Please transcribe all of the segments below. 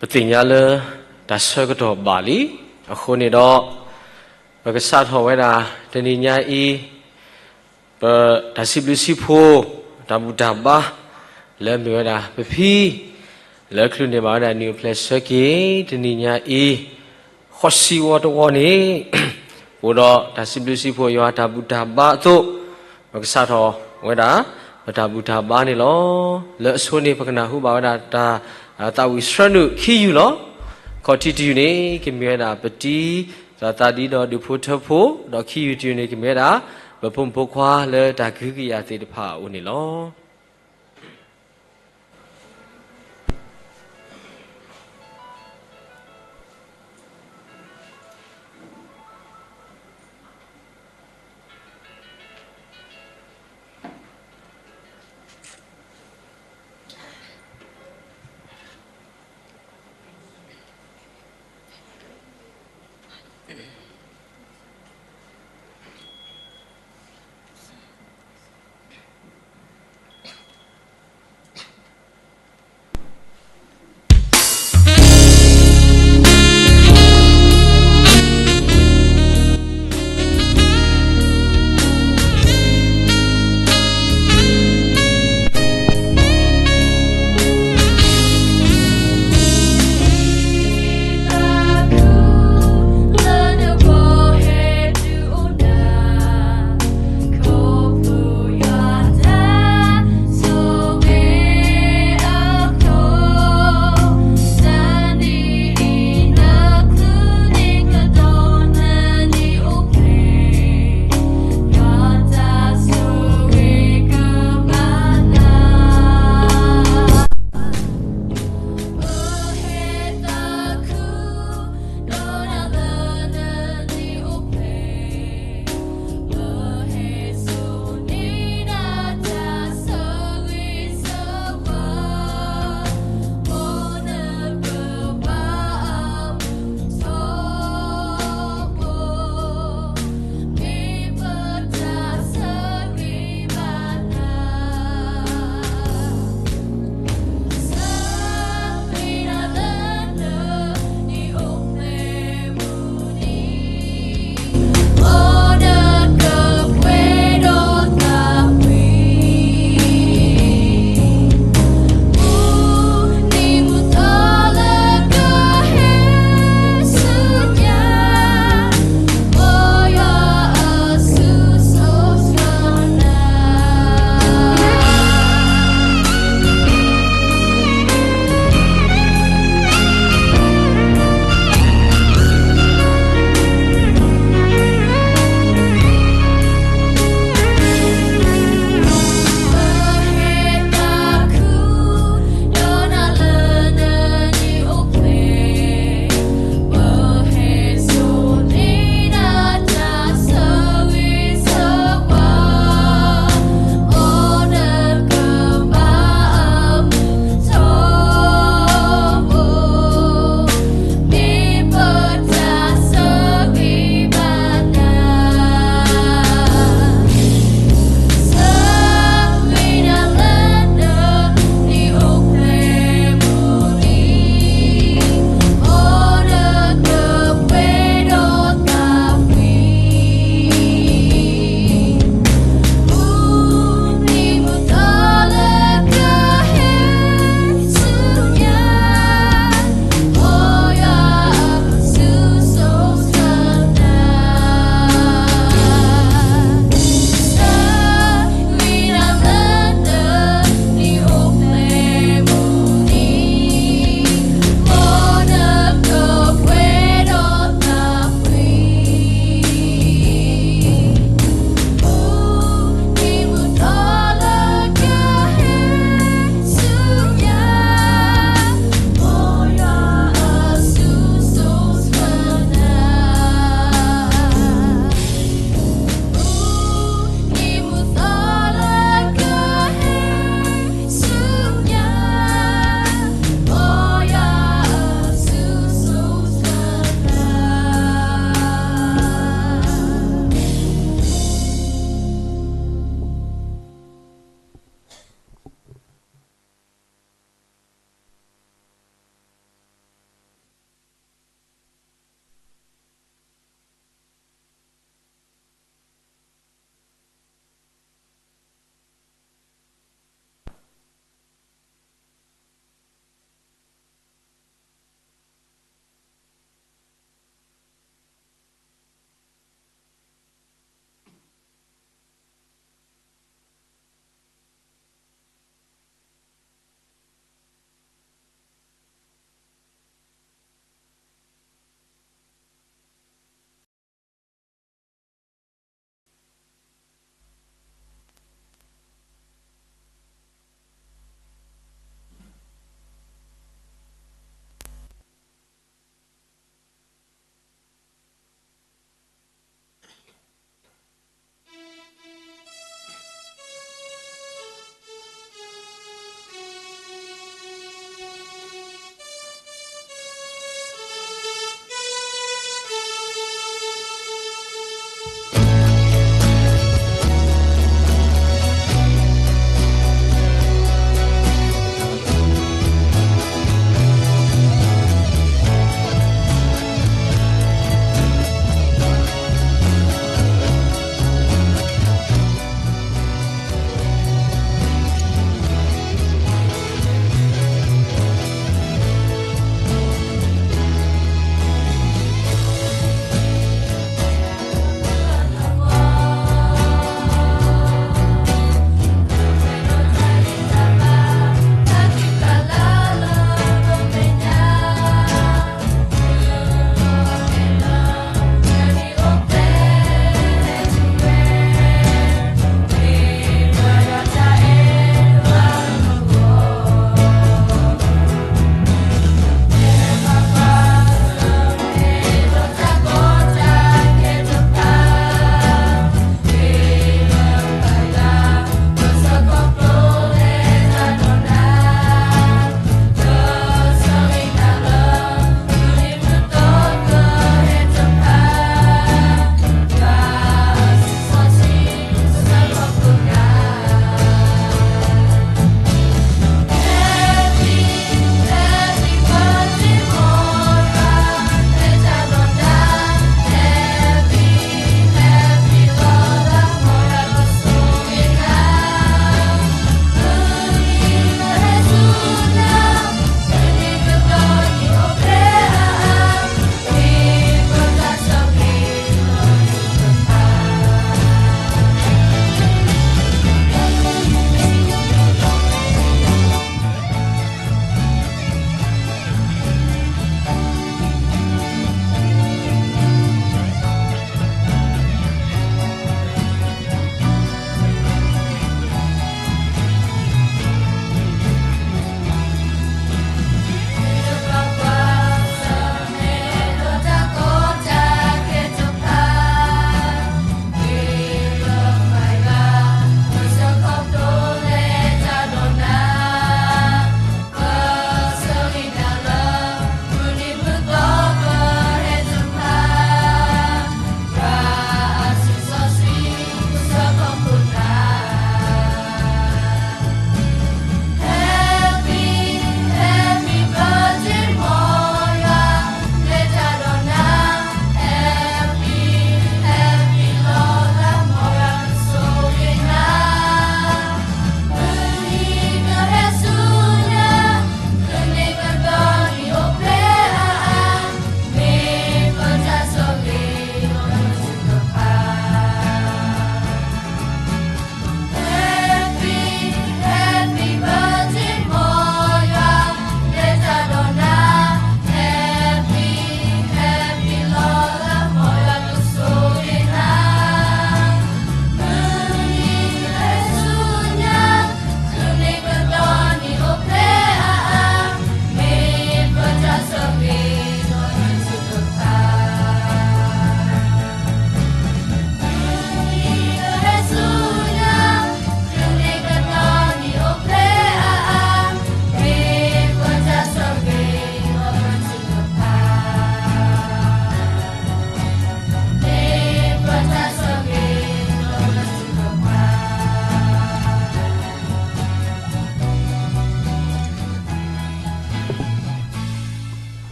ပသ့ၣ်ညါလၢတၢ်ဆၢကတီၢ်ဘၣ်လံ, အဃိန့ၣ်ဒီး ပကစးထီၣ်ဝဲဒၣ်တနံၤညါအံၤ ပတၢ်စံးဘျုးစံးဖှိၣ် တၢ်ဘူၣ်တၢ်ဘါ လၢမ့ၢ်ဝဲဒၣ်ပဖံ လၢချုးန့ၢ်ဘၣ်ဝဲဒၣ်နံၣ်အိၣ်ဖျဲၣ်ဆၢက့ၤ တနံၤညါအံၤ ဃိးဆံဝီတဝီန့ၣ် အိၣ်ဒီးတၢ်စံးဘျုးစံးဖှိၣ်ယွၤတၢ်ဘူၣ်တၢ်ဘါအသိး ပကစးထီၣ်ဝဲဒၣ် ပတၢ်ဘူၣ်တၢ်ဘါန့ၣ်လီၤ. လၢအဆိန့ၣ် ပကနၢ်ဟူဘၣ်ဝဲဒၣ်တၢ် သးဝံၣ်ဆှၢနုာ်ခံယုၢ်လီၤ. ခီၣ်ထံးတယုၢ်န့ၣ် ကမ့ၢ်ဝဲဒၣ်ပတံၤ သးသးဒံဒီးဒူၣ်ဖိထၢဖိ, ဒီးခံယုၢ်တယုၢ်န့ၣ် ကမ့ၢ်ဝဲဒၣ် ပဖိမုၣ်ဖိခွါလၢတၢ်ကဟုကယာ်သ့ၣ်တဖၣ်အအိၣ်န့ၣ်လီၤ.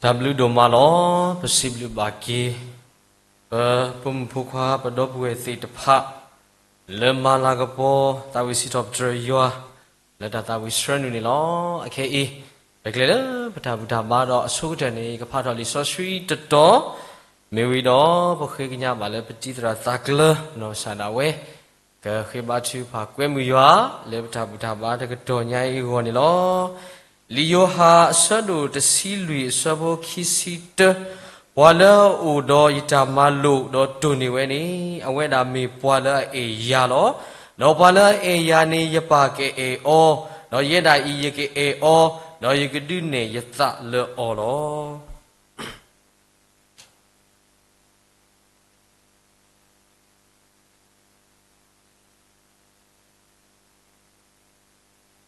တၢ်ဘျုးဒိၣ်မးလီၤ. ပစံးဘျုးဘၣ်က့ၤ ပဖိမုၣ်ဖိခွါ ပဒီပုၢ်ဝဲၢ်သ့ၣ်တဖၣ် လၢမၤလၤကပီၤ သးဝံၣ်စံးထီၣ်ပတြၢၤယွၤ လၢတၢ်သးဝံၣ်ဆှၢနုာ်န့ၣ်လီၤ. အခဲအံၤ ပကျဲၤလၢပတၢ်ဘူၣ်တၢ်ဘါဒီးအဆိကတၢၢ်န့ၣ် ကဖးထီၣ်လံာ်စီဆှံတတီၤ မ့ၢ်ဝံၤဒီး ပဃ့ကညးဘၣ်လၢပတံၤသရၣ်သးကျၢၤ နီၢ်ကစၢ်ဒၣ်ဝဲ ကဃ့ဘါထုကဖၣ်ကွဲမုာ်ယွၤ လၢပတၢ်ဘူၣ်တၢ်ဘါတကတီၢ်ညါအံၤအဂီၢ်န့ၣ်လီၤ. လံာ်ယိၤဟၣ်အဆၢဒိၣ်တဆံလွံၢ် အဆၢဖိခံဆံတၢ, ပှၤလၢအအိၣ်ဒီးယတၢ်မၤလိာ်ဒီးတိၢ်န့ၢ်ဝဲန့ၣ် အဝဲဒၣ်မ့ၢ်ပှၤလၢအအဲၣ်ယၤလီၤ. ဒီးပှၤလၢအအဲၣ်ယၤန့ၣ် ယပၢ်ကအဲၣ်အီၤ, ဒီးယဲဒၣ်အံၤယကအဲၣ်အီၤ, ဒီးယကဒုးနဲၣ်ယသးလၢအီၤလီၤ.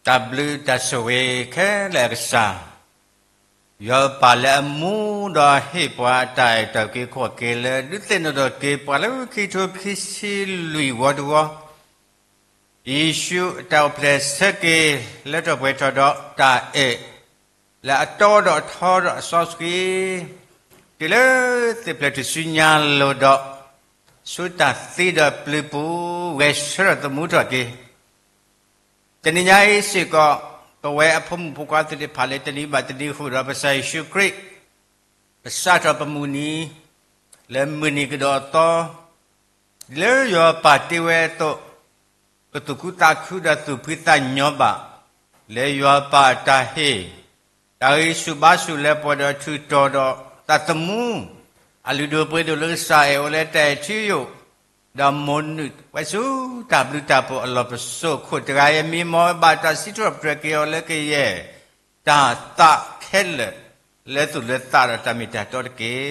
တၢ်ဘျုးတၢ်ဆိၣ်ဂ့ၤခဲလၢာ်အကစၢ်, ယွၤပၢ်လၢအမူဒီးဟ့ၣ်ပှၤအတၢ်အဲၣ်တၢ်ကွံခိၣ်က့ၤလၢ ဒုးသ့ၣ်နီၣ်ထီၣ်က့ၤပှၤလၢခံကထိခံဆံလွံၢ်ဝီတဝီ, ယ့ၣ်ၡူးအတၢ်အိၣ်ဖျဲၣ်ဆၢက့ၤ လၢထီၣ်ပှဲၤထီၣ်ဒီးတၢ်အဲၣ် လၢအတီဒီးအထီဒီးအစီဆှံ တုၤလၢသ့ၣ်ဖျဲၣ်ထူၣ်စုညါလိၤဒီး ဆူတၢ်သံဒီးပျုၤပူၤ ဂဲၤဆၢထၢၣ်သမူထီၣ်က့ၤ တနံၤညါအံၤစ့ၢ်ကီး ပဝဲအဖိမုၣ်ဖိခွါသ့ၣ်တဖၣ်လၢတနံၤဘၣ်တနံၤဃုာ်ဒီးပကစၢ်ယ့ၣ်ၡူးခရံာ် ပစးထီၣ်ပမုၢ်နံၤ လၢမုၢ်နံၤကဒီးအသီ, ဒ်လၢယွၤပၢ်တ့ဝဲအသိး, ပသူၣ်ခုသးခုဒီးသူၣ်ဖှံသးညီဘၣ်, လၢယွၤပၢ်အတၢ်ဟ့ၣ်, တၢ်ဂံၢ်ဆူၣ်ဘါဆူၣ်လၢပှဲၤဒီးထုးထီၣ်ဒီးတၢ်သမူ, အလုၢ်ဒိၣ်ပှ့ၤဒိၣ်လၢကစၢ်အဲၣ်အီၤလၢတၢ်အဲၣ်ထံယိာ်, ဒီးမိၢ်နုာ်ဝဲဆူတၢ်ဘျုးတၢ်ဖှိၣ်အလီၢ်ပစိာ်ခိၣ်တဂၤအံၤ မံမီၢ်ဘၣ်တၢ်စံးထီၣ်ပတြၢၤက့ၤအီၤလၢကယဲၢ် တၢ်သးခဲလၢာ် လၢသူၣ်လၢသးဒီးတၢ်မ့ၢ်တၢ်တီတက့ၢ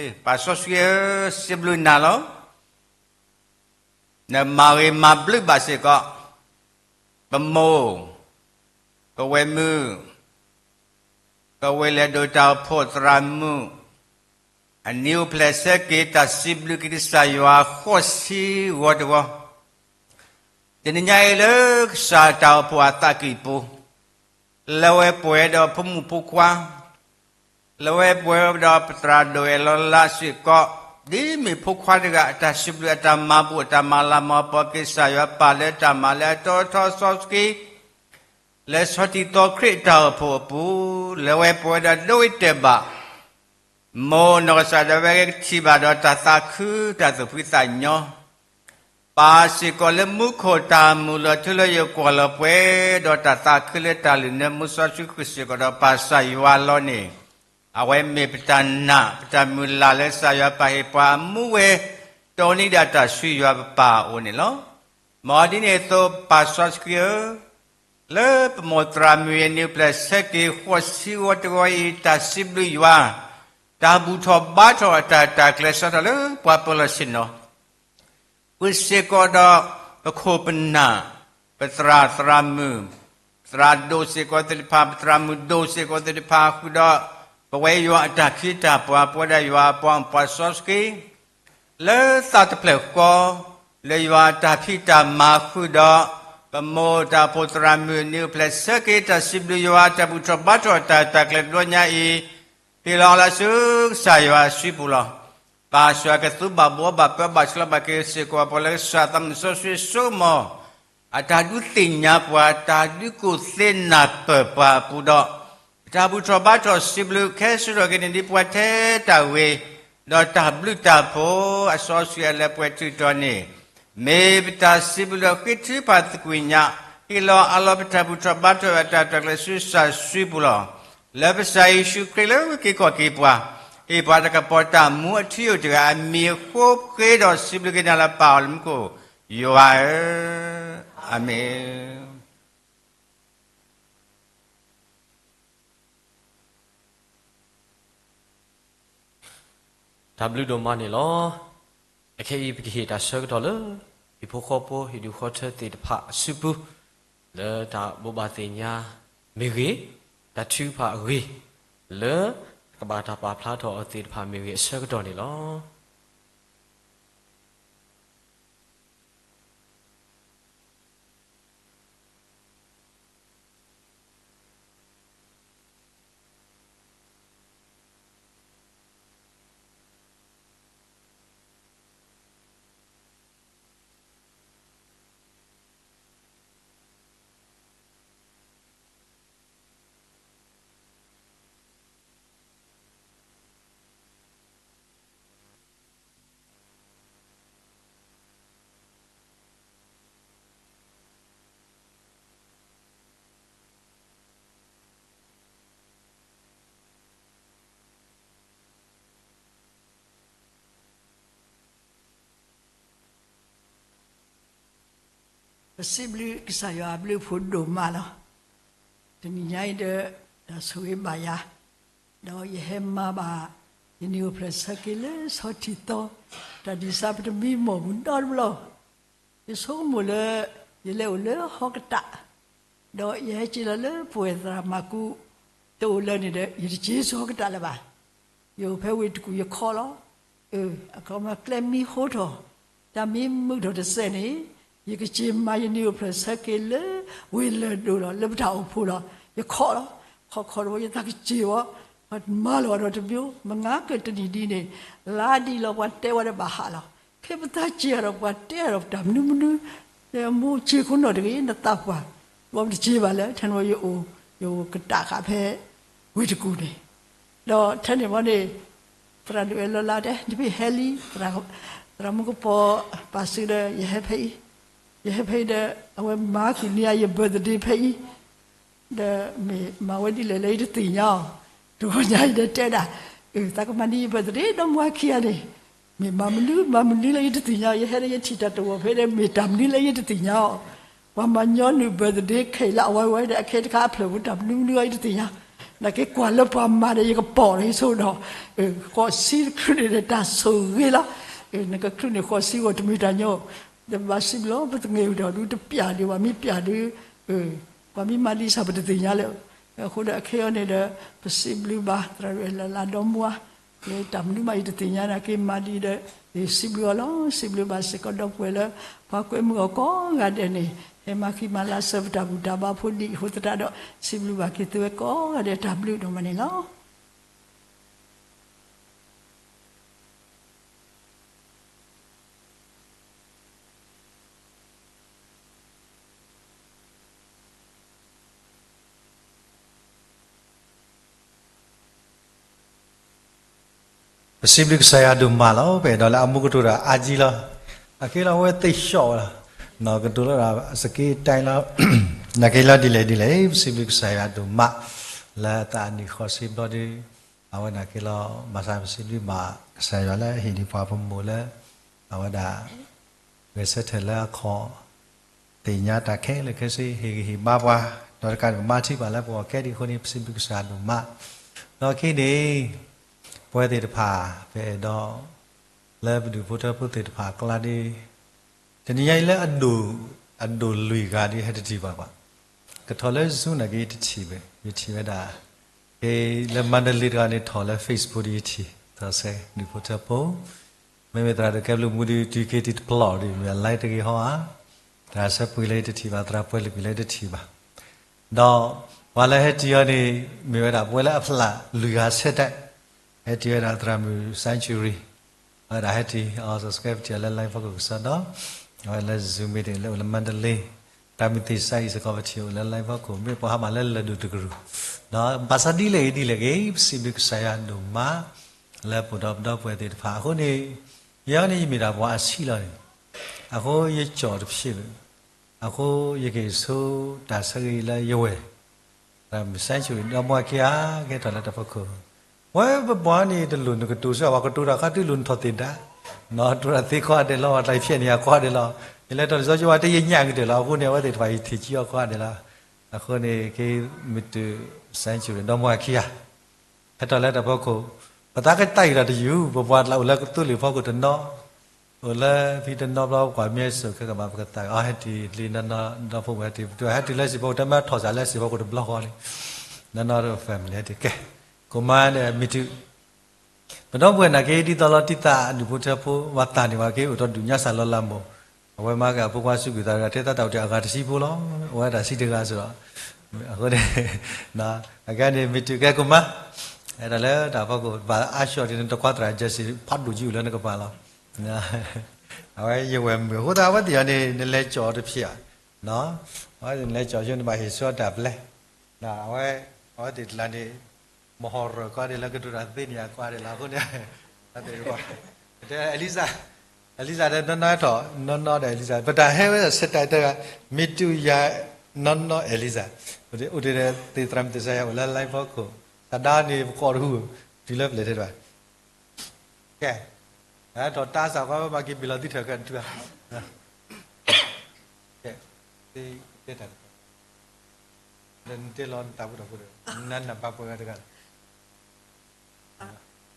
်. ပၢ်စီဆှံဧၢ, စံးဘျုးနၤလီၤ. နမၤဂ့ၤမၤဘျုးဘၣ်စ့ၢ်ကီး ပမိၢ်, ပဝဲၢ်မုၣ်, ပဝဲၢ်လဲၤဒိးတၢ်အိၣ်ဖှိၣ်သရၣ်မုၣ် အနံၤအိၣ်ဖျဲၣ်ဆၢက့ၤတၢ်စံးဘျုးက့ၤကစၢ်ယွၤဃိးဆံဂီၤတဂီၤ, တနံၤညါအံၤလၢကစၢ်တၢ်အိၣ်ဖှိၣ်အသးကံၢ်ပူၤ လၢဝဲပှဲၤဒီးဖိမုၣ်ဖိခွါ, လၢဝဲပှဲၤဒီးပသရၣ်ဒိၣ်အဲၣ်လီၤလးစ့ၢ်ကီး, ဒ်မ့ၢ်ဖိခွါတဂၤအတၢ်စံးဘျုးအတၢ်မၤဘူၣ်အတၢ်မၤလၤမၤပီၤက့ၤကစၢ်ယွၤပၢ်လၢတၢ်မၤလၢအတီထီစီဆှံ လၢဆီၣ်တံၢ်သီခရံာ်အတၢ်အိၣ်ဖှိၣ်အပူၤ, လၢဝဲပှဲၤဒီးဒိးဝဲတဲာ်ဘၣ် မိၢ်နီၢ်ကစၢ်ဒၣ်ဝဲကထံၣ်ဘၣ်ဒီးတၢ်သးခုတၢ်သူၣ်ဖှံသးညီ, ပၢ်စ့ၢ်ကီးလၢမူခိၣ်တၢ်မုာ်လီၤထူလၢယကွၢ်လီၤပှဲၤဒီးတၢ်သးခုလၢတၢ်လုၢ်နၢမူစီဆှံဃုာ်စ့ၢ်ကီးဒီးပၢ်ကစၢ်ယွၤလီၤန့ၣ်, အဝဲမ့ၢ်ပတၢ်နာ် ပတၢ်မုၢ်လၢ်လၢကစၢ်ယွၤပၢ်ဟ့ၣ်ပှၤအမူဝဲ တီနံၤဒၣ်တၢ်ဆူယွၤပပၢ်အအိၣ်န့ၣ်လီၤ. မ်ဒ်န့ၣ်အသိးပၢ်စီဆှံဧၢ, လၢပမိၢ်သရၣ်မုၣ်အနံၤအိၣ်ဖျဲၣ်ဆၢက့ၤဃိးဆံဂီၤတဂီၤအံၤ တၢ်စံးဘျုးယွၤ, တၢ်ဘူၣ်ထီၣ်ဘါထီၣ်အတၢ် တၢ်ကျဲၤစးထီၣ်လၢပှၤပၢၤလီၢ်ဆ့ၣ်နီၤ, ဃုာ်စ့ၢ်ကီးဒီးပခိၣ်ပနၢ်, ပသရၣ်သရၣ်မုၣ်, သရၣ်ဒိၣ်စ့ၢ်ကီးသ့ၣ်တဖၣ်, ပသရၣ်မုၣ်ဒိၣ်စ့ၢ်ကီးသ့ၣ်တဖၣ် ဃုာ်ဒီး ပဝဲယွၤအတၢ်ဖံးတၢ်ပှၤ ပဝဲဒၣ်ယွၤအပှၤ ပၢ်စီဆှံ လၢသးတဖျၢၣ်ဃီ, လၢယွၤအတၢ်ဖံးတၢ်မၤဃုာ်ဒီး ပမိၢ်တၢ်အိၣ်ဖှိၣ်သရၣ်မုၣ်အနံၤအိၣ်ဖျဲၣ်ဆၢက့ၤတၢ်စံးဘျုးယွၤ တၢ်ဘူၣ်ထီၣ်ဘါထီၣ်တၢ် တၢ်ကျဲၤတဘျီညါအံၤ, ဟ့ၣ်လီၤအီၤလၢဆူကစၢ်ယွၤအစုပူၤလီၤ. ပၢ်ကစၢ်ကသူဘၣ်ဘှီဘၣ်ပၢဘၣ်ဆှၢဘၣ်က့ၤစ့ၢ်ကီးပှၤလၢကစၢ်သးမုၣ်စီဆှံစိကမီၤ အတၢ်ဒုးသ့ၣ်ညါပှၤ တၢ်ဒုးကူၣ်သ့နၢ်ပၢၢ်ပှၤအပူၤဒီး ပတၢ်ဘူၣ်ထီၣ်ဘါထီၣ်စံးဘျုးခဲဆူဒီးက့ၤန့ၣ် ဒ်ပှၤထဲတၢ်ဂ့ၤ ဒီးတၢ်ဘျုးတၢ်ဖှိၣ်အစီဆှံအလၢပှဲၤထုးထီၣ်န့ၣ်, မ့ၢ်ပတၢ်စံးဘျုးဒီးဃ့ထုကဖၣ်သကွံာ်ညါ, ဟ့ၣ်လီၤအးလီၤပတၢ်ဘူၣ်ထီၣ်ဘါထီၣ်အတၢ် တၢ်ကျဲၤဆူကစၢ်စုပူၤလီၤ. လၢပကစၢ်ယ့ၣ်ၡူးခရံာ်လၢက့ၤခီၣ်က့ၤပှၤ, ဟ့ၣ်ပှၤတၢ်ကပီၤတၢ်မူအထံယိာ်တဂၤအမံၤအဃိ ဃ့ဒီးစံးဘျုးက့ၤနၤလၢပၢ်အီၤလၢမူခိၣ်, ယွၤဧၢ, အၤမ့ၣ်. တၢ်ဘျုးဒိၣ်မးန့ၣ်လီၤ. အခဲအံၤပကဟ့ၣ်တၢ်ဆၢကတီၢ်လၢ ဟံၣ်ဖိဃီဖိဟံၣ်ဒူၣ်ဃီထၢသ့ၣ်တဖၣ်အစုပူၤ, လၢတၢ်ဘိးဘၣ်သ့ၣ်ညါမ့ၢ်ဂ့ၤ, တၢ်ထုကဖၣ်အဂ့ၢ်, လၢကဘၣ်တၢ်ပာ်ဖျါထီၣ်အီၤသ့ၣ်တဖၣ်မ့ၢ်ဂ့ၤအဆၢကတီၢ်န့ၣ်လီၤ. ပစံးဘျုးကစၢ်ယွၤအဘျုးအဖှိၣ်ဒိၣ်မးလီၤ. တနံၤညါအံၤဒီး တၢ်ဆိၣ်ဂ့ၤဘၣ်ယၤ, ဒီးယဟဲမၤဘၣ် ယန့ၢ်အိၣ်ဖျဲၣ်ဆၢက့ၤလၢဆီထံးသီ, တၢ်ဒံးစးပတမံမီၢ်ပူၤနီတဘျီ, ယဆိကမိၣ်လၢ ယလဲၤအိၣ်လၢဟီကတး ဒီးယဟဲက့ၤလီၤလၢပဝဲၢ်သရၣ်မၤကူ တအိၣ်လၢၤန့ၣ်ဒီး ယတက့ၤဆူဟီကတးလၢၤဘၣ်. ယအိၣ်ဖဲဝ့ၢ်တကူၣ်ယခီလီၤ. အခီပညီကျဲမံဟိထီၣ်, တၢ်မံမုာ်ထီၣ်တစဲးန့ၣ်, ယကက့ၤမၤယန့ၢ်အိၣ်ဖျဲၣ်ဆၢက့ၤလၢ ဝ့ၢ်လၢၢ်ဒိၣ်လီၤ လၢပတၢ်အိၣ်ဖှိၣ်လီၤ. ယခီလီၤ, ခီခီတဝီယသးကစ့ၢ်ဝီၤ, ပှၤမၤလီၤဒီးတမံၤ, မုၢ်နၤကတနံၣ်ဒ်န့ၣ်, လါဒ်လီၤပှၤတဲဝဲဒီးဘၣ်ဟးလီၤ. ခဲပသးစ့ၢ်ဒီးပှၤတဲဒီးတၢ်မနုၤမနုၤ, မိၢ်စ့ၢ်ခိၣ်နီၣ်တဂ့ၤ နသးပှၢ်, ဘၣ်ပတစ့ၢ်ဘၣ်လၢ ထဲန့ၣ်ဝဲယအိၣ်, ယအိၣ်ကတးဃာ်ဖဲ ဝ့ၢ်တကူၣ်န့ၣ်, ဒီးထဲန့ၣ်ဝဲန့ၣ်, သရၣ်ဒိၣ်အဲၣ်လီၤလါတဲ နမ့ၢ်ဟဲလံ, သရၣ်မုၢ်ကပီၤပာ်စုဒီး ယဟဲဖဲအံၤ, ယဟဲဖဲအံၤဒီး အဝဲမၤဃုာ်န့ၢ်ယ birthday ဖဲအံၤ ဒီးမ့ၢ်မၤဝဲဒ်လဲၣ်လၢယတသ့ၣ်ညါအီၤ, တဂီၤညါအံၤဒီးတဲဒၣ်, သးကမၤန့ၢ်ယ birthday ဒီမါခံဂၤန့ၣ်, မ့ၢ်မၤမနုၤမၤမနုၤလၢယတသ့ၣ်ညါအီၤ, ယဟဲဒီးယထံၣ်တၢ်တဝီၤဖဲဒီး မ့ၢ်တၢ်မနုၤလၢယတသ့ၣ်ညါအီၤ, ပှၤမၤညီနုၢ် birthday cake လၢအဝဲဝဲဒီး အခဲတခါအဖျၢၣ်ပူၤ တၢ်မနုၤမနုၤအီၤယတသ့ၣ်ညါ, နာ်က့ကွၢ်လၢပှၤမၤဒီးယကပိာ်ဒီးယဆိဒီး, ဃိးဆံတချုးန့ၣ်ဒီးတၢ်ဆိၣ်ဂ့ၤလီၤ, နကချုးန့ၣ်ဃိးဆံဂီၢ်တမ့ၢ်တၢ်ညီ, ဒီးဘၣ်စံးဘျုး ပသန့ၤဝံၤဒီးဒုးတပျၢ်ဒံး ပှၤမ့ၢ်ပျၢ်ဒုး, ပှၤမ့ၢ်မၤဒ်ဆၣ်ပတသ့ၣ်ညါလၢ, အဃိဒီးအခဲအံၤန့ၣ်ဒီး ပစံးဘျုးဘၣ် သရၣ်ဒိၣ်အဲၣ်လီၤလါဒီမါ လၢတၢ်မနုၤမးယတသ့ၣ်ညါနာ်က့မၤဒ်ဒီး, ယစံးဘျုးအီၤလီၤ. စံးဘျုးဘၣ်စ့ၢ်ကီးဒီပုၢ်ဝဲၢ်လၢ ပှၤကွဲမုာ်အီၤကိးဂၤဒဲးန့ၣ်, ဟဲမၤဃံမၤလၤစၢၤပတၢ်ဘူၣ်တၢ်ဘါဖိဒံးအဃိသတးဒီး, စံးဘျုးဘၣ်က့ၤသုဝဲကိးဂၤဒဲးတၢ်ဘျုးဒိၣ်မးန့ၣ်လီၤ. ပစံးဘျုးကစၢ်ယွၤဒိၣ်မးလီၤ. ပအဲၣ်ဒိးလၢအမူကတိၤတၢ်အါကံလီၤ. အက့လီၤအဝဲသ့ၣ်ဆှီၣ်ဝဲလီၤ. နီၢ်ကတိၤလၢစက့တၢ်လီၤ. နာ်က့လီၤဒ်လဲၣ်ဒ်လဲၣ်, ပစံးဘျုးကစၢ်ယွၤဒိၣ်မး လၢသးအနံၣ်ဃိးဆံဘျီဒီး, အဝဲနာ်က့လီၤ ဘၣ်ဆၣ်ပစံးဘျုးဘၣ်ကစၢ်ယွၤလၢဟ့ၣ်ဒံးပှၤပမိၢ်လၢ အဝဲဒၣ် ဂဲၤဆၢထၢၣ်လၢအခီၣ် သ့ၣ်ညါတၢ်ခဲလၢာ်ခဲဆ့ ဟ့ၣ်ဂံၢ်ဟ့ၣ်ဘါပှၤ, ဒီးတကးဒံးကမၤထံၣ်ဘၣ်လၢပဂီၢ်ခဲဒံးအဃိန့ၣ် ပစံးဘျုးကစၢ်ဒိၣ်မး. ဒီးခဲအံၤန့ၣ် ပဝဲသ့ၣ်တဖၣ် ပအဲၣ်ဒိး လၢပဒူၣ်ဖိထၢဖိသ့ၣ်တဖၣ်အကျါဒီး, တနံၤညါအံၤလၢ အဒိၣ်လွံၢ်ဂၤဒီးဟဲတထံၣ်ဘၣ်ဘၣ်. ကထီၣ်လၢ Zoom နာ်က့ယတထံၣ်ဘၣ်, ယထံၣ်ဝဲဒၣ် လၢ Mandalay တဂၤန့ၣ် ထီၣ်လၢ Facebook ဒီးယထံၣ်, သရၣ်စဲဒူၣ်ဖိထၢဖိ မ့မ့ၢ်သရၣ်ဒိၣ်ကဲဘျုးမူဒီး တုၤက့ၤတံၤတပျီၢ်ဒီး မ့ၢ်အ live တဂ့ၤဟီဧါ, သရၣ်စဲပှ့ၤလၢယတထံၣ်ဘၣ်, သရၣ်ပှဲၤလံကွံာ်လၢယတထံၣ်ဘၣ်. ဒီးပှၤလၢဟဲတံၤအီၤန့ၣ် မ့ၢ်ဝဲဒၣ် ပဝဲလၢအဖျၢၣ်လွံၢ်ဂၤဆဲတၢ်, ဟဲတံၤဝဲဒၣ်သရၣ်မုၣ် Century, အဝဲဒၣ်ဟဲတံၤအီၤ subscribe ပထံၣ်အီၤလၢ live ဖီခိၣ်ကစီဒီ, အဝဲလၢ Zoom meeting လၢအိၣ်လၢ Mandalay, သရၣ်မုၣ်သ့ၣ်စါအံၤစ့ၢ်ကီး ပထံၣ်အိၣ်လၢ live ဖီခိၣ် မ့ၢ်ပှၤဟးမးလၢလၢၢ်ဒိၣ်တကရူၢ်, ဒီးဘၣ်ဆၣ်ဒ်လဲၣ်ဂ့ၤဒ်လဲၣ်ဂ့ၤ ပစံးဘျုးကစၢ်ယွၤဒိၣ်မး လၢပအိၣ်ဒီးပဒီပုၢ်ဝဲၢ်သ့ၣ်တဖၣ်အဃိန့ၣ်, ယဲန့ၣ်ယမ့ၢ်ဒၣ်ပှၤအဆံးလီၤန့ၣ်, အဃိယကၠီၣ်တဖျၢၣ်, အဃိယက့ၤဆိတၢ်ဆၢဂ့ၤလၢယဝဲၢ် သရၣ်မုၣ် Century ဒီမါခံဂၤ ကဲထီၣ်လၢတၢ်ဖီခိၣ်, ဝဲပပှၤန့ၣ်တလိၣ်နကတိၤဆၢ ပှၤကတိၤတၢ်ခါတုၤလိၣ်နထီၣ်သ့ၣ်ဒါ, နီၢ်တိၤတၢ်သ့ကိးဂၤဒဲးလီၤ, ပှၤတၢ်ဖျဲးန့ၢ်ယၤကိးဂၤဒဲးလီၤ, ယလဲၤထီၣ်လံာ်စီဆှံဝါတယံာ်ညၣ်ကတၢၢ်လီၤ, အဃိန့ၣ် အဝဲသ့ၣ်တဖၣ်ယထံၣ်ကံအီၤကိးဂၤဒဲးလီၤ, အဃိန့ၣ် က့ၤမ့ၢ်တုၤ Century ဒီမါခံဂၤ ဟဲထီၣ်လၢတၢ်ဖီခိၣ်, ပသးကတၢၢ်အံၤဒီးတယုၢ် ပပှၤတလးအိၣ်လၢကသိလ့ၣ်ဖီခိၣ်တနီၤ, အိၣ်လၢဖံတနီၤဘျီ ပကွၢ်မ့ၢ်စိာ်ခဲကဘၣ်ပကသး အဟဲတံၤလံနီၤနီၤ ဒီဖိဝဲတံၤ ပတုၤဟဲတုၤလၢစံၣ်ဖီခိၣ် တမ့ၢ်ထီၣ်စးလၢစံၣ်ဖီခိၣ်တဘျီဃီလံ, နီၤနီၤဒီး family ဟဲတံၤကဲ, ကိးမါဒီးမ့ၢ်တုၤ ပဒီပုၢ်ဝဲၢ်နာ်က့ ဒ်သိးလီၤတံၢ်သးဒူၣ်ဖိထၢဖိ ပှၤသးန့ၢ်ဝဲက့ၤအိၣ်ဒီးဒုးညါစၢ်လီၤလးမိၢ်, အဝဲမၤက့ၤအဖိခွါစူးကွံာ်သးတဂၤ ထဲသးတၢ်အိၣ်တ့ၢ်အဂၤတဆံဖိလီၤ, အဝဲဒၣ်ဆံတဂၤစ့ၢ်ဒီး, အဃိန့ၣ် အကဲန့ၣ် မ့ၢ်တုၤကဲကိးမါ, အဲၣ်ဒိးလၢတၢ်ဖီခိၣ် ဘၣ်အါဆှီၣ်ဒ်န့ၣ် တခွါသရၣ် Jesse ဖးဒိၣ်ကံအိၣ်လၢနကပၤလီၤ, အဝဲယဝဲၢ်မုၣ် အဃိသတးအဝဲသ့ၣ်အံၤန့ၣ် နလဲၤကၠီၣ်တဖျၢၣ်, အဝဲသ့ၣ်နလဲၤကၠီၣ်ဆိန့ၣ် ဘၣ်ဟ့ၣ်ဆၢတၢ်ပျဲ အဝဲ အဝဲသ့ၣ်တလးန့ၣ် မဟီၣ်ရၢၢ်ကိးဂၤဒဲးလၢ ကတိၤတၢ်သ့န့ၢ်ယၤကိးဂၤဒဲးလီၤ အဃိန့ၣ်, တဲ Eliza, Eliza ဒီးနီၢ်နီၢ်ထီၣ် နီၢ်နီၢ်ဒီး Eliza ပတၢ်ဟဲဝဲဒၣ် ဆဲးတၢ်တဂၤ မ့ၢ်တုၤယၤ နီၢ်နီၢ် Eliza, အိၣ်တ့ၢ်ဒီးသ့ၣ်သရၣ်မုၣ်သ့ၣ်စါယၤအိၣ်လၢ live ဖီခိၣ်, တၢ်ဒါန့ၣ် ပကိးတဟူး တုၤလၢပျဲၢ်ထဲတဘၣ် ကဲ, ထီၣ်တၢ်စၢ်ဃီမၤက့ၤဘ့ၣ်လီၤသုထၢၣ်ကဲတတုၤဘၣ်, ကဲ, တဲတၢ်တခါ, ဒီးနတဲလီၤနတၢ်ပူတၢ်ဖိဒီး နနၢ်ဘၣ်ပှဲၤဂၤတဂၤလီၤ.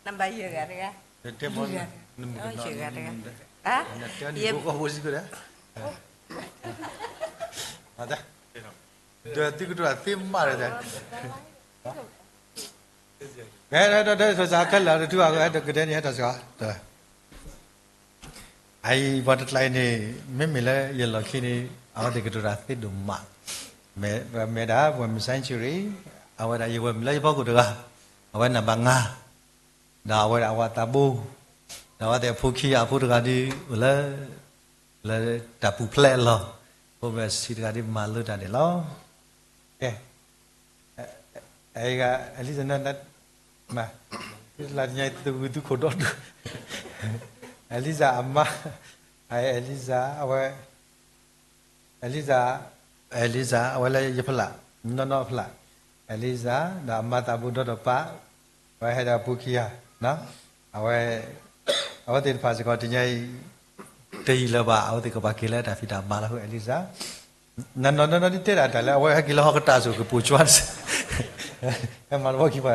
နဘၣ်ယဲၢ်ဂၤတဂၤ, တဲမ့ၢ်, နမုၢ်ကနီၤ, နတဲအီၤန့ၣ် ဖိကီၢ်ဖိစံးကဒီး, ဒီးသုကတိၤတၢ်သ့မးဒီး, ဒီးဒီးဒီးဒီး ခဲလၢာ်တထူၣ်အဂီၢ် ဟဲဒီးကဒဲန့ၣ် ဟဲတၢ်စှၤ, အအံၤပှၤတကျါအံၤန့ၣ် မ့မ့ၢ်လၢယလီၢ်ခံန့ၣ် အဝဲသ့ၣ်ကတိၤတၢ်သ့ဒိၣ်မး, မ့ၢ်ဒၣ်ပှၤမုၢ်ဆါဆံရံၣ်, အဝဲဒၣ်ယဝဲၢ်မုၢ်လၢယဖီခိၣ်တဂၤ, အဝဲနံပါတ်ငါ, ဒီးအဝဲဒၣ်အဝၤသးဘိ, ဒီးအဝဲသ့ၣ်အဖိခံဂၤအဖိတဂၤဒီး အိၣ်လၢ လၢတၢ်ပူၤဖျဲးအလီၢ်, ဖိမုၣ်အဆံးတဂၤဒီးမၤလိတၢ်န့ၣ်လီၤ. ကဲ, အံၤဂၤ Eliza နၤ, လၢတညါသုဂုၤသုခိၣ်ဒီဒူၣ်, Eliza အမါ, Eliza အဝဲ, Eliza, Eliza အဝဲလၢယဖီလာ်, နီၢ်နီၢ်အဖီလာ်, Eliza ဒီးအမါသးဘိဒီဒီးပၢ်, အဝဲဟဲဒီးအဖိခံဂၤ, အဝဲ, အဝဲသ့ၣ်တဖၣ်စ့ၢ်ကီးတညါအံၤ တယံာ်လၢၤဘၣ် အဝဲသ့ၣ်ကဘၣ်က့ၤလၢတၢ်ဖံးတၢ်မၤလီၤ Eliza, နနီၢ်နီၢ်နီၢ်ဒ်တဲဒၣ်တၢ်လၢအဝဲဟဲက့ၤလၢဟီၣ်ကတၢၢ်စိၤကပိာ်ကၠွါတစဲး, ဟဲမၤလီၤဘီခံပှၤ,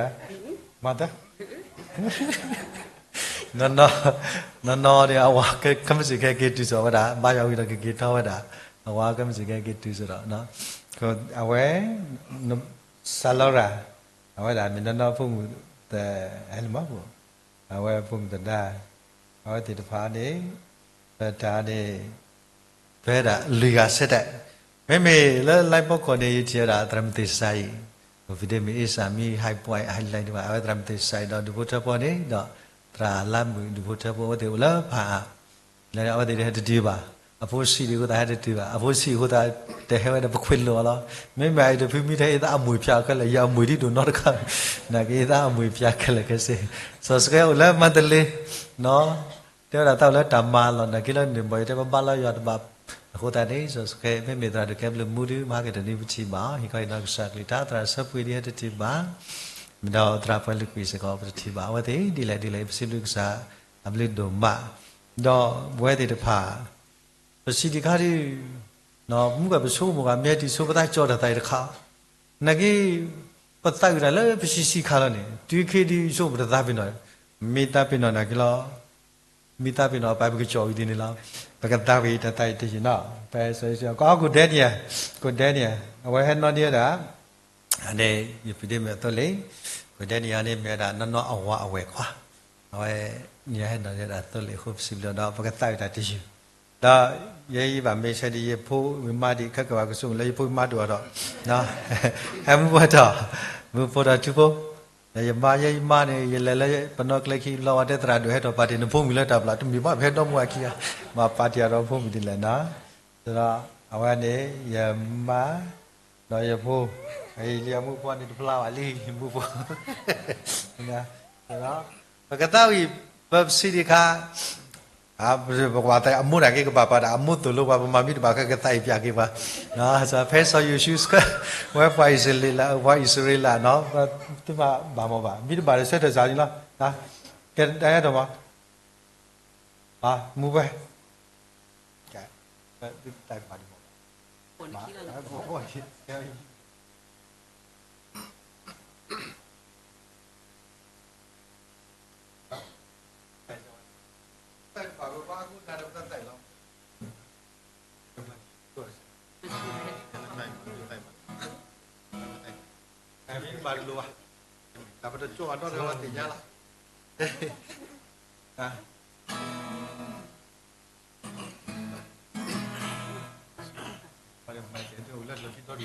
မၤတၢ် နီၢ်နီၢ်, နီၢ်နီၢ်န့ၣ် အဝၤကမ့ၢ်စ့ၢ်ကဟဲက့ၤတုၤစိးဝဲဒၣ်, ဘါယွၤဝံၤဒီးကက့ၤထီၣ်ဝဲဒၣ်, အဝၤကမ့ၢ်စ့ၢ်ကဟဲက့ၤတုၤစိးဒီး, အဝဲ, စၢလီၤရၤ, အဝဲဒၣ်မ့ၢ်နီၢ်နီၢ်ဖိမုၣ်, ဟဲလၢမီၢ်ဖိ, အဝဲဖိမုၣ်သဒါ, အဝဲသ့ၣ်တဖၣ်န့ၣ်, ပတၢ်န့ၣ် ပဝဲဒၣ်လွံၢ်ဂၤစဲတၢ်, မ့မ့ၢ်လၢ line ဖီခိၣ်န့ၣ် ယထံၣ်ဝဲဒၣ်သရၣ်မုၢ်သ့ၣ်စါအံၤ, ဖံးဒ့မ့ၢ်အ့စၢ်မ့ၢ်ဟဲပှဲၤဟဲလံဒံးဘၣ် အဝဲသရၣ်မုၢ်သ့ၣ်စါအံၤဒီးဒူၣ်ဖိထၢဖိန့ၣ် ဒီးသရၣ်လါမုၣ်ဒူၣ်ဖိထၢဖိ အဝဲသ့ၣ်အိၣ်လၢဖးအါ, လၢအဝဲသ့ၣ်ဒ်ဟဲတတုၤဘၣ်, အဖိဆံးဒံးအဃိသတးဟဲတတုၤဘၣ်, အဖိဆံးအဃိသတး တဟဲဝဲဒီးပခွဲးလိာ်အီၤလီၤ, မ့မ့ၢ်အံၤတဖုမံထဲအ့သးအမွေဖျါခဲလၢာ် ယအမွေဒ်ဒိၣ်နီတခါ, နာ်က့အ့သးအမွေဖျါခဲလၢာ်ခဲဆ့, စီၤစကဲအိၣ်လၢမါတလ့, တဲဝဲဒၣ်သးအိၣ်လၢတၢ်မၤလီၤ နာ်က့လၢန့ၣ်ဘီယတဲပဘၣ်လီၤယွၤတဘၣ်, အဃိသတးန့ၣ် စီၤစကဲ မ့မ့ၢ်သရၣ်ဒိၣ်ကဲဘျုးမူဒုး မၤဟါကတၢၢ်န့ၣ်ပထံၣ်ဘၣ်, ဟံၣ်ခီဟံၣ်နီၤကစၢ်ကလုၢ်ကထါ သရၣ်ဆၢပှ့ၤဒ်ဟဲတတုၤဘၣ်, မ့ၢ်ဒီးသရၣ်ပှဲၤလုၢ်ကွံာ်စ့ၢ်ကီးပတထံၣ်ဘၣ်, အဝဲသ့ၣ်ဒ်လဲၣ်ဒ်လဲၣ် ပစံးဘျုးကစၢ်အဘျုးဒိၣ်မး, ဒီးပဝဲသ့ၣ်တဖၣ် ပစံးတခါဒုး, မူကပဆိကမိၣ်ဂ့ၤ မ့ၢ်ဟဲတုၤဆိပသးကၠီတၢ်သးအံၤတခါ, နာ်က့ ပသးအုးတၢ်လၢပဆံးဆံးခါလီၤန့ၣ် တုၤခဲဒုးဆိကမိၣ်ပတသးပ့ၤနီၣ်, မ့ၢ်သးပ့ၤနီၣ်နာ်က့လီၤ, မ့ၢ်သးပ့ၤနီၣ်အပၢ်ပကကၠီဝံၤဒ်န့ၣ်လီၤ, ပကသးဝံၤတၢ်သးအံၤတယံာ်နီၤ, ပကိးကိးဒဲနံယၤ, ကိးဒဲနံယၤ, အဝဲဟဲနီၢ်ဒံးဝဲဒၣ် အန့ၣ်ယဖံးဒ့မ့ၢ်အသိလ့ၣ်, ကိးဒဲနံယၤန့ၣ်မ့ၢ်ဝဲဒၣ်နီၢ်နီၢ်အဝၤအဝဲၢ်ခွါ, အဝဲ, နဟဲနီၢ်ဒံးဝဲဒၣ်သိလ့ၣ်အဃိပစံးဘျုးဒီးပကသးအုးတၢ်တယုၢ်, ဒီးယဲယဘၣ်မ့ၢ်ဆၢဒ်ယဖိ ယမါဒံးခဲကဘၣ်ကဆိကမိၣ်လၢယဖိယမါဒိၣ်အီၤဒီး, ဟဲမူဖိဒီး, မူဖိဒီးထူဖိ, ဒီးယမါယဲယမါန့ၣ် ယလဲၤလၢပနီၢ်ကျဲခံလီၤဝဲတဲသရၣ်ဒိၣ်ဟဲထီၣ်ပာ်တ့ၢ် နဖိမုၣ်လၢတၢ်ပျၢ်တမ့ၢ်ဘၣ် ပဟဲဒီမါဝၤခံဂၤ, မၤပာ်တ့ၢ်အီၤဒီးဖိမုၣ်ဒ်လဲၣ်နီၤ, ဒီးအဝဲန့ၣ် ယမါ ဒီးယဖိ, အံၤလံအမူဖိန့ၣ်တဖျါဘၣ်လံ, မူဖိ, ဒီး, ပကသးဝံၤ, ပပစံးဒံးခါ, ပကဘၣ်သးအမိၢ်တၢ်က့ၤကဘၣ်ပာ်တၢ် အမိၢ်သိၣ်လိပှၤပမၤမံတဘၣ်ခဲကသးအံၤပၠးက့ၤပှၤ, ဖဲစီၤယိၤၡူးဆှၢဝဲပှၤအံၣ်စရ့လး, ပှၤအံၣ်စရ့လးနီၤ, သုမၤဘၣ်မ့ၢ်ဘၣ်, မံတဘၣ်ဒီးဆၢထၢၣ်စးန့ၣ်လီၤ, ကဲတၢ်အဲၣ်ဒိးမး မူဝဲ, မ့ၢ်ဘၣ်တလိၤဘၣ်, တၢ်ပတကၠီအဒီတဂၤသ့ၣ်ညါလီ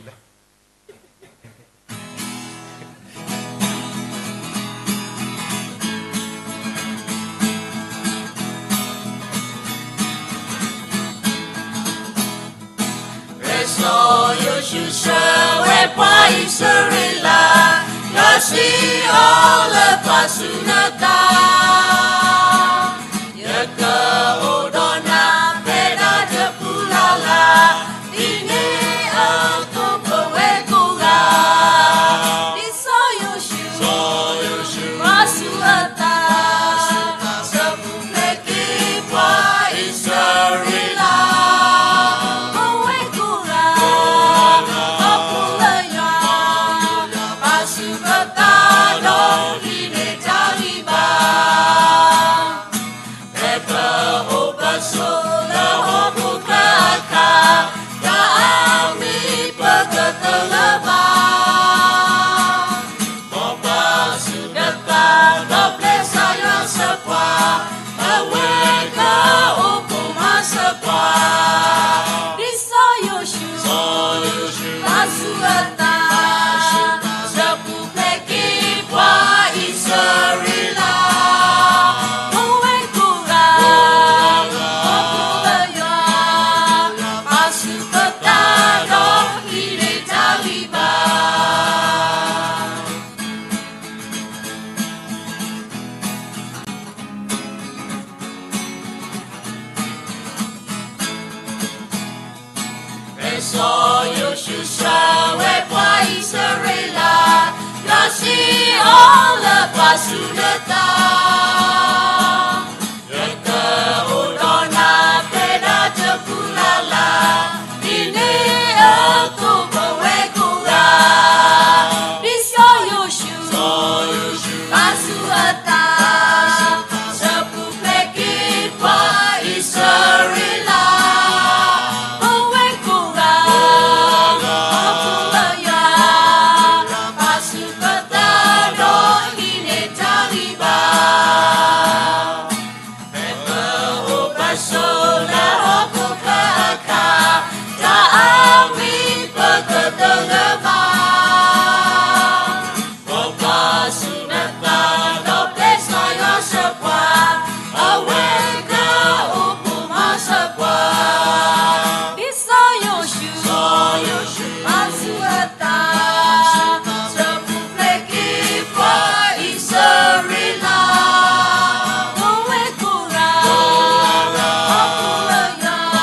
ၤ. ဖဲစီၤယိၤၡူးဆှၢဝဲပှၤအံၣ်စရ့လး, ယွၤစံးအီၤလၢပှၤဆူနတၢ်, ယကအိၣ်ဒီးနၤဖဲဒၣ်တပူၤလၢ်လၢ်, ဒ်န့ၣ်အသိးပဝဲကိးဂၤ, ဒ်စီၤယိၤၡူး, စီၤယိၤၡူးပှၤဆူအတၢ်, ဆၢပူၤဖျဲးက့ၤပှၤအံၣ်စရ့လး, ပဝဲကိးဂၤ ပအိၣ်ပဆိးလၢဟီၣ်ခိၣ်ချၢအခါ, တၢ်အါမံၤပကတလၢဘၣ်. မ်ပစူၢ်က့ၤတၢ်ဒီးပျဲၢ်ကစၢ်ယွၤစၢၤပှၤ, အဝဲကအိၣ်ပိာ်မၤစၢၤပှၤ. ဒ်စီၤယိၤၡူ, စီၤယိၤၡူ, ပစူၢ်အတၢ်, စၢၤပူၤဖျဲးက့ၤပှၤအံၣ်စရ့လး, ပဝဲကိးဂၤ, ကိးဂၤ, ခီဖျိလၢယွၤ, ပစူၢ်က့ၤတၢ်ဒီးဟံးန့ၢ်တၢ်ဂံၢ်ဘါ. ဖဲစီၤယိၤၡူစၢၤဝဲပှၤအံၣ်စရ့လး, ယွၤစံးအီၤလၢပစူၢ်က့ၤတၢ်, ယကအိၣ်ဒီးနၤဖဲဒၣ်တပူၤလၢ်လၢ်, ဒ်န့ၣ်အသိးပဝဲကိးဂၤ, ဒ်စီၤယိၤၡူ, စီၤယိၤၡူ, ပစူၢ်အတၢ်, စၢၤပူၤဖျဲးက့ၤပှၤအံၣ်စရ့လး, ပဝဲကိးဂၤ, ခီဖျိလၢယွၤ, ပစူၢ်က့ၤတၢ်ဒီးဟံးန့ၢ်တၢ်ဂံၢ်ဘါ. ဖဲပအိၣ်ပဆိးလၢဟီၣ်ခိၣ်ချၢအခါ, တၢ်အါမံၤပကတလၢဘၣ်. မ်ပစူၢ်က့ၤတၢ်ဒီးပျဲၢ်ကစၢ်ယွၤစၢၤပှၤ, အဝဲကအိၣ်ပိာ်မၤစၢၤပှၤ. ဒ်စီၤယိၤၡူ, စီၤယိၤၡူ, ပစူၢ်အတၢ်, စၢၤပူၤဖျဲးက့ၤပှၤအံၣ်စရ့လး, ပဝဲကိးဂၤ, ခီဖျိလၢယွ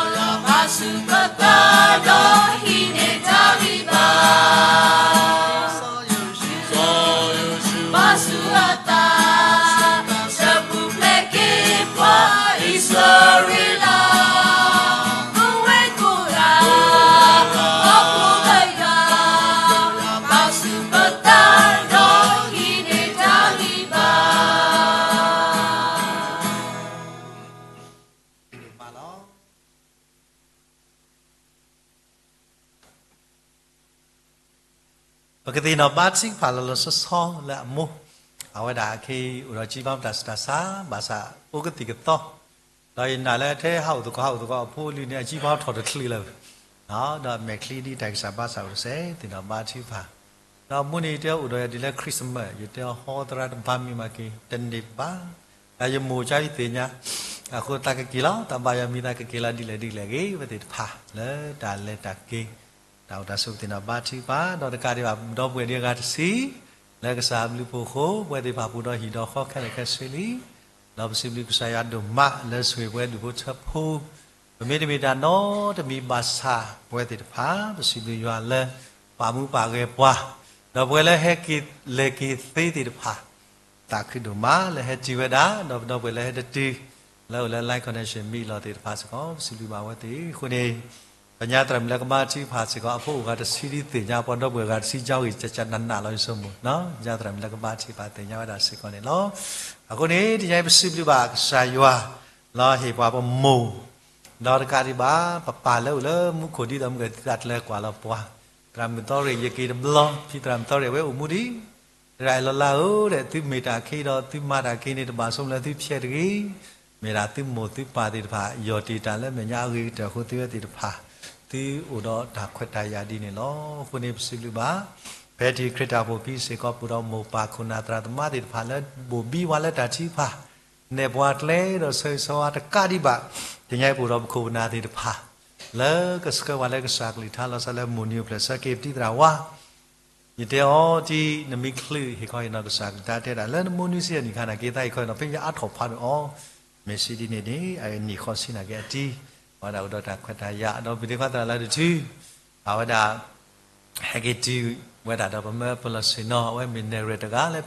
ၤ, ပစူၢ်က့ၤတၢ်ဒီးဟံးန့ၢ်တၢ်ဂံၢ်ဘါ. စီၤယိၤၡူ, စီၤယိၤၡူ, ပစူၢ်အတၢ်, စၢၤပူၤဖျဲးက့ၤပှၤအံၣ်စရ့လး, ပဝဲကိးဂၤ, ခီဖျိလၢယွၤ, ပစူၢ်က့ၤတၢ်ဒီးဟံးန့ၢ်တၢ်ဂံၢ်ဘါ. ပကသ့ၣ်နီၣ်ဘါထုကဖၣ်လီၤလီၤဆီဆီလၢအမိၢ်, အဝဲဒၣ်ခဲအံၤအိၣ်ဒီးကံဘါတၢ်ဆူးတၢ်ဆါ, ဘၣ်ဆၣ်အိၣ်ကသံၣ်ကသီ, ဒီးယနာ်လၢထဲဟးအိၣ်သကိးဟးအိၣ်သကိးအဖိအလံၤန့ၣ် အကံဘါထီၣ်တချုးလၢၤ, ဒီးအမဲာ်ချံဒ်တၢ်ဂံၢ်စၢ်ဘါစၢ်အိၣ်တစဲး သ့ၣ်နီၣ်ဘါထုကဖၣ်. ဒီးအမိၢ်န့ၣ်တဲအိၣ်ဒီးယၤဒ်လၢ Christmas ယတဲအီၤဟီသရၣ်တဘါမံၤမးက့ၤ တန့ၢ်ဘၣ်, ဒီးယမိၢ်ကါယသ့ၣ်ညါ, အဃိသးကက့ၤလီၤ, သးဘါယွၤမံၤသးကက့ၤလီၤဒ်လဲၣ်ဒ်လဲၣ်ဂ့ၤ ပသ့ၣ်တဖၣ်လၢတၢ်လဲၤတၢ်က့ၤ, တၢ်အိၣ်တၢ်ဆိး ပသ့ၣ်နီၣ်ဘါထုကဖၣ်, ဒီးတကးဒံးဘၣ် ဒီပုၢ်ဝဲၢ်ဒံးအဂၤတဆံ, လၢကစၢ်အဘျုးအဖှိၣ်အဃိ ပဝဲသ့ၣ်တဖၣ်ပူၤဒီးဟံၣ်ဒီးဃီခဲလၢာ်ခဲဆ့လံ, ဒီးပစံးဘျုးကစၢ်ယွၤဒိၣ်မးလၢဆိၣ်ဂ့ၤပဝဲဒူၣ်ဖိထၢဖိ, ပမ့တမ့ၢ်တၢ်နီတမံၤဘၣ်ဆၣ် ပဝဲသ့ၣ်တဖၣ် ပစံးဘျုးယွၤလၢ ပာ်မူပာ်ဂဲၤပှၤ, ဒီးပဝဲလၢဟဲက့ၤလဲၤက့ၤသ့သ့ၣ်တဖၣ် သးခုဒိၣ်မးလၢဟဲတုၤဝဲဒၣ်, ဒီးပဒီပုၢ်ဝဲၢ်လၢဟဲတတုၤ လၢအိၣ်လၢ live connection မ့ၢ်အလီၢ်သ့ၣ်တဖၣ်စ့ၢ်ကီး ပစံးဘျုးဘၣ်ဝဲသ့ၣ်အဃိန့ၣ်, ပညါသရၣ်မုၣ်လၢကဘါထုကဖၣ်စ့ၢ်ကီး အဖိအိၣ်ဂၤတဆံဒ်သ့ၣ်ညါပှၤ ဒီပုၢ်ဝဲၢ်ဂၤတဆံ ကၠီဂ့ၤကကနးနးလီၤ ယဆိကမိၣ်, ညါသရၣ်မုၣ်လၢကဘါထုကဖၣ်သ့ၣ်ညါဝဲဒၣ်စ့ၢ်ကီးန့ၣ်လီၤ. အဃိန့ၣ် တညါအံၤပစံးဘျုးဘၣ်ကစၢ်ယွၤ လီၤဟ့ၣ်ပှၤပမိၢ် ဒီးတကးဒံးဘၣ် ပပၢ်လၢအိၣ်လၢမူခိၣ်ဒ်သိးမုၢ်ကသံၣ်သးတလဲၤကွၢ်လီၤပှၤ, သရၣ်မုၣ်သီရ့ၣ် ယက့ၤတဘျီ ဖံသရၣ်မုၣ်သီရ့ၣ် အဝဲအိၣ်မူဒံး, သရၣ်အဲၣ်လီၤလါဧၢဒီး သုမ့ၢ်တၢ်ခံဒီး သုမၤတၢ်ခံန့ၣ် တဘၣ်ဆိကမိၣ်လၢသုဖျဲးတဂ့ၤ, မ့ၢ်ဒၣ်သုမိၢ်သုပၢ်သ့ၣ်တဖၣ် ယီၢ်တ့ၢ်တၢ်လၢမဲာ်ညါအဂ့ၤကတၢၢ်အဃိ သုဝဲသ့ၣ်တဖၣ် သုအိၣ်ဒီးတၢ်ခွဲးတၢ်ယာ်ဒ်န့ၣ်လီၤ. အဃိန့ၣ် ပစံးဘျုးဘၣ် ဖဲထံခရံာ်တၢ်အိၣ်ဖှိၣ်ဖံစ့ၢ်ကီး ပအိၣ်ဒီးမိၢ်ပၢ်ခိၣ်နၢ်သရၣ်သမါသ့ၣ်တဖၣ်လၢဘိၣ်ဘံဝဲလၢတၢ်ထုကဖၣ် နဲၣ်ပှၤကျဲဒီးဆၢဂ့ၤဆၢဝါတကးဒံးဘၣ်, တညါအံၤပအိၣ်ဒီးပခိၣ်ပနၢ်သ့ၣ်တဖၣ် လၢကဆှၢပှၤလၢကစၢ်ကလုၢ်ကထါလီၤဆီလၢမိၢ်နံၤအိၣ်ဖျဲၣ်ဆၢက့ၤပတံၤသရၣ်ဝါ, ယတဲအီၤတံၤ နမ့ၢ်ချုးဟ့ၣ်ခီဟ့ၣ်နီၤကစၢ်ကလုၢ်ကထါတဲဒၣ်လၢနမိၢ်နွံဆံအနံၣ်အခါန့ၣ် က့ၤသးဟ့ၣ်ခီဟ့ၣ်နီၤ ဖဲယအါထီၣ်ဖးဒိၣ်အီၤ, မ့ၢ်စံးဒ်န့ၣ်န့ၣ် အနံၣ်ဃိးဆံန့ၣ်က့ၤအတံၤ, ပဝဲဒၣ်အိၣ်ဒီးတၢ်ခွဲးတၢ်ယာ် ဒီးပဒ့ခွါသရၣ်လၢတထူ အဝဲဒၣ် ဟဲက့ၤတုၤဝဲဒၣ်ဒီးပမၢပလီၢ်ဆ့ၣ်နီၤ အဝဲမ့ၢ်နဲၣ်ရွဲၣ်တဂၤလၢ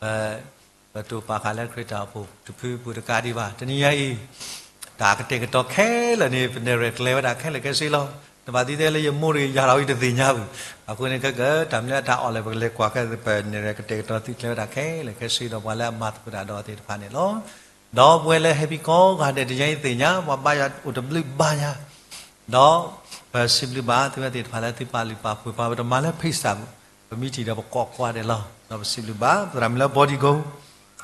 ပ ပတိာ်ပာ်ဃာ်လၢခရံာ်တၢ်အိၣ်ဖှိၣ်တဖုပူၤတကးဒံးဘၣ်. တနံၤညါအံၤ တၢ်ကတဲာ်ကတီၤခဲလၢာ်န့ၣ် ပနဲၣ်ရွဲၣ်ကျဲၤဝဲဒၣ်ခဲလၢာ်ခဲဆ့လီၤ. နဘၣ်သံတဲလၢယမိၢ်တဂ့ၤ ယၤလီၤအံၤတသ့ၣ်ညါဘၣ်. အဃိန့ၣ် ခဲကတၢၢ်မ့ၢ်လၢတၢ်အီၣ်လဲၣ် ပကလဲၤကွၢ်ခဲ ပနဲၣ်ရွဲၣ်ကတဲာ်ကတီၤသုကျဲၤဝဲဒၣ်ခဲလၢာ်ခဲဆ့ဒီးပှၤလၢအမၤသကိးတၢ်ဒီးသ့ၣ်တဖၣ်န့ၣ်လီၤ. ဒီးပဝဲလၢဟဲဖဲကိးဂၤဒဲးတယါအံၤသ့ၣ်ညါ ပှၤဘါယွၤအိၣ်တဘျုးဘါယွၤ, ဒီးပစံးဘျုးဘၣ်သုဝဲသ့ၣ်တဖၣ်လၢသုပာ်လုၢ်ပာ်ပှ့ၤပှၤ ပတမၤလၢ Facebook ပမံထံၣ်ဒီးပကိးကွၢ်ဒဲးလီၤ. ဒီးပစံးဘျုးဘၣ် သရၣ်မုၣ်လၢ Body Gold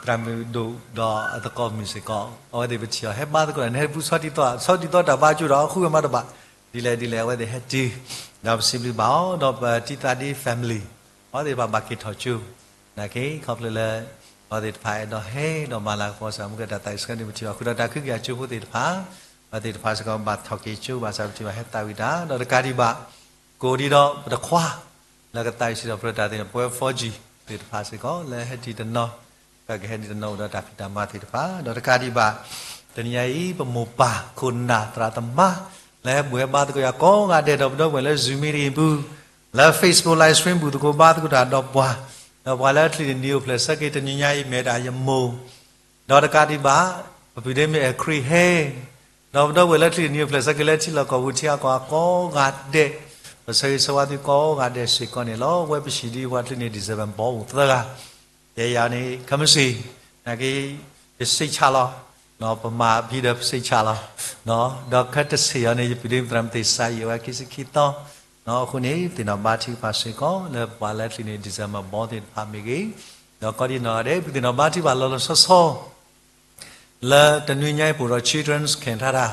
သရၣ်မုၣ်ဒိၣ်ဒီးအသကိးမုၣ်စ့ၢ်ကီး အဝဲသ့ၣ်ပထံၣ်အီၤဟဲဘါသကိးဒီး နဟဲတပူၤဆီတံၢ်သီ ဆီတံၢ်သီတၢ်ဘါကၠိဒီး အဃုဝဲမးတဘၣ် ဒ်လဲၣ်ဒ်လဲၣ် အဝဲသ့ၣ်ဟဲတုၤ, ဒီးပစံးဘျုးဘၣ်အီၤ ဒီးပတံၢ်သးဒ့ family အဝဲသ့ၣ်တဖၣ်ဘၣ်က့ၤထီၣ်ကၠိ နာ်က့ ခီဖျိလၢ အဝဲသ့ၣ်တဖၣ်အဲၣ်ဒိးဟဲဒီးမၤလၤကပီၤစၢ်မူကတၢ်သးဆှၢန့ၣ် ပထံၣ်ဘၣ်ဃုာ်ဒီးတၢ်ခုကယၤကၠိဖိသ့ၣ်တဖၣ်, အဝဲသ့ၣ်တဖၣ်စ့ၢ်ကီးဘၣ်ထီၣ်က့ၤကၠိဘၣ်ဆၣ် ပထံၣ်ဘၣ်ဟဲသးဝံၣ်တၢ် ဒီးတကးဒံးဘၣ် ကိးဒံးဒီးပတခွါ လၢကသးဝံၣ်စံးထီၣ်ပတြၢၤတၢ်သ့ၣ်န့ၣ် ပဝဲ four G သ့ၣ်တဖၣ်စ့ၢ်ကီး လၢဟဲဒံးတနီၤ ကကဟဲဒံးတနီၤအိၣ်ဒီးတၢ်ဖံးတၢ်မၤသ့ၣ်တဖၣ် ဒီးတကးဒံးဘၣ် တနံၤညါအံၤ ပမိၢ်ပၢ်ခိၣ်နၢ်သရၣ်သမါ လၢဟဲဘူၣ်ဟဲဘါသကိးယၤကိးဂၤဒဲး ဒီးပဒီပုၢ်ဝဲၢ်လၢ Zoom meeting ပူၤ လၢ Facebook live stream ပူၤသကိးဘါသကိးတၢ်ဒီးပှၤ, ဒီးပှၤလၢချံးန့ၣ်နံၤအိၣ်ဖျဲၣ်ဆၢက့ၤ တနံၤညါအံၤမ့ၢ်ဒၣ်ယမိၢ် ဒီးတကးဒံးဘၣ် ပပုၢ်ဒ့မ့ၢ်အဲၣ်ခရံာ်ဟဲ, ဒီးပဒီပုၢ်ဝဲၢ်လၢချံးန့ၣ်နံၤအိၣ်ဖျဲၣ်ဆၢက့ၤလၢထံလီၢ်ကီၢ်ပူၤထံအကီၢ်အကိးဂၤဒဲး, ပဆၢဂ့ၤဆၢဝါသုကိးဂၤဒဲးစ့ၢ်ကီးန့ၣ်လီၤ. ဝဲပဟံၣ်ဒ်ပှၤချံးန့ၣ် December ဘီအိၣ်သၢဂၤ ယဲယၤန့ၣ် ခဲမုၢ်ဆ့ၣ် နာ်က့ ယစံးဆၣ်လီၤ, ပမၤဖံဒီးပစံးဆၣ်လီၤ, ဒီးခဲတဆ့ၣ်အံၤန့ၣ် ယပုၢ်ဒ့မ့ၢ်သရၣ်မုၣ်သ့ၣ်စါယံာ်ဝဲခံဆံခံသီ, အဃိန့ၣ် ပသ့ၣ်နီၣ်ဘါထုကဖၣ်စ့ၢ်ကီး လၢပှၤလၢချံးန့ၣ် December ဘီသ့ၣ်တဖၣ်မ့ၢ်ဂ့ၤ, ဒီးကိးဒံးနီၢ်ဂၤဒဲး ပသ့ၣ်နီၣ်ဘါထုကဖၣ်လီၤလီၤဆီဆီ လၢတနွံညါအံၤပအိၣ်ဒီး Children's Cantata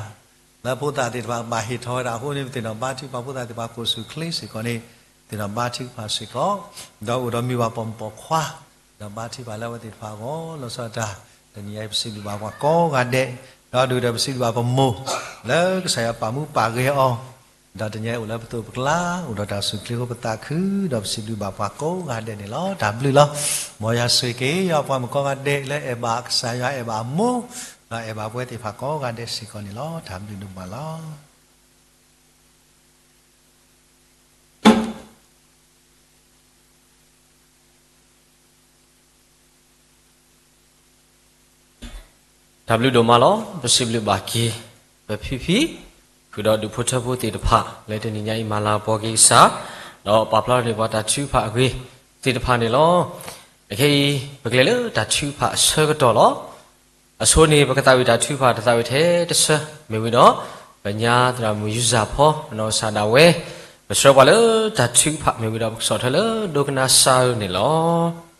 လၢဖိသၣ်သ့ၣ်တဖၣ်ဘၣ်ဟ့ၣ်ထီၣ်ဝဲဒၣ်အဃိန့ၣ် ပသ့ၣ်နီၣ်ဘါထုကဖၣ်ဖိသၣ်သ့ၣ်တဖၣ်ကိးဆူၣ်ချ့စ့ၢ်ကီးန့ၣ် ပသ့ၣ်နီၣ်ဘါထုကဖၣ်စ့ၢ်ကီး, ဒီးအိၣ်ဒီးမုၢ်ဘၣ်ပိာ်မုၣ်ပိာ်ခွါ ဒီးဘါထုကဖၣ်လၢအဝဲသ့ၣ်တဖၣ်အဂီၢ် လီၤဆီဒၣ်တၢ်, တနံၤညါအံၤပစံးဘျုးဘၣ်ပှၤကိးဂၤဒဲး, ဒီးဒုးဒီးပစံးဘျုးဘၣ်ပမိၢ် လၢကစၢ်ယွၤပာ်မူပာ်ဂဲၤအီၤ ဒီးတနံၤညါအံၤအိၣ်လၢပသိးပကျါ အိၣ်ဒီးတၢ်ဆူၣ်ချ့ဖိပသးခု, ဒီးပစံးဘျုးဘၣ်ပှၤကိးဂၤဒဲးန့ၣ်လီၤ. တၢ်ဘျုးလီၤ. မ်ယွၤဆိၣ်ဂ့ၤက့ၤ ယွၤပှၤမုၣ်ကိးဂၤဒဲး လၢအဲၣ်ဘၣ်ကစၢ်ယွၤအဲၣ်ဘၣ်အမိၢ်, ဒီးအဲၣ်ဘၣ်ပဝဲသ့ၣ်တဖၣ်ကိးဂၤဒဲးစ့ၢ်ကီးန့ၣ်လီၤ. တၢ်ဘျုးဒိၣ်မးလီၤ. တၢ်ဘျုးဒိၣ်မးလီၤ. ပစံးဘျုးဘၣ်က့ၤ ပဖံဖံ, ဃုာ်ဒီးဒူၣ်ဖိထၢဖိသ့ၣ်တဖၣ် လၢတနံၤညါအံၤမၤလၤကပီၤက့ၤကစၢ်, ဒီးပာ်ဖျါထီၣ်န့ၢ်ပှၤတၢ်ထုကဖၣ်အဂ့ၢ်သ့ၣ်တဖၣ်န့ၣ်လီၤ. အခဲအံၤ ပကလဲၤလၢတၢ်ထုကဖၣ်အဆၢကတီၢ်လီၤ. အဆိန့ၣ် ပကသးဝံၣ်တၢ်ထုကဖၣ်တသးဝံၣ်ထဲတဆၢ မ့ၢ်ဝံၤဒီး ပညါသရၣ်မုၣ်ယူၤစၢ်ဖီ အနီၢ်ကစၢ်ဒၣ်ဝဲ ပဆှၢပှၤလၢတၢ်ထုကဖၣ်မ့ၢ်ဝံၤဒီး ပကဆီၣ်ထွဲလၢဒိကနၣ်စၢ်အၢန့ၣ်လီၤ.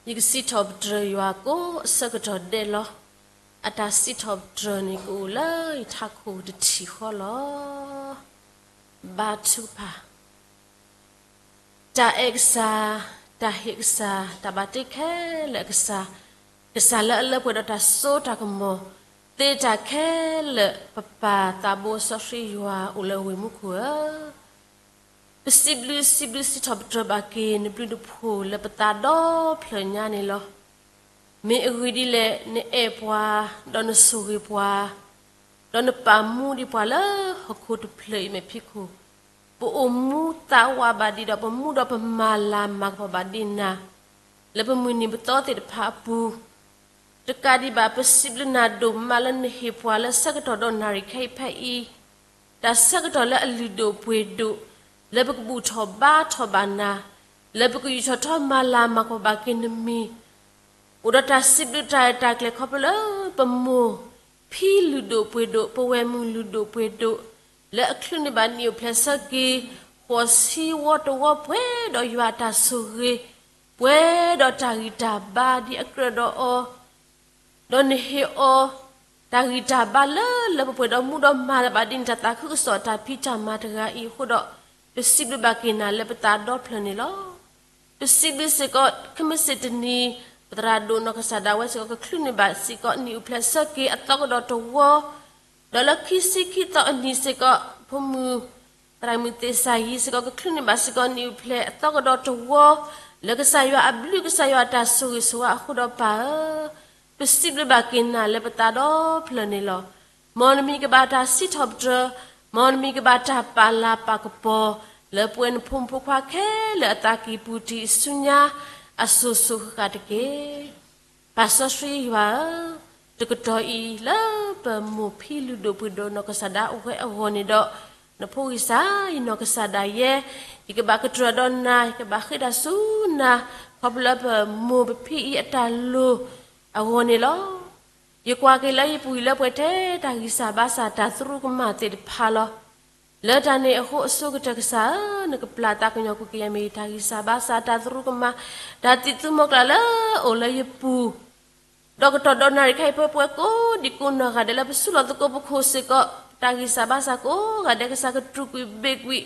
ယကစံးထီၣ်ပတြၢၤယွၤကိးအဆၢကတီၢ်ဒဲးလီၤ. အတၢ်စံးထီၣ်ပတြၢၤန့ၣ် ကအိၣ်လၢယထးခိၣ်တထံၣ်ဃီလီၤ. ဘါထုကဖၣ် တၢ်အဲၣ်ကစၢ်, တၢ်ဟ့ၣ်ကစၢ်, တၢ်ဘၣ်တ့ခဲလၢာ်အကစၢ်, ကစၢ်လၢအလၢပှဲၤဒီးတၢ်စိတၢ်ကမီၤ, သ့တၢ်ခဲလၢာ် ပပၢ်သးဘိစီဆှံယွၤအိၣ်လၢဝ့ၢ်မူခိၣ်ဧၢ, ပစံးဘျုးစံးဘျုးစံးထီၣ်ပတြၢၤဘၣ်က့ၤ နဘျုးနဖှိၣ်လၢပသးဒီဖျၢၣ်ညါန့ၣ်လီၤ. မ့ၢ်အဂ့ၢ်ဒ်လဲၣ် နအဲၣ်ပှၤ, ဒီးနဆိၣ်ဂ့ၤပှၤ, ဒီးနပာ်မူဒံးပှၤလၢဟီၣ်ခိၣ်တဖျၢၣ်အံၤအမဲာ်ဖံးခိၣ်, ပအိၣ်မူသးဝးဘၣ်ဒံးဒီးပမူဒီးပမၤလၤမၤကပီၤဘၣ်ဒံးနၤ, လၢပမုၢ်နံၤပသီသ့ၣ်တဖၣ်အပူၤ တကးဒံးဘၣ် ပစံးဘျုးနၤဒိၣ်မးလၢနဟ့ၣ်ပှၤလၢဆၢကတီၢ်ဒီးနၣ်ရံၣ်ခဲအံၤဖဲအံၤ, တၢ်ဆၢကတီၢ်လၢအလုၢ်ဒိၣ်ပှ့ၤဒိၣ်, လၢပကဘူၣ်ထီၣ်ဘါထီၣ်ဘၣ်နၤ, လၢပကယူးထီၣ်ထီမၤလၤမၤကပီၤဘၣ်က့ၤနမံၤ, အိၣ်ဒီးတၢ်စံးဘျုးတၢ်ရဲၣ်တၢ်ကျဲၤခီဖျိလၢပမိၢ် ဖံလုၢ်ဒိၣ်ပှ့ၤဒိၣ် ပဝဲၢ်မုၢ်လုၢ်ဒိၣ်ပှ့ၤဒိၣ်, လၢအချုးန့ၢ်ဘၣ်နံၣ်အိၣ်ဖျဲၣ်ဆၢက့ၤ ဃိးဆံဝီတဝီပှဲၤဒီးယွၤအတၢ်ဆိၣ်ဂ့ၤ, ပှဲၤဒီးတၢ်ဂံၢ်တၢ်ဘါဒ်အကြၢးဒီးအီၤ, ဒီးနဟ့ၣ်အီၤ တၢ်ဂံၢ်တၢ်ဘါလၢလၢပှဲၤပှဲၤဒီးမူဒီးမၤလၢၤဘၣ်ဒ်နတၢ်သးခုကစီၣ်တၢ်ဖံးတၢ်မၤတဂၤအံၤအဃိဒီး, ပစံးဘျုးဘၣ်က့ၤနၤလၢပသးဒီဖျၢၣ်န့ၣ်လီၤ. ပစံးဘျုးစ့ၢ်ကီး ခဲမုၢ်ဆ့ၣ်တနံၤ ပသရၣ်ဒိၣ်နီၢ်ကစၢ်ဒၣ်ဝဲစ့ၢ်ကီး ကချုးန့ၢ်ဘၣ်စ့ၢ်ကီးနံၣ်အိၣ်ဖျဲၣ်ဆၢက့ၤအသီကဒီးတဝီ, ဒီးလၢခံဆံခံသီအနံၤစ့ၢ်ကီး ဖိမုၣ် သရၣ်မုၣ်သ့ၣ်စၢ်ယံၤစ့ၢ်ကီး ကချုးန့ၢ်ဘၣ်စ့ၢ်ကီးနံၣ်အိၣ်ဖျဲၣ်အသီကဒီးတဝီ, လၢကစၢ်ယွၤအဘျုး ကစၢ်ယွၤအတၢ်ဆိၣ်ဂ့ၤဆိၣ်ဝါအဃိဒီးပၢ်ဧၢ, ပစံးဘျုးဘၣ်က့ၤနၤလၢပသးဒီဖျၢၣ်န့ၣ်လီၤ. မ်နမံၤကဘၣ်တၢ်စံးထီၣ်ပတြၢၤ, မ်နမံၤကဘၣ်တၢ်ပာ်လၤပာ်ကပီၤ လၢပဝဲနဖိမုၣ်ဖိခွါခဲလၢာ်အသးကံၢ်ပူၤတံၢ်ဆူညါ အစိၤစိၤဃၣ်ဃၣ်တက့ၢ်. ပၢ်စီဆှံယွၤဧၢ, တကတီၢ်အံၤလၢပမိၢ်ဖံလုၢ်ဒိၣ်ပှ့ၤဒိၣ်နီၢ်ကစၢ်ဒၣ်ဝဲအဂီၢ်န့ၣ်ဒီး, နဖိဂံၢ်စၢ်ယနီၢ်ကစၢ်ဒၣ်ယဲ, ယကဘၣ်ကတြၢၤဒီးနၤ ယကဘၣ်ဃ့တၢ်ဆူနၤ, ခီဖျိလၢပမိၢ်ပဖံအံၤအတၢ်လိၤအဂီၢ်န့ၣ်လီၤ. ယကွၢ်က့ၤလၢယပူၤကွံာ်လၢပှဲၤထဲတၢ်ဂံၢ်စၢ်ဘါစၢ်တၢ်သရူးကမၣ်သ့ၣ်တဖၣ်လီၤ. လၢတၢ်န့ၣ်အဃိအဆိကတၢၢ်ကစၢ်ဧၢ, နကပျၢ်သးကညီၤကွံာ်က့ၤယၤမ့ၢ်တၢ်ဂံၢ်စၢ်ဘါစၢ်တၢ်သရူးကမၣ်, တၢ်သံၣ်သူမီၤကျၢ်လၢအအိၣ်လၢယပူၤ, ဒီးကတီၢ်ဒီးနၣ်ရံၣ်ခဲအံၤပှဲၤပှဲၤကိးဒံကိးနီၢ်ဂၤဒဲးလၢပဆူလီၤသကိးပခိၣ်စ့ၢ်ကီး, တၢ်ဂံၢ်စၢ်ဘါစၢ်ကိးဂၤဒဲးကစၢ်ကတြူာ်ကွံာ်ဘ့ၣ်ကွံာ်,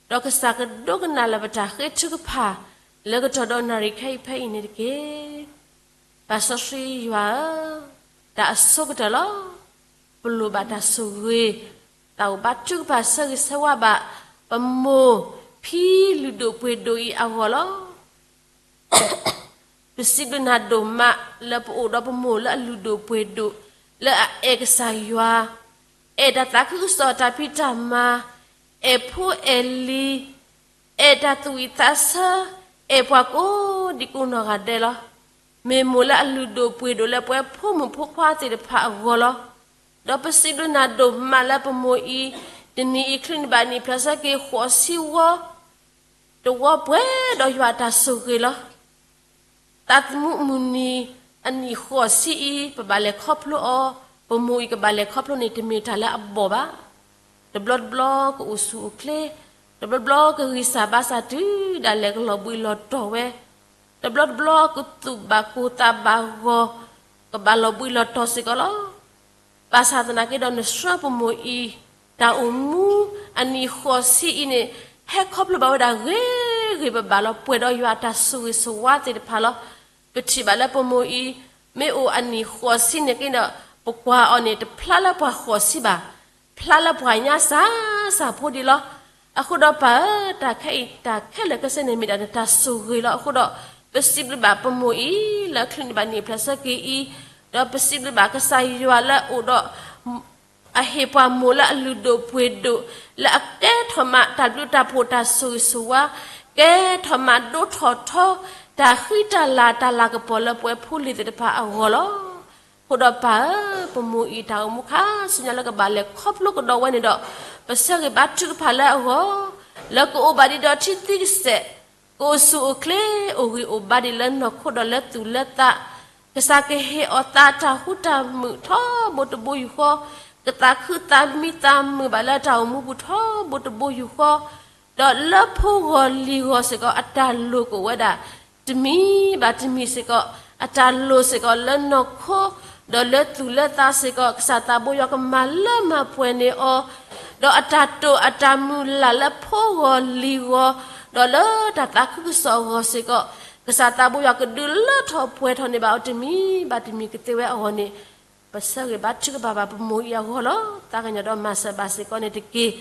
ဒီးကစၢ်ကဒိကနၣ်လၢပတၢ်ဃ့ထုကဖၣ်, လၢကတီၢ်ဒီးနၣ်ရံၣ်ခဲအံၤဖဲအံၤန့ၣ်တက့ၢ်. ပၢ်စီဆှံယွၤဧၢ, တၢ်အဆိကတၢၢ်လီၤ. ပလိၣ်ဘၣ်တၢ်ဆိၣ်ဂ့ၤ, တၢ်အိၣ်ဘါထုကဖၣ်ဆၢဂ့ၤဆၢဝါဘၣ်, ပမိၢ်ဖံလုၢ်ဒိၣ်ပှ့ၤဒိၣ်အံၤအဂီၢ်လီၤ. ပစံးဘျုးနၤဒိၣ်မးလၢပအိၣ်ဒီးပမိၢ်လၢအလုၢ်ဒိၣ်ပှ့ၤဒိၣ်, လၢအအဲၣ်ကစၢ်ယွၤ, အဲၣ်တၢ်သးခုကစီၣ်တၢ်ဖံးတၢ်မၤ, အဲၣ်ဖိအဲၣ်လံၤ, အဲၣ်တၢ်သူၣ်ဝံၣ်သးဆၢ, အဲၣ်ပှၤကိးဒံကိးနီၢ်ဂၤဒဲးလီၤ. မ့ၢ်မိၢ်လၢအလုၢ်ဒိၣ်ပှ့ၤဒိၣ်လၢပဝဲဖိမုၣ်ဖိခွါသ့ၣ်တဖၣ်အဂီၢ်လီၤ. ဒီးပစံးဘျုးနၤဒိၣ်မးလၢပမိၢ်အံၤ, တနံၤအံၤချုးန့ၢ်ဘၣ်နံၣ်ဖျၢၣ်ဆၢက့ၤဃိးဆံဝီ တဝီပှဲၤဒီးယွၤအတၢ်ဆိၣ်ဂ့ၤလီၤ. သးသမူမုၢ်နံၤအနံၣ်ဃိးဆံအံၤ ပဘၣ်လဲၤခီဖျိအီၤ, ပမိၢ်အံၤကဘၣ်လဲၤခီဖျိန့ၣ် တမ့ၢ်တၢ်လၢအဘီၣ်ဘၣ်. တဘျီတဘျီကအိၣ်ဆူၣ်အိၣ်ချ့, တဘျီတဘျီကဂံၢ်စၢ်ဘါစၢ်တုၤဒၣ်လဲာ်ကလီၤဘှံးလီၤတီၤဝဲ, တဘျီတဘျီကသူၣ်ဘၣ်ကိၢ်သးဘၣ်ဂီၤ, ကဘၣ်လီၤဘှံးလီၤတီၤစ့ၢ်ကီးလီၤ. ဘၣ်ဆၣ်သနာ်က့ဒီးနဆှၢပမိၢ်အံၤ, တၢ်အိၣ်မူအနံၣ်ဃိးဆံအံၤန့ၣ်, ဟဲခီဖျိဘၣ်ဝဲဒၣ်ဂ့ၤဂ့ၤဘၣ်ဘၣ်လီၤ ပှဲၤဒီးယွၤအတၢ်ဆိၣ်ဂ့ၤဆိၣ်ဝါသ့ၣ်တဖၣ်လီၤ. ပထံၣ်ဘၣ်လၢပမိၢ်အံၤ, မ့ၢ်အိၣ်အနံၣ်ဃိးဆံန့ၣ်က့ဒီး, ပကွၢ်အီၤန့ၣ် တဖျါလၢပှၤဃိးဆံဘၣ်, ဖျါလၢပှၤညါစၢ်စၢ်ဖိဒံးလီၤ. အဃိဒီးပၢ်ဧၢ, တၢ်ခဲအံၤတၢ်ခဲလၢာ်ခဲဆ့န့ၣ် မ့ၢ်ဒၣ်နတၢ်ဆိၣ်ဂ့ၤလီၤ. အဃိဒီး, ပစံးဘျုးဘၣ်ပမိၢ်အံၤ, လၢချုးန့ၢ်ဘၣ်နံၣ်ဖျၢၣ်ဆၢက့ၤအံၤ, ဒီးပစံးဘျုးဘၣ်ကစၢ်ယွၤလၢအအိၣ်ဒီး အဟ့ၣ်ပှၤမိၢ်လၢအလုၢ်ဒိၣ်ပှ့ၤဒိၣ်, လၢအကဲထီၣ်မးတၢ်ဘျုးတၢ်ဖှိၣ်တၢ်ဆိၣ်ဂ့ၤဆိၣ်ဝါ, ကဲထီၣ်မးဒိၣ်ထီၣ်ထီ, တၢ်ဃံတၢ်လၤတၢ်လၤကပီၤလၢပဝဲဖိလံၤသ့ၣ်တဖၣ်အဂီၢ်လီၤ. အဃိဒီးပၢ်ဧၢ, ပမိၢ်အံၤတၢ်အိၣ်မူခါဆူညါလၢကဘၣ်လဲၤခီဖျိကဒီးဝဲန့ၣ်ဒီး, ပဆၢဂ့ၤဘါထုကဖၣ်လၢအဂီၢ်, လၢကအိၣ်ဘၣ်ဒံးဒီးထံသံကစဲး, ကအိၣ်ဆူၣ်အိၣ်ချ့အိၣ်ဂံၢ်အိၣ်ဘါဒံးလၢနီၢ်ခိဒီးလၢသူၣ်လၢသး, ကစၢ်ကဟ့ၣ်အီၤသးတၢ်ဃူတၢ်မုာ်ထီဘိတဘိယူၢ်ဃီ, ကသးခုသးမံသးမုာ်ဘၣ်လၢတၢ်အိၣ်မူပူၤထီဘိတဘိယူၢ်ဃီ, ဒီးလၢဖိဂီၤလံၤဂီၤစ့ၢ်ကီး အတၢ်လိၣ်ကအိၣ်ဝဲဒၣ် တမံၤဘၣ်တမံၤစ့ၢ်ကီး, အတၢ်လိၣ်စ့ၢ်ကီးလၢနီၢ်ခိ, ဒီးလၢသူၣ်လၢသးစ့ၢ်ကီး, ကစၢ်သးဘိယွၤကမၤလၢမၤပှဲၤန့ၢ်အီၤ, ဒီးအတၢ်တိာ်အတၢ်မုၢ်လၢ်လၢဖိဂီၤလံၤဂီၤ, ဒီးလၢတၢ်သးခုကစီၣ်အဂီၢ်စ့ၢ်ကီး, ကစၢ်သးဘိယွၤကဒုးလၢထီၣ်ပှဲၤထီၣ်န့ၢ်ဘၣ်အီၤတမံၤဘၣ်တမံၤကသ့ဝဲအဂီၢ်န့ၣ်, ပဆၢဂ့ၤဘါထုကဖၣ်ဘၣ်ပမိၢ်အံၤအဂီၢ်လီၤ. သးကညီၤဒီးမၤစၢၤဘၣ်စ့ၢ်ကီးန့ၣ်တက့ၢ်.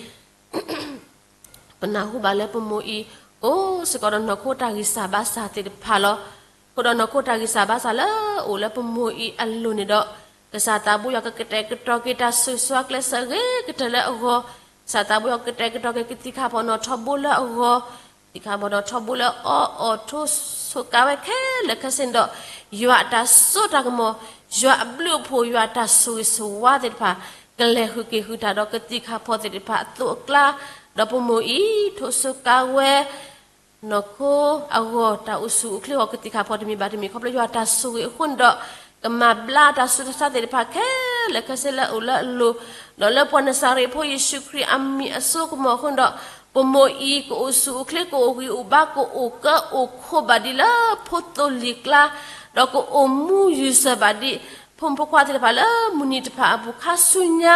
ပနၢ်ဟူဘၣ်လၢပမိၢ်အံၤ, အိၣ်စ့ၢ်ကီးဒီးနီၢ်ခိတၢ်ဂံၢ်စၢ်ဘါစၢ်သ့ၣ်တဖၣ်လီၤ. အဃိဒီးနီၢ်ခိတၢ်ဂံၢ်စၢ်ဘါစၢ်လၢအိၣ်လၢပမိၢ်အံၤအလိၤန့ၣ်ဒီး, ကစၢ်သးဘိယွၤကကတဲာ်ကတီၤက့ၤတၢ်ဆိၣ်ဂ့ၤဆိၣ်ဝါကျဲစၢးဂ့ၤကတၢၢ်လၢအဂီၢ်, ကစၢ်သးဘိယွၤကကတဲာ်ကတီၤက့ၤကသံၣ်ခါဖီၣ်နီၣ်ထီဘိလၢအဂီၢ်, သံၣ်ခါဖီၣ်နီၣ်ထီဘိလၢအအီၣ်အီၤထိးဆိးကါဝဲခဲလၢာ်ခဲဆ့န့ၣ်ဒီး, ယွၤအတၢ်စိတၢ်ကမီၤ, ယွၤအဘျုးအဖှိၣ် ယွၤအတၢ်ဆိၣ်ဂ့ၤဆိၣ်ဝါသ့ၣ်တဖၣ်, ကလဲၤဃုာ်က့ၤဃုာ်တၢ်ဒီးကသံၣ်ခါဖီၣ်သ့ၣ်တဖၣ်အသိးအကျါ, ဒီးပမိၢ်အံၤထိးဆိးကါဝဲ နီၢ်ခိအဂီၢ် တၢ်အိၣ်ဆူၣ်အိၣ်ချ့အဂီၢ် ကသံၣ်ခါဖီၣ်တမံၤဘၣ်တမံၤ ခီဖျိယွၤတၢ်ဆိၣ်ဂ့ၤအဃိန့ၣ်ဒီး, ကမၤဘျါတၢ်ဆူးတၢ်ဆါသ့ၣ်တဖၣ်ခဲလၢာ်ခဲဆ့လၢအအိၣ်လၢအလိၤ, ဒီးလၢပှၤနစၤရ့းဖိယ့ၣ်ၡူးခရံာ်အမံၤအစိကမီၤအဃိန့ၣ်ဒီး, ပမိၢ်အံၤကအိၣ်ဆူၣ်အိၣ်ချ့ ကအိၣ်ဂံၢ်အိၣ်ဘါကအိၣ်ကၢအိၣ်ခိးဘၣ်ဒံးလၢဖိသိလံၤကျါ, ဒီးကအိၣ်မူယူၤစၢၤဘၣ်ဒံး ဖိမုၣ်ဖိခွါသ့ၣ်တဖၣ်လၢမုၢ်နံၤတဖၣ်အပူၤခါဆူညါ,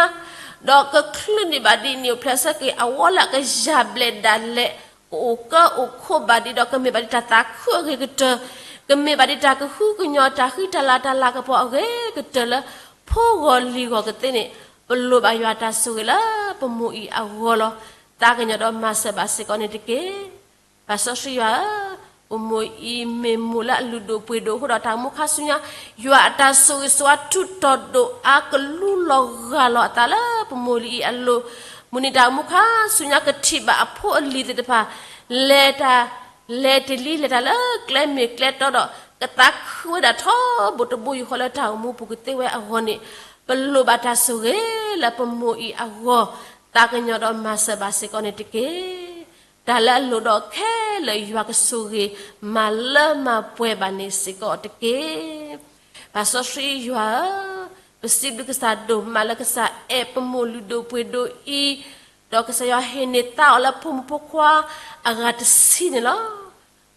ဒီးကချုးန့ၢ်ဘၣ်ဒံးန့ၣ်အိၣ်ဖျဲၣ်ဆၢက့ၤအဝီလၢအကယၢ်ဘျဲၣ်ဒၣ်လဲာ်, ကအိၣ်ကၢအိၣ်ခိးဘၣ်ဒံးဒီးကမ့ၢ်ဘၣ်ဒံးတၢ်သးခုအဂ့ၤကတၢၢ်, ကမ့ၢ်ဘၣ်ဒံးတၢ်ကဟုကညီၤ တၢ်ဃံတၢ်လၤတၢ်လၤကပီၤအဂ့ၤကတၢၢ်လၢ ဖိဂီၤလံၤဂီၤကသ့န့ၣ်, ပလိၣ်ဘၣ်ယွၤတၢ်ဆိၣ်ဂ့ၤလၢပမိၢ်အံၤအဂီၢ်လီၤ. သးကညီၤဒီးမၤစၢၤဘၣ်စ့ၢ်ကီးန့ၣ်တက့ၢ်. ပၢ်စီဆှံယွၤဧၢ, ပမိၢ်အံၤမ့ၢ်မိၢ်လၢအလုၢ်ဒိၣ်ပှ့ၤဒိၣ်အဃိဒီး တၢ်အိၣ်မူခါဆူညါ, ယွၤအတၢ်ဆိၣ်ဂ့ၤဆိၣ်ဝါထူးတီၤဒိၣ်အါကလူလီၤဂၢ်လီၤအသးလၢပမိၢ်လံၤအံၤအလိၤ, မုၢ်နံၤတၢ်အိၣ်မူခါဆူညါကထံၣ်ဘၣ်အဖိအလံၤသ့ၣ်တဖၣ်, လဲၤတၢ် လဲၤတ့ၢ်လံလဲၤတၢ်လၢကျဲမ့ၢ်ကျဲတီဒီး ကသးခုဝဲဒၣ်ထီဘိတဘိယူၢ်ဃီလၢတၢ်အိၣ်မူပူၤကသ့ဝဲအဂီၢ်န့ၣ်, ပလိၣ်ဘၣ်တၢ်ဆိၣ်ဂ့ၤလၢပမိၢ်အံၤအဂီၢ်, သးကညီၤဒီးမၤစၢၤဘၣ်စ့ၢ်ကီးန့ၣ်တက့ၢ်. တၢ်လၢအလိၣ်ဒီးခဲလၢာ်ယွၤကဆိၣ်ဂ့ၤ မၤလၢမၤပှဲၤဘၣ်န့ၣ်စ့ၢ်ကီးတက့ၢ်. ပၢ်စီဆှံယွၤဧၢ, ပစံးဘျုးကစၢ်ဒိၣ်မးလၢကစၢ်အဲၣ်ပမိၢ်လုၢ်ဒိၣ်ပှ့ၤဒိၣ်အံၤ, ဒီးကစၢ်ယွၤဟ့ၣ်န့ၢ်သါအီၤလၢဖိမုၣ်ဖိခွါအဂၤတဆံန့ၣ်လီၤ.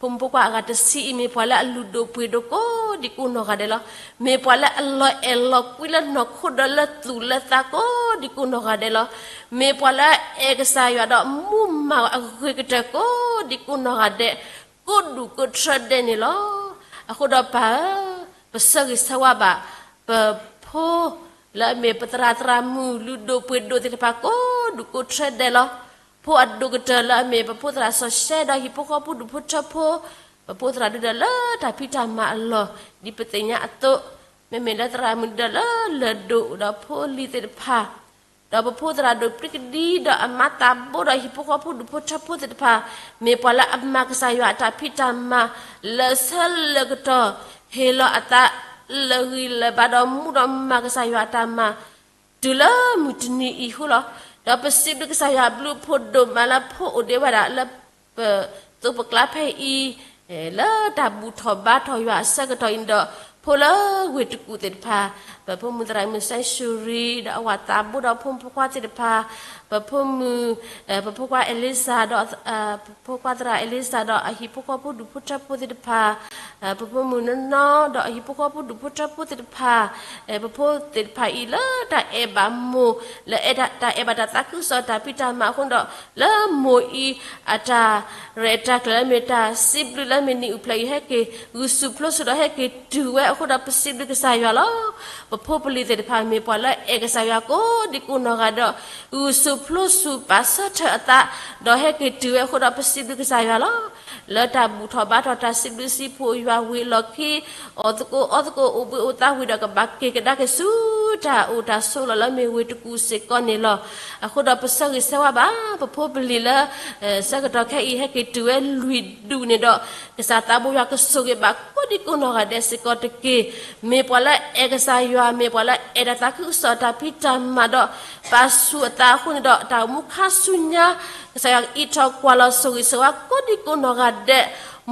ဖိမုၣ်ဖိခွါအဂၤတဆံအံၤ မ့ၢ်ပှၤလၢအလုၢ်ဒိၣ်ပှ့ၤဒိၣ်ကိးဒံကိးနီၢ်ဂၤဒဲးလီၤ. မ့ၢ်ပှၤလၢအလီၤအဲၣ်လီၤကွံလၢနီၢ်ခိဒီးလၢသူၣ်လၢသးကိးဒံကိးနီၢ်ဂၤဒဲးလီၤ. မ့ၢ်ပှၤလၢအအဲၣ်ကစၢ်ယွၤဒီးမူမၤအဂ့ၤကတၢၢ်ကိးဒံကိးနီၢ်ဂၤဒဲး, ကိးဒူၣ်ကိးထြၢဒဲးန့ၣ်လီၤ. အဃိဒီးပၢ်ဧၢ, ပဆၢဂ့ၤဆၢဝါဘၣ် ပဖိ လၢအမ့ၢ်ပသရၣ်သရၣ်မုၣ်လုၢ်ဒိၣ်ပှ့ၤဒိၣ်သ့ၣ်တဖၣ်ကိးဒူၣ်ကိးထြၢဒဲးလီၤ. ဖိအဒိၣ်ကတၢၢ်လၢအမ့ၢ်ပဖိသရၣ်စီၤၡဲဒီးဟံၣ်ဖိဃီဖိဒူၣ်ဖိထၢဖိ, ပဖိသရၣ်ဒုဒီးလၢတၢ်ဖံးတၢ်မၤအလီၢ်, ဒ်ပသ့ၣ်ညါအသိး, မ့မ့ၢ်လၢသရၣ်မုၣ်ဒုဒီးလၢလၢၢ်ဒိၣ်ဒီးဖိလံၤသ့ၣ်တဖၣ် ဒီးပဖိသရၣ်ဒိၣ်ပြံကဒံဒီးအမါသးဘိဒီးဟံၣ်ဖိဃီဖိဒူၣ်ဖိထၢဖိသ့ၣ်တဖၣ်, မ့ၢ်ပှၤလၢအမၤကစၢ်ယွၤအတၢ်ဖံးတၢ်မၤ လၢဆၢလၢကတီၢ်, ဟ့ၣ်လီၤအသးလၢာ်ဂံၢ်လၢာ်ဘါဒီးမူဒီးမၤကစၢ်ယွၤအတၢ်မၤ တုၤလၢမုၢ်တနံၤအံၤဃိလီၤ. ဒီးပစံးဘျုးကစၢ်ယွၤအဘျုးအဖှိၣ်ဒိၣ်မးလၢဖိအိၣ်ဒံးဝဲဒၣ်လၢပသိးပကျါဖဲအံၤ, လၢတၢ်ဘူၣ်ထီၣ်ဘါထီၣ်ယွၤအဆၢကတီၢ်အံၤန့ၣ်ဒီး, ဖိလၢဝ့ၢ်တကူၣ်သ့ၣ်တဖၣ်, ပဖိမုၣ်သရၣ်မုၣ်စဲၣ်ၡူရံ ဒီးအဝၤသးဘိဒီးဖိမုၣ်ဖိခွါသ့ၣ်တဖၣ်, ပဖိမုၣ်, ပဖိခွါအဲလံစၣ်ဒီး, ဖိခွါသရၣ်အဲလံစၣ်ဒီးအဟံၣ်ဖိဃီဖိဒူၣ်ဖိထၢဖိသ့ၣ်တဖၣ်, ပဖိမုၣ်နီၢ်နီၢ်ဒီးအဟံၣ်ဖိဃီဖိဒူၣ်ဖိထၢဖိသ့ၣ်တဖၣ်, ပဖိသ့ၣ်တဖၣ်အံၤလၢတၢ်အဲၣ်ဘၣ်မိၢ်, လၢအဲၣ်တၢ်အဲၣ်ဘၣ်တၢ်သးခုကစီၣ်တၢ်ဖံးတၢ်မၤအဃိဒီး, လၢမိၢ်အံၤအတၢ်ရဲၣ်တၢ်ကျဲၤလၢမ့ၢ်တၢ်စံးဘျုးလၢမ့ၢ်နံၣ်အုၣ်ဖျဲၣ်အံၤဟဲက့ၤဂုာ်ဆူၣ်ဖျိဆူၣ်ဒီးဟဲက့ၤတုၤဝဲအဃိဒီးပစံးဘျုးကစၢ်ယွၤလီၤ. ပဖိပလံၤသ့ၣ်တဖၣ်မ့ၢ်ပှၤလၢအအဲၣ်ကစၢ်ယွၤကိးဒံကိးနီၢ်ဂၤဒီး, ဂုာ်ဆူၣ်ဖျိဆူၣ်ပာ်ဆၢထၢၣ်အသး, ဒီးဟဲက့ၤတုၤဝဲအဃိဒီးပစံးဘျုးကစၢ်ယွၤလီၤ. လၢတၢ်ဘူၣ်ထီၣ်ဘါထီၣ်တၢ်စံးဘျုးစံးဖှိၣ်ယွၤဝံၤအလီၢ်ခံ, အီၣ်သကိးအီသကိးအိၣ်ဘှံးအိၣ်သါဝံၤဒီးကဘၣ်က့ၤကဒါက့ၤဆူတၢ်အိၣ်တၢ်ဆိးလီၤလၢမ့ၢ်ဝ့ၢ်တကူၣ်စ့ၢ်ကီးန့ၣ်လီၤ. အဃိဒီးပဆၢဂ့ၤဆၢဝါဘၣ် ပဖိပလံၤလၢ ဆၢကတီၢ်ခဲအံၤဟဲက့ၤတုၤဝဲလွံၢ်ဒူၣ်န့ၣ်ဒီး, ကစၢ်သးဘိယွၤကဆိၣ်ဂ့ၤဘၣ်ကိးဒံကိးနီၢ်ဂၤဒဲးစ့ၢ်ကီးတက့ၢ်. မ့ၢ်ပှၤလၢအအဲၣ်ကစၢ်ယွၤ, မ့ၢ်ပှၤလၢအအဲၣ်တၢ်သးခုကစီၣ်တၢ်ဖံးတၢ်မၤဒီး, ပာ်ဆူၣ်အသးအဃိန့ၣ်ဒီး တၢ်အိၣ်မူခါဆူညါ, ကစၢ်ယွၤကအံးထီၣ်ကွၢ်လီၤဆိၣ်ဂ့ၤဆိၣ်ဝါကိးဒံကိးနီၢ်ဂၤဒဲး,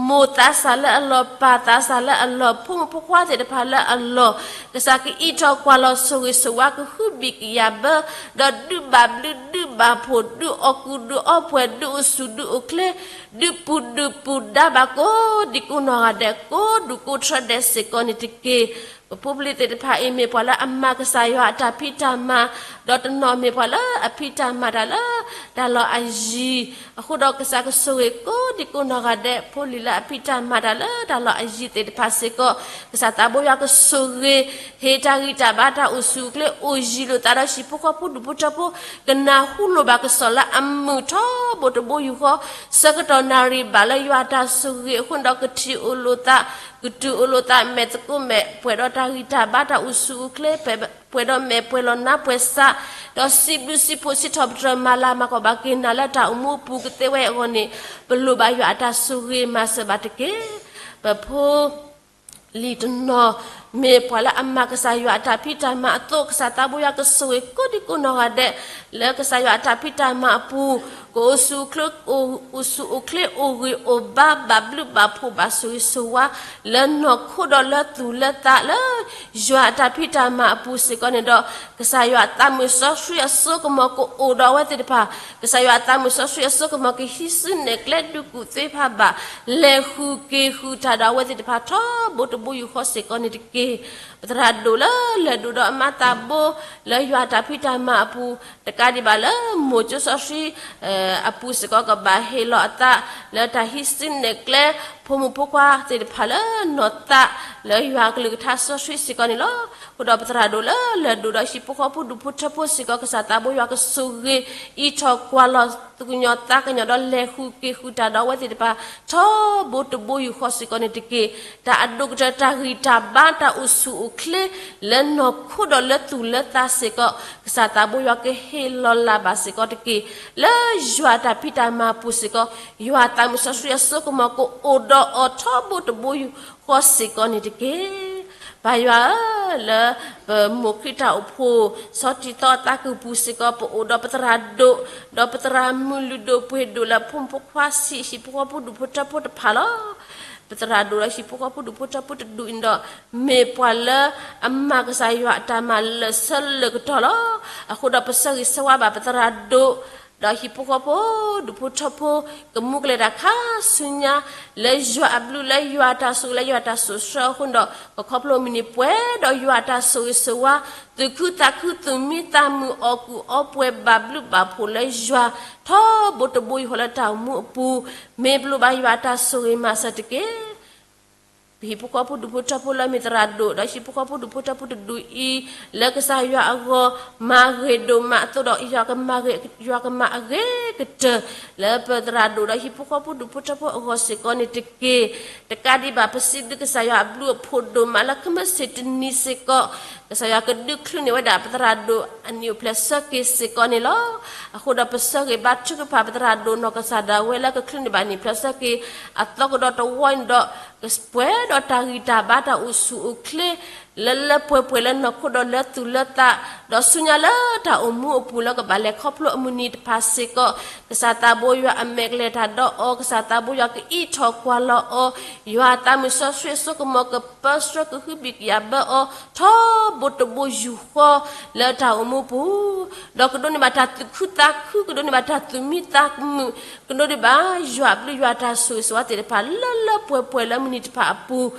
မိၢ်သးစၢ်လၢအလီၢ်, ပၢ်သးစၢ်လၢအလီၢ်, ဖိမုၣ်ဖိခွါသ့ၣ်တဖၣ်လၢအလီၢ်, ကစၢ်ကအံးထီၣ်ကွၢ်လီၤဆိၣ်ဂ့ၤဆိၣ်ဝါကဟုဘံၣ်ကယာ်ဘၢ, ဒီးဒုးဘၣ်ဘျုးဒုးဘၣ်ဖှိၣ် ဒုးအီၣ်ကူၣ်ဒုးအီပှဲၤ ဒုးအိၣ်ဆူၣ်ဒုးအိၣ်ချ့, ဒုးပူၤဒုးပူၤဒါဘၣ်ကိးဒံကိးနီၢ်ဂၤဒဲး ကိးဒူၣ်ကိးထြၢဒဲးစ့ၢ်ကီးန့ၣ်တက့ၢ်. ပဖိပလံၤသ့ၣ်တဖၣ်အံၤ မ့ၢ်ပှၤလၢအမၤကစၢ်ယွၤအတၢ်ဖံးတၢ်မၤ, ဒီးတနီၤမ့ၢ်ပှၤလၢအဖံးတၢ်မၤတၢ်လၢတၢ်လီၢ်အယံၤ, အဃိဒီးကစၢ်ကဆိၣ်ဂ့ၤကိးဒံကိးနီၢ်ဂၤဒဲး, ဖိလံၤလၢအဖံးတၢ်မၤတၢ်လၢတၢ်လီၢ်အယံၤသ့ၣ်တဖၣ်စ့ၢ်ကီး, ကစၢ်သးဘိယွၤကဆိၣ်ဂ့ၤ, ဟ့ၣ်တၢ်ဂံၢ်တၢ်ဘါတၢ်အိၣ်ဆူၣ်အိၣ်ချ့အိၣ်ယံၤလိာ်သးဒီးဟံၣ်ဖိဃီဖိဒူၣ်ဖိထၢဖိ, ကနၢ်ဟူလိာ်ဘၣ်ကစီၣ်လၢအမုာ်ထီဘိတဘိယူၢ်ဃီ, ဆၢကတီၢ်နၣ်ရံၣ်ဘၣ်လၢယွၤအတၢ်ဆိၣ်ဂ့ၤအဃိန့ၣ်ဒီးကထံၣ်အိၣ်လိာ်သး ကတုၤအိၣ်လိာ်သးမဲာ်သကိးမဲာ်, ပှဲၤဒီးတၢ်ဂံၢ်တၢ်ဘါတၢ်အိၣ်ဆူၣ်အိၣ်ချ့, ပှဲၤဒီးမဲာ်ပှဲၤလီၤနါပှဲၤစး, ဒီးစံးဘျုးစံးဖှိၣ်စံးထီၣ်ပတြၢၤမၤလၤမၤကီၢ်ဘၣ်က့ၤနၤလၢတၢ်အိၣ်မူအပူၤကသ့ဝဲအဂီၢ်န့ၣ်, ပလိၣ်ဘၣ်ယွၤအတၢ်ဆိၣ်ဂ့ၤမၤစၢၤဘၣ်တက့ၢ်. ပဖိ လံၤတနီၤ မ့ၢ်ပှၤလၢအမၤကစၢ်ယွၤအတၢ်ဖံးတၢ်မၤအသိး, ကစၢ်သးဘိယွၤကဆိၣ်ဂ့ၤကိးဒံကိးနီၢ်ဂၤဒဲး, လၢကစၢ်ယွၤအတၢ်ဖံးတၢ်မၤအပူၤ, ကအိၣ်ဆူၣ်အိၣ်ချ့, အိၣ်ဆူၣ်အိၣ်ချ့ အိၣ်ဂံၢ်အိၣ်ဘါ ဘၣ်ဘျုးဘၣ်ဖှိၣ်ဘၣ်ဆိၣ်ဂ့ၤဆိၣ်ဝါ လၢနီၢ်ခိဒီးလၢသူၣ်လၢသးလၢ ယွၤအတၢ်ဖံးတၢ်မၤအပူၤစ့ၢ်ကီးန့ၣ်ဒီး, ကစၢ်ယွၤအသးမုာ်စီဆှံအစိကမီၤကအိၣ်ဒီးအဝဲသ့ၣ်တဖၣ်, ကစၢ်ယွၤအသးမုာ်စီဆှံအစိကမီၤကဟံးစုနဲၣ်ကျဲဒုးကူၣ်သ့ဖးဘၣ် လဲၤဃုာ်က့ၤဃုာ်တၢ်ဒီးအဝဲသ့ၣ်တဖၣ်ထီဘိတဘိယူၢ်ဃီစ့ၢ်ကီးန့ၣ်တက့ၢ်. ပသရၣ်ဒိၣ်လၢလဲၤဒိၣ်ဒီးအမါသးဘိ လၢယွၤအတၢ်ဖံးတၢ်မၤအပူၤ, တကးဒံးဘၣ်လၢမိၢ်ကၠိစီဆှံ အပူၤစ့ၢ်ကီးကဘၣ်ဟ့ၣ်လီၤအသး လၢတၢ်ဟံးစုနဲၣ်ကျဲ ဖိမုၣ်ဖိခွါသ့ၣ်တဖၣ်လၢနီၢ်သး လၢယွၤအကလုၢ်ကထါစီဆှံစ့ၢ်ကီးန့ၣ်လီၤ. အဃိဒီးပသရၣ်ဒိၣ်လၢလဲၤဒိၣ်ဒီးဟံၣ်ဖိဃီဖိဒူၣ်ဖိထၢဖိစ့ၢ်ကီး ကစၢ်သးဘိယွၤကဆိၣ်ဂ့ၤ အံးထီၣ်ကွၢ်လီၤသူၣ်ကညီၤသးကညီၤဒီးလဲၤဃုာ်က့ၤဃုာ်တၢ်ဒီးအဝဲသ့ၣ်တဖၣ် ထီဘိတဘိယူၢ်ဃီစ့ၢ်ကီးန့ၣ်တက့ၢ်. တၢ်အဒိၣ်ကတၢၢ်တၢ်ဂံၢ်တၢ်ဘါတၢ်အိၣ်ဆူၣ်အိၣ်ချ့ လၢနီၢ်ခိဒီးလၢသူၣ်လၢသးစ့ၢ်ကီး ကစၢ်သးဘိယွၤကဟ့ၣ်လီၤလၢ်ဘၣ်စ့ၢ်ကီးတက့ၢ်. လၢယွၤအတၢ်ဖံးတၢ်မၤပူၤစ့ၢ်ကီး ယွၤအသးမုာ်စီဆှံအစိကမီၤကအိၣ်ဒီးအီၤထီဘိတဘိယူၢ်ဃီစ့ၢ်ကီးန့ၣ်တက့ၢ်. ပၢ်ယွၤဧၢ, လၢပမိၢ်ခရံာ်တၢ်အိၣ်ဖှိၣ် ဆီတံၢ်သီအသးကံၢ်ပူၤစ့ၢ်ကီး ပအိၣ်ဒီးပသရၣ်ဒိၣ်, ဒီးပသရၣ်မုၣ်လုၢ်ဒိၣ်ပှ့ၤဒိၣ်လၢဖိမုၣ်ဖိခွါဆံး ဟံၣ်ဖိဃီဖိဒူၣ်ဖိထၢဖိတဖၣ်လီၤ. ပသရၣ်ဒိၣ်ဒီးဟံၣ်ဖိဃီဖိဒူၣ်ဖိထၢဖိတဒူၣ်အံၤဒီး မ့ၢ်ပှၤလၢအမၤကစၢ်ယွၤအတၢ်မၤလၢာ်ဆၢလၢာ်ကတီၢ်လီၤ. အဃိဒီးပဆၢဂ့ၤဆၢဝါဘၣ်ပသရၣ်ဒိၣ် ဒီးဟံၣ်ဖိဃီဖိဒူၣ်ဖိထၢဖိ ကမူကလဲၤတၢ်ခါဆူညါ လၢယွၤအဘျုး လၢယွၤအတၢ်ဆိၣ်ဂ့ၤ လၢယွၤအတၢ်စိာ်ဆှၢအဃိဒီး ကခီဖျိမုၢ်နံၤပှဲၤဒီးယွၤအတၢ်ဆိၣ်ဂ့ၤဆိၣ်ဝါ သူၣ်ခုသးခု သူၣ်မံသးမုာ် အီၣ်ကူၣ်အီပှဲၤ ဘၣ်ဘျုးဘၣ်ဖှိၣ်လၢယွၤ ထီဘိတဘိယူၢ်ဃီလၢတၢ်အိၣ်မူအပူၤ, မ့ၢ်ပလိၣ်ဘၣ်ယွၤအတၢ်ဆိၣ်ဂ့ၤမၤစၢၤတက့ၢ်. ပဟံၣ်ဖိဃီဖိဒူၣ်ဖိထၢဖိလၢမ့ၢ်သရၣ်ဒိၣ် ဒီးဟံၣ်ဖိဃီဖိဒူၣ်ဖိထၢဖိတဒူၣ်အံၤ လၢကစၢ်ယွၤအဂီၢ် မၤဂ့ၤဒိၣ်မးအသိးဒီး ယွၤကမၤအဂ့ၤကတၢၢ် လၢပသရၣ်ဒိၣ်ဒီးဟံၣ်ဖိဃီဖိဒူၣ်ဖိထၢဖိအဂီၢ်စ့ၢ်ကီးန့ၣ်တက့ၢ်. တကးဒံးဘၣ် ပစံးဘျုးကစၢ်ယွၤအဘျုးအဖှိၣ်ဒိၣ်မးလၢ ခဲမုၢ်ဆ့ၣ်တနံၤစ့ၢ်ကီး ကစၢ်ယွၤကဒုးချုးန့ၢ်ဝဲဒၣ်ပသရၣ်ဒိၣ်အနံၣ်အိၣ်ဖျဲၣ်ဆၢက့ၤစ့ၢ်ကီးန့ၣ်လီၤ. အဃိဒီးပဆၢဂ့ၤဘါထုကဖၣ် ပသရၣ်ဒိၣ်နီၢ်ကစၢ်ဒၣ်ဝဲလၢကချုးန့ၢ်ဘၣ်နံၣ်ဖျၢၣ်ဆၢက့ၤ အသီကဒီးတဝီန့ၣ်ဒီး ကပှဲၤဒီးတၢ်ဂံၢ်တၢ်ဘါတၢ်အိၣ်ဆူၣ်အိၣ်ချ့ လၢလၢပှဲၤပှဲၤလၢနီၢ်ခိဒီးလၢသူၣ်လၢသး, ဒီးဆူညါလၢတၢ်အိၣ်မူအပူၤလၢကဘၣ်လဲၤခီဖျိအမုၢ်နံၤတဖၣ်စ့ၢ်ကီး ကစၢ်သးဘိယွၤအမဲာ်ကလဲၤတၢ်ဒီးအီၤ, ကစၢ်သးဘိယွၤကအံးထီၣ်ကွၢ်လီၤအီၤ, ယွၤအသးမုာ်စီဆှံအစိကမီၤကပၢဆှၢကဟုဘံၣ်ကယာ်ဘၢအီၤ ထီဘိတဘိယူၢ်ဃီ လၢတၢ်အိၣ်မူပူၤ ဒီးကဒိးန့ၢ်ဘၣ်တၢ်သူၣ်ခုသးခု, ကဒိးန့ၢ်ဘၣ်တၢ်သူၣ်မံသးမုာ်, ကဒိးန့ၢ်ဘၣ်ယွၤအဘျုးယွၤတၢ်ဆိၣ်ဂ့ၤဆိၣ်ဝါသ့ၣ်တဖၣ် လၢလၢပှဲၤပှဲၤလၢမုၢ်နံၤတဖၣ်အပူၤ,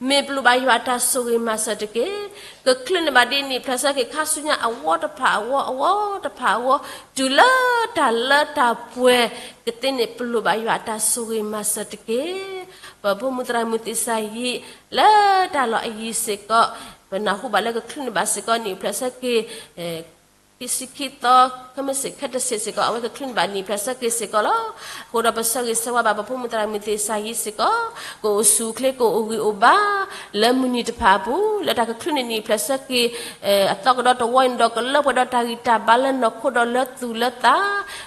မ့ၢ်ပလိၣ်ဘၣ်ယွၤတၢ်ဆိၣ်ဂ့ၤမၤစၢၤတက့ၢ်. ကချုးန့ၢ်ဘၣ်ဒ်နံၣ်ဖျၢၣ်ဆၢက့ၤခါဆူညါအဝီတဖၣ်အဝီ အဝီတဖၣ်အဝီ, တုၤလၢတၢ်လၢတၢ်ပှဲၤကသ့န့ၣ် ပလိၣ်ဘၣ်ယွၤအတၢ်ဆိၣ်ဂ့ၤမၤစၢၤတက့ၢ်. ပဖိမုၣ်သရၣ်မုၣ်သ့ၣ်စၤယံး လၢတၢ်လီၢ်အယံၤစ့ၢ်ကီး ပနၢ်ဟူဘၣ်လၢကချုးန့ၢ်ဘၣ်စ့ၢ်ကီးနံၣ်ဖျၢၣ်ဆၢက့ၤ ခံဆံခံသီ ခဲမုၢ်ဆ့ၣ်ခဲတဆ့ၣ်စ့ၢ်ကီး အဝဲကချုးန့ၢ်ဘၣ်နံၣ်ဖျၢၣ်ဆၢက့ၤစ့ၢ်ကီးလီၤ. အဃိဒီးပဆၢဂ့ၤဆၢဝါဘၣ်ပဖိမုၣ်သရၣ်မုၣ်သ့ၣ်စၤယံးစ့ၢ်ကီး ကအိၣ်ဆူၣ်အိၣ်ချ့ ကအိၣ်ဂံၢ်အိၣ်ဘါ လၢမုၢ်နံၤတဖၣ်အပူၤ လၢတၢ်ကချုးန့ၢ်နံၣ်ဖျၢၣ်ဆၢက့ၤ အသီကဒီးတဝီန့ၣ်ဒီး ကလၢပှဲၤဒီးတၢ်ဂံၢ်တၢ်ဘါလၢနီၢ်ခိဒီးလၢသူၣ်လၢသး,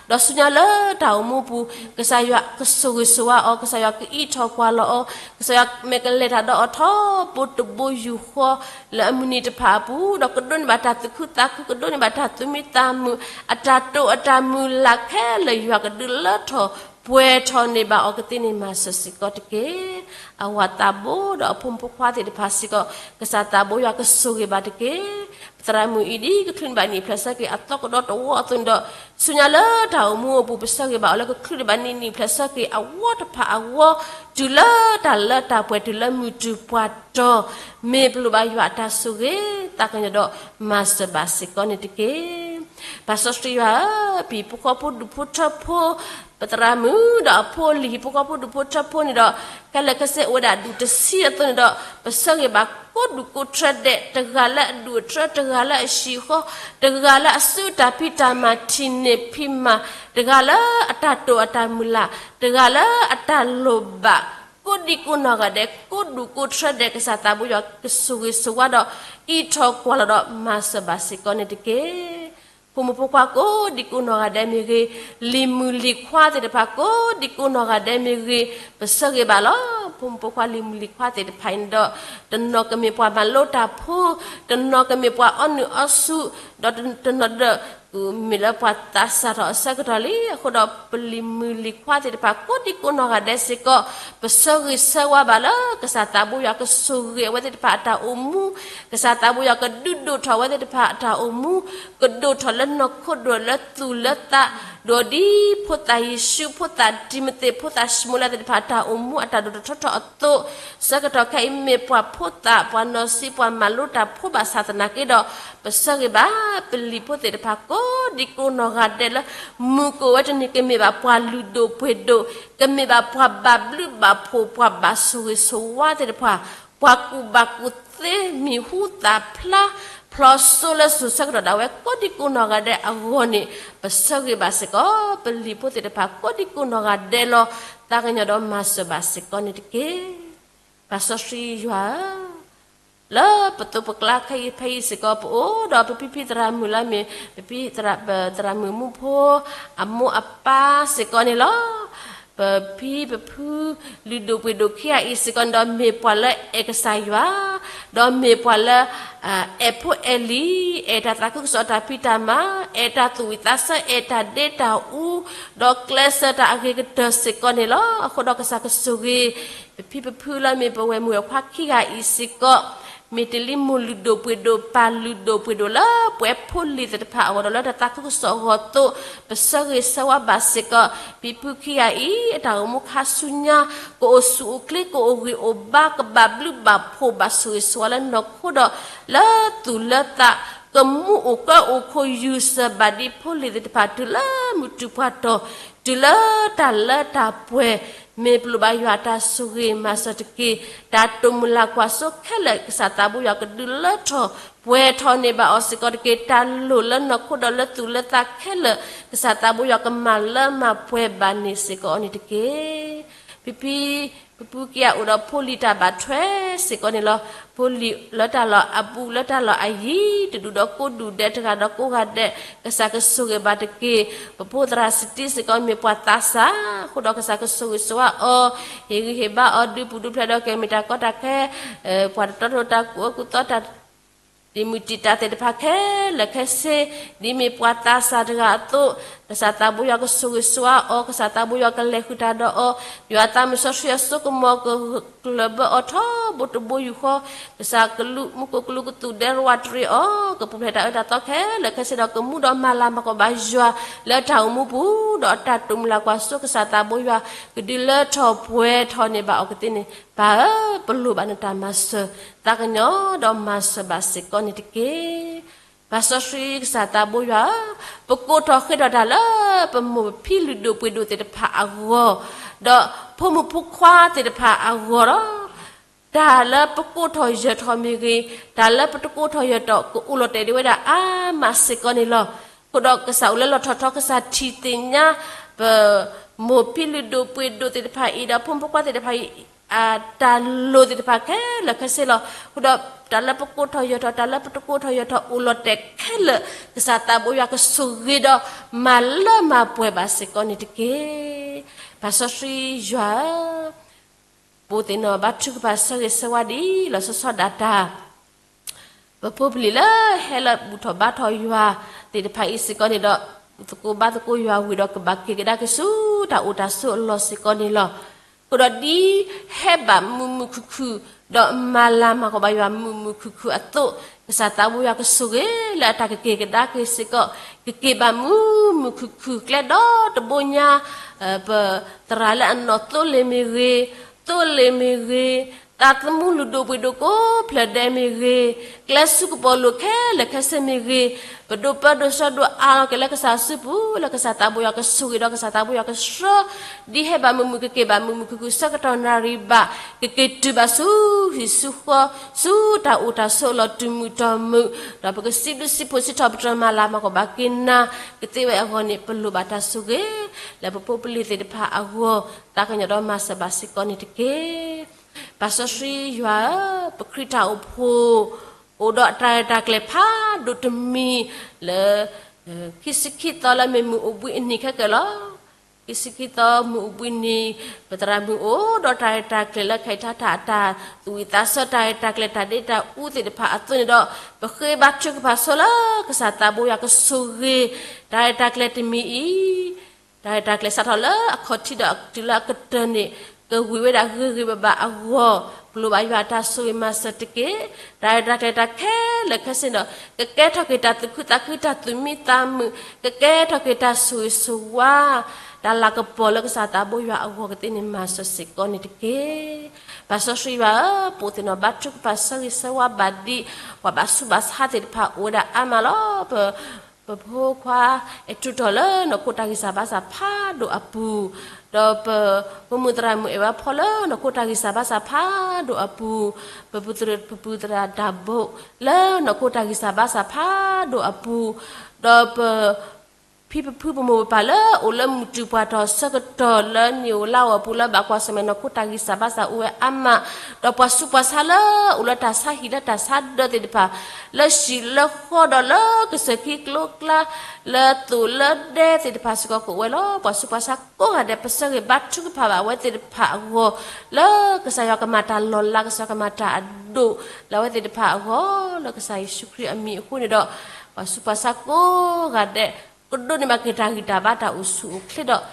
ဒီးဆူညါလၢတၢ်အိၣ်မူအပူၤ ကစၢ်ယွၤကဆိၣ်ဂ့ၤဆိၣ်ဝါအီၤ, ကစၢ်ယွၤကအံးထီၣ်ကွၢ်လီၤအီၤ, ကစၢ်ယွၤမဲာ်ကလဲၤတၢ်ဒီးအီၤထီဘိတဘိယူၢ်ဃီ လၢအမုၢ်နံၤတဖၣ်အပူၤ, ဒီးကဒိးန့ၢ်ဘၣ်တၢ်သူၣ်ခုသးခု, ကဒိးန့ၢ်ဘၣ်တၢ်သူၣ်မံသးမုာ်, အတၢ်တိာ်အတၢ်မုၢ်လၢ်ခဲလၢာ်ယွၤကဒုးလၢထီၣ်ပှဲၤထီၣ်န့ၢ်ဘၣ်အီၤကသ့န့ၣ် မၤစၢၤစ့ၢ်ကီးတက့ၢ်. အဝၤသးဘိဒီးအဖိမုၣ်ဖိခွါသ့ၣ်တဖၣ်စ့ၢ်ကီး ကစၢ်သးဘိယွၤကဆိၣ်ဂ့ၤဘၣ်တက့ၢ်. ပသရၣ်မုၣ်အံၤဒ်ကချုးန့ၢ်ဘၣ်နံၣ်ဖျၢၣ်ဆၢက့ၤအသီကဒီးတဝီအသိးန့ၣ်ဒီး ဆူညါလၢတၢ်အိၣ်မူအပူၤ ပဆၢဂ့ၤဘၣ်အီၤလၢကချုးန့ၢ်ဘၣ်နံၣ်နံၣ်ဖျၢၣ်ဆၢက့ၤအဝီတဖၣ်အဝီ, တုၤလၢတၢ်လၢတၢ်ပှဲၤ တုၤလၢမုၢ်တုၤပှၤတီၤ, မ့ၢ်ပလိၣ်ဘၣ်ယွၤအတၢ်ဆိၣ်ဂ့ၤ သးကညီၤဒီးမၤစၢၤဘၣ်စ့ၢ်ကီးန့ၣ်တက့ၢ်. ပၢ်စီဆှံယွၤဧၢ, ပဟံၣ်ဖိဃီဖိဒူၣ်ဖိထၢဖိ ပသရၣ်မုၣ်ဒီးအဖိအလံၤ ဟံၣ်ဖိဃီဖိဒူၣ်ဖိထၢဖိန့ၣ်ဒီး ခဲလၢာ်ခဲဆ့အိၣ်ဝဲဒၣ်ဒူၣ်တဆံအသိးန့ၣ်ဒီး ပဆၢဂ့ၤဘၣ်ကိးဒူၣ်ကိးထၢဒဲး, တဂၤလၢအဒူၣ်အထၢ, တဂၤလၢအဟံၣ်ဃီ, တဂၤလၢအစုတၢ်ဖံးတၢ်မၤထံၣ်န့ၢ်ဖံးမၤ, တဂၤလၢအတၢ်တိာ်အတၢ်မုၢ်လၢ်, တဂၤလၢအတၢ်လိၣ်ဘၣ် ကိးဒံကိးနီၢ်ဂၤဒဲး ကိးဒူၣ်ကိးထြၢဒဲး ကစၢ်သးဘိယွၤကဆိၣ်ဂ့ၤဆိၣ်ဝါဒီး အံးထီၣ်ကွၢ်လီၤဒီးမၤစၢၤဘၣ်စ့ၢ်ကီးန့ၣ်တက့ၢ်. ဖိမုၣ်ဖိခွါကိးဒံကိးနီၢ်ဂၤဒဲးမ့ၢ်ဂ့ၤ, လံၤမုၣ်လံၤခွါသ့ၣ်တဖၣ် ကိးဒံကိးနီၢ်ဂၤဒဲးမ့ၢ်ဂ့ၤ, ပဆၢဂ့ၤဘၣ်လီၤ. ဖိမုၣ်ဖိခွါလံၤမုၣ်လံၤခွါသ့ၣ်တဖၣ်အံၤန့ၣ်ဒီး တနီၤကမ့ၢ်ပှၤမၤလိတၢ်ဖိ, တနီၤကမ့ၢ်ပှၤအီနုၢ်အီဆူၣ်, ဒီးတနီၤဒီး မ့ၢ်လၢပှၤသးစၢ်ထီၣ်အဆၢကတီၢ်လံ. အဃိဒီးပလံၤမုၣ်လံၤခွါသ့ၣ်တဖၣ် ကိးဒံကိးနီၢ်ဂၤဒဲးစ့ၢ်ကီး ပဆၢဂ့ၤဆၢဝါဘၣ်လၢ ကစၢ်သးဘိယွၤကဆိၣ်ဂ့ၤအဝဲသ့ၣ်တဖၣ်အတၢ်အိၣ်မူ, ကစၢ်သးဘိယွၤကဒုးဒိၣ်ထီၣ်အဝဲသ့ၣ်တဖၣ်အတၢ်အိၣ်မူ, ကဒိၣ်ထီၣ်လၢနီၢ်ခိဒိၣ်လၢသူၣ်လၢသး, ဒိၣ်ဒ်ဖိသၣ်ယ့ၣ်ၡူး ဖိသၣ်တံၤမသ့း ဖိသၣ်ၡမူၤအ့လးသ့ၣ်တဖၣ်အတၢ်အိၣ်မူအတၢ်ဒိၣ်ထီၣ်ထီထီၣ်အသိး, ဆၢကတီၢ်ခဲအံၤမ့ၢ်ပှၤဖိသၣ် ပှၤနီၢ်ဆံး ပှၤမၤလိတၢ်ဖိဘၣ်ဆၣ်သနာ်က့ဒီး, ပဆၢဂ့ၤဘၣ်ပလံၤဖိသ့ၣ်တဖၣ် ကိးဒံကိးနီၢ်ဂၤဒဲးလၢ မုၢ်ကအိၣ်ဝဲတနံၤ ကမ့ၢ်ဘၣ်ပှၤလုၢ်ဒိၣ်ပှ့ၤဒိၣ်, ကမ့ၢ်ဘၣ်ပှၤဘၣ်ဘျုးဘၣ်ဖှိၣ် ပှၤဘၣ်ဆိၣ်ဂ့ၤဆိၣ်ဝါသ့ၣ်တဖၣ်, ပှၤကူၣ်ဘၣ်ကူၣ်သ့ မံၤဟူသၣ်ဖျါ ဖျီစိလၢစိၤဆၢကတီၢ်ဒၣ်ဝဲ ကိးဒံကိးနီၢ်ဂၤဒဲးအဂီၢ်န့ၣ် ပဆၢဂ့ၤဘၣ်စ့ၢ်ကီး ပလံၤဖိသ့ၣ်တဖၣ် ကိးဒံကိးနီၢ်ဂၤဒဲးလီၤ. သးကညီၤဒီးမၤစၢၤဘၣ်စ့ၢ်ကီးန့ၣ်တက့ၢ်. ပၢ်စီဆှံယွၤဧၢ, လၢပသိးပကျါခဲအံၤဖဲအံၤစ့ၢ်ကီး ပအိၣ်ဒီးပဖံဖံသရၣ်မုၣ်လၢမ့ၢ် ပဖံသရၣ်မုၣ်မူဖိ အမိၢ်အပၢ်စ့ၢ်ကီးန့ၣ်လီၤ. ပဖံပဖု လုၢ်ဒိၣ်ပှ့ၤဒိၣ်ခံဂၤအံၤစ့ၢ်ကီးန့ၣ်ဒီး မ့ၢ်ပှၤလၢအဲၣ်ကစၢ်ယွၤ, ဒီးမ့ၢ်ပှၤလၢ အဲၣ်ဖိအဲၣ်လံၤ, အဲၣ်တၢ်သးခုကစီၣ်တၢ်ဖံးတၢ်မၤ, အဲၣ်တၢ်သူၣ်ဝံၣ်သးဆၢ, အဲၣ်တၢ်ဒ့တၢ်အူ, ဒီးကျဲးစၢးတၢ်အဂ့ၤကတၢၢ်စ့ၢ်ကီးန့ၣ်လီၤ. အဃိဒီးကစၢ်ကဆိၣ်ဂ့ၤ ပဖံပဖုလၢမ့ၢ်ပဝဲၢ်မုၣ်ဝဲၢ်ခွါခံဂၤအံၤစ့ၢ်ကီး, မ့ၢ်တ့ၢ်လံမိၢ်လုၢ်ဒိၣ်ပှ့ၤဒိၣ် ပၢ်လုၢ်ဒိၣ်ပှ့ၤဒိၣ်လၢပဝဲဖိလံၤသ့ၣ်တဖၣ်အဂီၢ်ဒီး လၢတၢ်သးခုကစီၣ်အဂီၢ်အသိး, ပဆၢဂ့ၤဆၢဝါဘၣ်စ့ၢ်ကီး ဖံဖုခံဂၤအံၤ အတၢ်အိၣ်မူခါဆူညါ ကအိၣ်ဆူၣ်အိၣ်ချ့ ကအိၣ်ဂံၢ်အိၣ်ဘါ ကဘၣ်ဘျုးဘၣ်ဖှိၣ် ဘၣ်ဆိၣ်ဂ့ၤဆိၣ်ဝါလၢနီၢ်ခိဒီး လၢသူၣ်လၢသး ကမူအိၣ်ကၢအိၣ်ခိၣ် ယူၢ်စၢၤဘၣ်ဒံးဖိလံၤသ့ၣ်တဖၣ် တုၤလၢမုၢ်တူာ်ပှၢ်တီၤ, တုၤလၢတၢ်လၢတၢ်ပှဲၤ, မ့ၢ်ပလိၣ်ဘၣ်ယွၤတၢ်ဆိၣ်ဂ့ၤမၤစၢၤတက့ၢ်. တၢ်တိာ်မုၢ်လၢ်ကွၢ်စိခဲလၢာ် ကစၢ်သးဘိယွၤကဒုးလၢထီၣ်ပှဲၤထီၣ်န့ၢ်ဘၣ်အီၤစ့ၢ်ကီးတက့ၢ်. တၢ်လိၣ်လၢနီၢ်ခိဒီးလၢသူၣ်လၢသးခဲလၢာ် ကစၢ်သးဘိယွၤကမၤလၢမၤပှဲၤဘၣ်န့ၣ်စ့ၢ်ကီးအီၤန့ၣ်တက့ၢ်. ဖံဖံ ပဖုခံဂၤအိၣ်ဒီးဖိလံၤတၢ်ဘၣ်ထွဲစ့ၢ်ကီးန့ၣ်လီၤ. ဖိလံၤလၢတၢ်လီၢ်အဘူး လၢတၢ်လီၢ်အယံၤ တဒူၣ်ဒီးကိးဒူၣ်ဒဲး တဂၤဒီးကိးဂၤဒဲး ကစၢ်ကဆိၣ်ဂ့ၤဘၣ်တက့ၢ်. ပဖိသရၣ်စတံစ့ၢ်ကီး မ့ၢ်ပှၤသးစၢ်အဃိဒီး ကစၢ်ကဆိၣ်ဂ့ၤဆိၣ်ဝါအီၤ, ဟ့ၣ်ဂံၢ်ဟ့ၣ်ဘါအီၤ ဒုးပူၤဒုးဖျဲးဒီးကမ့ၢ်တၢ်ကီတၢ်ခဲ, ပှၤတတီတလိၤတၢ်ကူၣ်အၢကူၣ်သီတၢ် တံာ်မုၢ်တံာ်တာ်သ့ၣ်တဖၣ်ခဲလၢာ်ခဲဆ့, ဒ်မ့ၢ်ပှၤသးစၢ်တဂၤအသိး, ကစၢ်သးဘိယွၤကဆိၣ်ဂ့ၤဆိၣ်ဝါအီၤ, ကစၢ်သးဘိယွၤကလဲၤဃုာ်တၢ်ဒီးအီၤ, ယွၤသးမုၢ်စီဆှံအစိကမီၤ ကကျၢၢ်ဘၢအီၤထီဘိတဘိယူၢ်ဃီ, ကစၢ်ကလူးမူခိၣ်ကလူးကသူၣ်ဒဲရဝးတရံးအီၤ, ကပူၤဖျဲးတၢ်အၢတၢ်သီခဲလၢာ်ခဲဆ့ဒီး ကမူဒီးမၤလၤမၤကပီၤဘၣ်ယွၤ လၢတၢ်အိၣ်မူပူၤ, ဒီးအတၢ်တိာ်မုၢ်လၢ်ကွၢ်စိ ကစၢ်သးဘိယွၤ ကဒုးလၢထီၣ်ပှဲၤထီၣ်န့ၢ်ဘၣ်အီၤကသ့န့ၣ်, ပၢ်ဧၢ, ပလိၣ်ဘၣ်နတၢ်မၤစၢၤ, သးကညီၤဒီးမၤစၢၤဘၣ်စ့ၢ်ကီးန့ၣ်တက့ၢ်. ပၢ်စီဆှံကစၢ်သးဘိယွၤဧၢ, ပကိးထီၣ်ဃ့ထီၣ်တၢ်လၢ ပမိၢ်ပဖံလုၢ်ဒိၣ်ပှ့ၤဒိၣ်သ့ၣ်တဖၣ်အဂီၢ်, ဒီးဖိမုၣ်ဖိခွါသ့ၣ်တဖၣ်အဂီၢ်ဒီး တၢ်လၢပကိးထီၣ်ယၢၤထီၣ်မ့ၢ်ဂ့ၤ, တၢ်လၢပတကိးထီၣ်ယၢၤထီၣ် ကအိၣ်လီၤတဲာ်ဒံးဝဲဒၣ်အါမးစ့ၢ်ကီးန့ၣ်လီၤ. အဃိဒီးကစၢ်အိၣ်လၢလီၢ်ထီၣ်ထီ ကစၢ်ထံၣ်သ့ၣ်ညါ ပမိၢ်ဖံလုၢ်ဒိၣ်ပှ့ၤဒိၣ်သ့ၣ်တဖၣ်အံၤ ဒီးဖိမုၣ်ဖိခွါသ့ၣ်တဖၣ်အံၤ အတၢ်လိၣ်သ့ၣ်တဖၣ်ခဲလၢာ်ခဲဆ့လီၤ. အဃိဒီးတၢ်လၢပကိးထီၣ်ယၢၤထီၣ် တၢ်လၢပတကိးထီၣ်ယၢၤထီၣ် အိၣ်လီၤတဲာ်ခဲလၢာ် ကစၢ်သးဘိယွၤကဆိၣ်ဂ့ၤဒီး မၤလၢမၤပှဲၤဘၣ်စ့ၢ်ကီးန့ၣ်တက့ၢ်. ပၢ်စီဆှံယွၤဧၢ, ပသ့ၣ်နီၣ်ဘါထုကဖၣ်ဆၢဂ့ၤဆၢဝါဒ်လီၤဆီဆီဒၣ်တၢ် ပဖိပလံၤလၢဟဲလၢဘူၣ်ထီၣ်ဘါထီၣ်ယွၤသ့ၣ်တဖၣ်အံၤစ့ၢ်ကီးန့ၣ်ဒီး, သကိးဘါသကိးယွၤဝံၤဒီး ကဘၣ်က့ၤကဒါက့ၤဆူတၢ်အိၣ်တၢ်ဆိးအလီၢ်စ့ၢ်ကီးန့ၣ်လီၤ. အဃိဒီးဒ်ဟဲဘၣ်မုာ်မုာ်ခုၣ်ခုၣ်, ဒီးမၤလၤမၤကပီၤဘၣ်ယွၤမုာ်မုာ်ခုၣ်ခုၣ်အသိး, ကစၢ်သးဘိယွၤကဆိၣ်ဂ့ၤလၢအတၢ်ကက့ၤကဒါက့ၤစ့ၢ်ကီး, ကက့ၤဘၣ်မုာ်မုာ်ခုၣ်ခုၣ်ကျဲဒီတဘိညါ, ပသရၣ်လၢအနီၢ်သိလ့ၣ်မ့ၢ်ဂ့ၤ, သိလ့ၣ်မ့ၢ်ဂ့ၤ, သးသမူလုၢ်ဒိၣ်ပှ့ၤဒိၣ်ကိးဖျၢၣ်ဒဲးမ့ၢ်ဂ့ၤ, ကျဲဆူကပီၤလိၤခဲလၢာ်ခဲဆ့မ့ၢ်ဂ့ၤ, ပဒိးပၢဒိးဆှၢဒိးအါလီၤက့ၤလၢကစၢ်စုပူၤ လၢကစၢ်သးဘိယွၤကဆိၣ်ဂ့ၤဒီးကစၢ်သးဘိယွၤကဆှၢ, ဒ်ဟဲဘၣ်မုာ်မုာ်ကက့ၤဘၣ်မုာ်မုာ်ခုၣ်ခုၣ်ဆၢကတီၢ်နၣ်ရံၣ်ဘၣ်, ကက့ၤတုၤဘၣ်ဆူဟံၣ်ဆူဃီ, ဆူတၢ်အိၣ်တၢ်ဆိးအလီၢ်တုၤမုာ်တီၢ်မုာ်, ဒီးပကစံးဘျုးစံးဖှိၣ်စံးထီၣ်ပတြၢၤမၤလၤမၤကပီၤဘၣ်က့ၤနၤ, ကသ့ဝဲအဂီၢ်န့ၣ် ပလိၣ်ဘၣ်တၢ်ဆိၣ်ဂ့ၤ, လၢပဖိပလံၤသ့ၣ်တဖၣ်အဂီၢ်, သးကညီၤဒီးမၤစၢၤဘၣ်စ့ၢ်ကီးန့ၣ်တက့ၢ်. ပၢ်စီဆှံယွၤဧၢ, ပခရံာ်တၢ်အိၣ်ဖှိၣ် အိၣ်ဒီးတၢ်ရဲၣ်တၢ်ကျဲၤဖးဒိၣ်တမံၤလၢ ခံဆံခံသီလၢမ့ၢ်မုၢ်အိၣ်ဘှံးအနံၤခဲကၢၢ်လီၤ. ခံဆံခံသီမုၢ်အိၣ်ဘှံးနံၤ, ပသရၣ်မုၣ်အိၣ်ဒီးတၢ်ရဲၣ်တၢ်ကျဲၤလၢခဲအံၤတၢ် တၢ်သူၣ်ဝံၣ်သးဆၢ တၢ်ရဲၣ်တၢ်ကျဲၤတၢ်ဒ့တၢ်အူသ့ၣ်တဖၣ်အသိးန့ၣ်ဒီး, ပဃ့ဘါထုကဖၣ်ဆိလၢကစၢ်သးဘိယွၤကဆိၣ်ဂ့ၤ တၢ်ရဲၣ်တၢ်ကျဲၤတမံၤအံၤ တၢ်ရဲၣ်တၢ်ကျဲၤစးထီၣ်လၢအခီၣ်ထံးဒီးတုၤလၢအကတၢၢ်န့ၣ်, ကဝံၤဝဲဒၣ်ဂ့ၤဂ့ၤဘၣ်ဘၣ်အဂီၢ်, ပလိၣ်ဘၣ်ယွၤတၢ်ဆိၣ်ဂ့ၤမၤစၢၤတက့ၢ်. တၢ်ရဲၣ်တၢ်ကျဲၤတၢ်ခဲလၢာ်ခဲဆ့န့ၣ်ဒီး, ကကဲထီၣ်က့ၤတၢ်သူၣ်ခုသးခု တၢ်သူၣ်မံသးမုာ်, ကကဲထီၣ်က့ၤတၢ်ဆိၣ်ဂ့ၤဆိၣ်ဝါ, တၢ်လၤကပီၤလၢကစၢ်သးဘိယွၤအဂီၢ်ကသ့န့ၣ် မၤစၢၤစ့ၢ်ကီးန့ၣ်တက့ၢ်. ပၢ်စီဆှံယွၤဧၢ, ပအိၣ်သ့ၣ်နီၣ်ဘါထုကဖၣ်ဆၢဂ့ၤဆၢဝါဘၣ်ဒံး, ပှၤဘၣ်ဆူးဘၣ်ဆါသ့ၣ်တဖၣ်အိၣ်ဝဲဒၣ်အါမးလီၤ. ပ ပဖိခွါအဲၣ်ထူးထီၣ်လၢနီၢ်ခိတၢ်ဂံၢ်စၢ်ဘါစၢ်ဖးဒိၣ်အပူၤ, ဒီးပမိၢ်သရၣ်မုၣ်အဲၣ်ဝဲဖီလၢနီၢ်ခိတၢ်ဂံၢ်စၢ်ဘါစၢ်ဖးဒိၣ်အပူၤ, ပပုၢ်သရၣ်ဒၣ်ဘိၣ်လၢနီၢ်ခိတၢ်ဂံၢ်စၢ်ဘါစၢ်ဖးဒိၣ်အပူၤ, ဒီးပ ဖံပဖုပမိၢ်ပပၢ်လၢအိၣ်လၢမုၢ်တူာ်ပှၢ်ထီၣ်ဆၢကတီၢ်လၢနံၣ်ဧိၤလါဧိၤအပူၤလၢဘၣ်ကွၢ်ဆၢၣ်မဲာ်နီၢ်ခိတၢ်ဂံၢ်စၢ်ဘါစၢ်အိၣ်ဝဲအါမး, ဒီးပှၤဆူးပှၤဆါလၢအိၣ်လၢတၢ်ဆါဟံၣ်လၢတၢ်ဆါဒၢသ့ၣ်တဖၣ်, လၢဟံၣ်လၢဃီဒီးလၢကစၢၢ်ခံကျိကျါ, လၢသိၣ်လၢဒဲသ့ၣ်တဖၣ်စ့ၢ်ကီးကအိၣ်ဝဲလီၤ. ပှၤဆူးပှၤဆါကိးဂၤဒဲး ပဆၢဂ့ၤဘါထုကဖၣ်ဘၣ်အဝဲသ့ၣ်တဖၣ်အဂီၢ်, လၢကစၢ်ယွၤကမၤတၢ်လီၤလး ကစၢ်ယွၤကမၤတၢ်အဒိၣ်လၢအဝဲသ့ၣ်တဖၣ်အဂီၢ်, လၢကစၢ်ယ့ၣ်ၡူးခရံာ်အမံၤအဃိန့ၣ်ဒီး, ပှၤဆူးပှၤဆါကိးဂၤဒဲး ကဒိးန့ၢ်ဘၣ်က့ၤတၢ်ဂံၢ်တၢ်ဘါတၢ်အိၣ်ဆူၣ်အိၣ်ချ့ဒီး,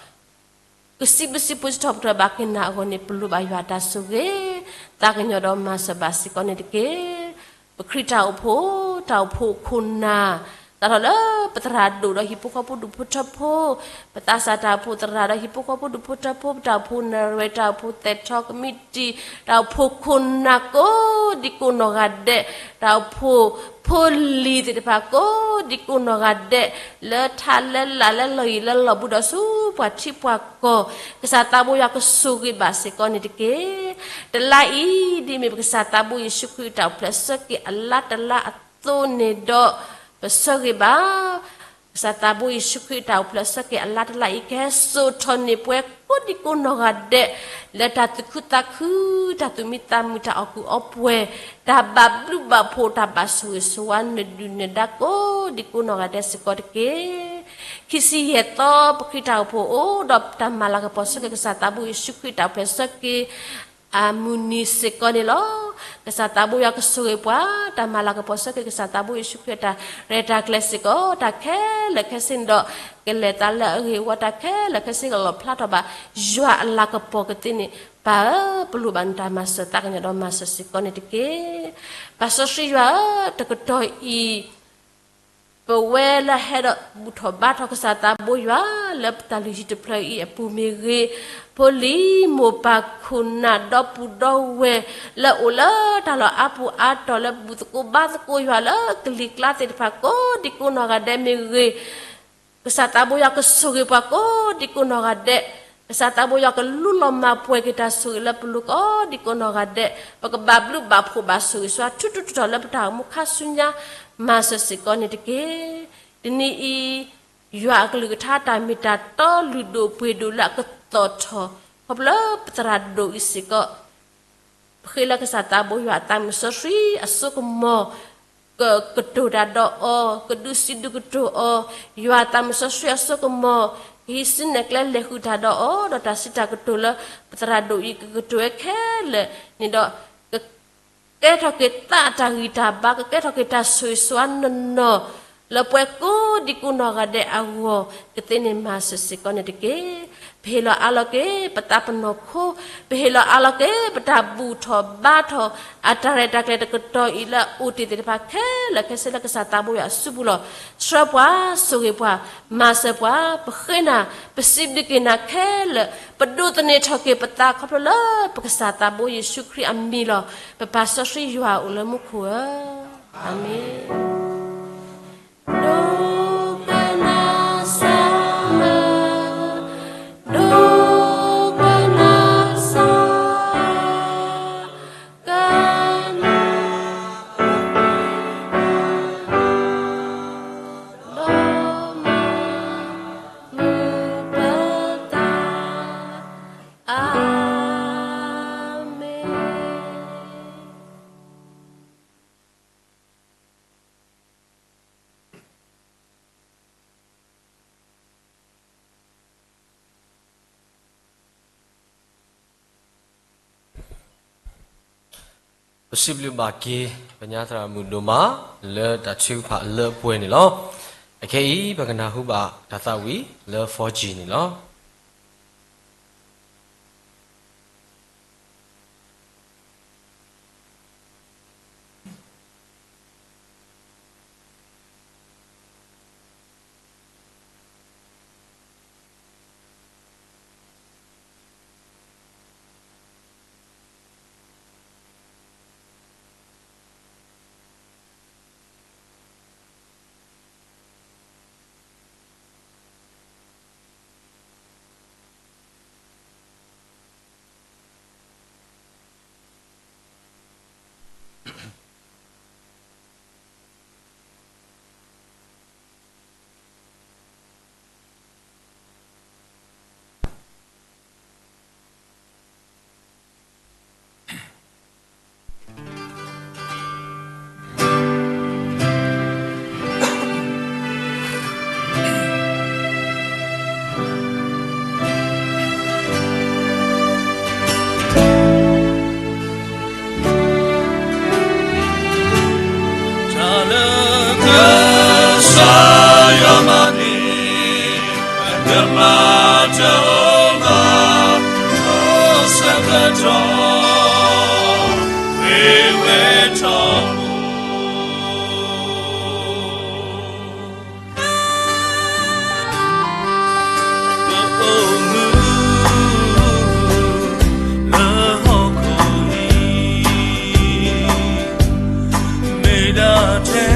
ကစံးဘျုးစံးဖှိၣ်စံးထီၣ်ပတြၢၤဘၣ်က့ၤနၤအဂီၢ်န့ၣ် ပလိၣ်ဘၣ်ယွၤတၢ်ဆိၣ်ဂ့ၤ, သးကညီၤဒီးမၤစၢၤဘၣ်စ့ၢ်ကီးန့ၣ်တက့ၢ်. ပခရံာ်တၢ်အိၣ်ဖှိၣ်, တၢ်အိၣ်ဖှိၣ်ခိၣ်နၢ်, စးထီၣ်လၢပသရၣ်ဒိၣ်ဒီးဟံၣ်ဖိဃီဖိဒူၣ်ဖိထၢဖိ, ပသးစၢ်တၢ်အိၣ်ဖှိၣ်သရၣ်ဒီးဟံၣ်ဖိဃီဖိဒူၣ်ဖိထၢဖိ, ပတၢ်အိၣ်ဖှိၣ်နရဲၣ်, တၢ်အိၣ်ဖှိၣ်သဲးထီၣ်ကမံးတံာ်, တၢ်အိၣ်ဖှိၣ်ခိၣ်နၢ်ကိးဒံကိးနီၢ်ဂၤဒဲး, တၢ်အိၣ်ဖှိၣ်ဖိလံၤသ့ၣ်တဖၣ်ကိးဒံကိးနီၢ်ဂၤဒဲး, လၢထးလၢလာ်လၢလီၢ်ယံၤလၢလီၢ်ဘူးဒီးဆူပှၤထံပှၤကီၢ်, ကစၢ်သးဘိယွၤကဆိၣ်ဂ့ၤဘၣ်စ့ၢ်ကီးန့ၣ်တက့ၢ်. တလါအံၤ ဒ်မ့ၢ်ပကစၢ်သးဘိယ့ၣ်ၡူးခရံာ်တၢ်အိၣ်ဖျဲၣ်ဆၢက့ၤအလါတလါအသိးန့ၣ်ဒီး, ပဆၢဂ့ၤဘၣ် ကစၢ်သးဘိယ့ၣ်ၡူးခရံာ်တၢ်အိၣ်ဖျဲၣ်ဆၢက့ၤအလါတလါအံၤ ကဟဲစိာ်ထီၣ်န့ၢ်ပှၤကိးဒံကိးနီၢ်ဂၤဒဲး, လၢတၢ်သူၣ်ခုသးခု, တၢ်သူၣ်မံသးမုာ်, တၢ်အီၣ်ကူးအီပှဲၤ, တၢ်ဘၣ်ဘျုးဘၣ်ဖှိၣ်, တၢ်ဘၣ်ဆိၣ်ဂ့ၤဆိၣ်ဝါနဒုၣ်နဒါကိးဒံကိးနီၢ်ဂၤဒဲးစ့ၢ်ကီးတက့ၢ်. ခံဆံယဲၢ်သီ ပခရံာ်တၢ်အိၣ်ဖှိၣ်အိၣ်ဒီးတၢ်မၤလၤကပီၤဆၢက့ၤကစၢ်သးဘိယ့ၣ်ၡူးခရံာ်တၢ်အိၣ်ဖျဲၣ်ဆၢက့ၤ အမုၢ်နံၤစ့ၢ်ကီးန့ၣ်လီၤ. ကစၢ်သးဘိယွၤကဆိၣ်ဂ့ၤပှၤ, တၢ်မၤလၤကပီၤဆၢက့ၤကစၢ်သးဘိယ့ၣ်ၡူးခရံာ်အတၢ်ရဲၣ်တၢ်ကျဲၤစ့ၢ်ကီး, တၢ်ခဲလၢာ်ခဲဆ့န့ၣ်ဒီး, ကလဲၤသးလၢအဂ့ၤအဝါ, တၢ်ခဲလၢာ်ခဲဆ့ကလီၣ်ဖျါထီၣ်ဘၣ်ယွၤအလၤကပီၤကသ့န့ၣ်, ပၢ်ဧၢ, ပလိၣ်ဘၣ်နတၢ်မၤစၢၤသးကညီၤဒီးမၤစၢၤစ့ၢ်ကီးန့ၣ်တက့ၢ်. ပၢ်စီဆှံယွၤဧၢ, တကတီၢ်အံၤ ပဝဲလၢဟဲဒီးဘူၣ်ထီၣ်ဘါထီၣ်ကစၢ်သးဘိယွၤ လၢပတၢ်လုၢ်ဟံၣ်တဖျၢၣ်အံၤအပူၤမ့ၢ်ဂ့ၤ, ဖိလံၤမိၢ်ပၢ်ခိၣ်နၢ်ဒီပုၢ်ဒီဝဲၢ် လၢအိၣ်လၢတၢ်လီၢ်အါပူၤအါတီၤ လၢဘူၣ်သကိးဘါသကိးယွၤလၢကလံၤကျါသ့ၣ်တဖၣ်ကိးဒံကိးနီၢ်ဂၤဒဲးမ့ၢ်ဂ့ၤ, ကစၢ်သးဘိယွၤကဆိၣ်ဂ့ၤပှၤကိးဒံကိးနီၢ်ဂၤဒဲး, ကစၢ်သးဘိယွၤကလူလီၤမၤပှဲၤက့ၤတၢ်ဆိၣ်ဂ့ၤလၢပလိၤကိးဒံကိးနီၢ်ဂၤဒဲး, ပကဘၣ်ဘျုးဘၣ်ဖှိၣ်ဘၣ်ဆိၣ်ဂ့ၤဆိၣ်ဝါ ထူထူတီၤတီၤလၢပတၢ်အိၣ်မူခါဆူညါ မၤစၢၤစ့ၢ်ကီးန့ၣ်တက့ၢ်. တနံၤအံၤ ယွၤအကလုၢ်ကထါတၢ်မ့ၢ်တၢ်တီလုၢ်ဒိၣ်လၢအကသီၣ်ထီၣ် ခီဖျိလၢပသရၣ်ဒိၣ်အံၤစ့ၢ်ကီး ပဃ့လၢကစၢ်သးဘိယွၤအသးမုၢ်စီဆှံအစိကမီၤ ကကတိၤတၢ်ဒီးအီၤ, ကဒုးစံးဒုးကတိၤအီၤ, ယွၤအသးမုၢ်စီဆှံအစိကမီၤ ကဟံးစုနဲၣ်ကျဲလဲၤဃုာ်တၢ်ဒီးအီၤ, ဒီးတၢ်စံးတၢ်ကတိၤလၢ ပသရၣ်ဒိၣ်အံၤ ကကတိၤဝဲခဲလၢာ်န့ၣ်ဒီး ကကဲထီၣ်က့ၤသးအတၢ်ဂံၢ်တၢ်ဘါ, ကကဲထီၣ်က့ၤတၢ်ဆိၣ်ဂ့ၤဆိၣ်ဝါနီၢ်နီၢ် လၢပှၤကိးဒံကိးနီၢ်ဂၤဒဲးအဂီၢ် ကသ့န့ၢ်မၤစၢၤစ့ၢ်ကီးန့ၣ်တက့ၢ်. ပဟ့ၣ်လီၤအးလီၤက့ၤ ပသးပနီၢ်ခိ, ပဟ့ၣ်လီၤအးလီၤက့ၤပတၢ်ဘူၣ်ထီၣ်ဘါထီၣ် အတၢ်ရဲၣ်တၢ်ကျဲၤတကတီၢ်အံၤလၢအအိၣ်တ့ၢ်သ့ၣ်တဖၣ်ခဲလၢာ်ခဲဆ့လၢကစၢ်သးဘိယွၤအစုပူၤလီၤ. ဆှၢပှၤ, ဆိၣ်ဂ့ၤပှၤ, မၤစၢၤပှၤ, ပဃ့နၤ, ပစံးဘျုးက့ၤနၤခဲလၢာ်, ပဒိးသန့ၤထီၣ်က့ၤပသးခီဖျိလၢပကစၢ်သးဘိယ့ၣ်ၡူးခရံာ်အမံၤလီၤ. ပပၢ်စီဆှံယွၤအိၣ်လၢမူခိၣ်ဧၢ, အၤမ့ၣ်. ပစံးဘျုးဘၣ်က့ၤ ပညါသရၣ်မုၣ်ဒိၣ်မး လၢတၢ်ထုကဖၣ်လၢအပှဲၤန့ၣ်လီၤ. အခဲအံၤ ပကနၢ်ဟူဘၣ်တၢ်သးဝံၣ်လၢ four G န့ၣ်လီၤ. တၢ်လၢကစၢ်ယွၤမၤန့ၣ် အကမၤတအိၣ်ဘၣ်, အိၣ်ဆၢကတီၢ် ဝ့ၢ်ဝဲထီဘိ ပအိၣ်မူလၢဟီၣ်ခိၣ်အံၤ မ့ၢ်ဒၣ်ထဲ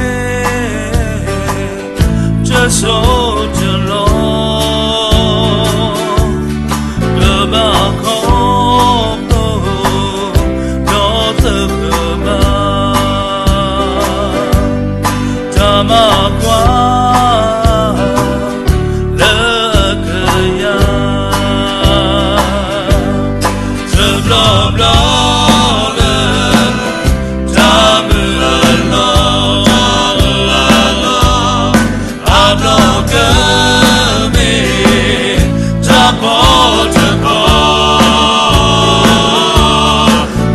တစိၢ်တလီၢ် ကဘၣ်ခီဖျိ ဒီးသဂၢၢ်ဘၣ် တၢ်မၤကွၢ် လၢအကယၤ တဘျီဘျီလၢ တၢ်မုၢ်အလီၢ် အဘျီကမ့ၢ် တၢ်ပီတကီၢ်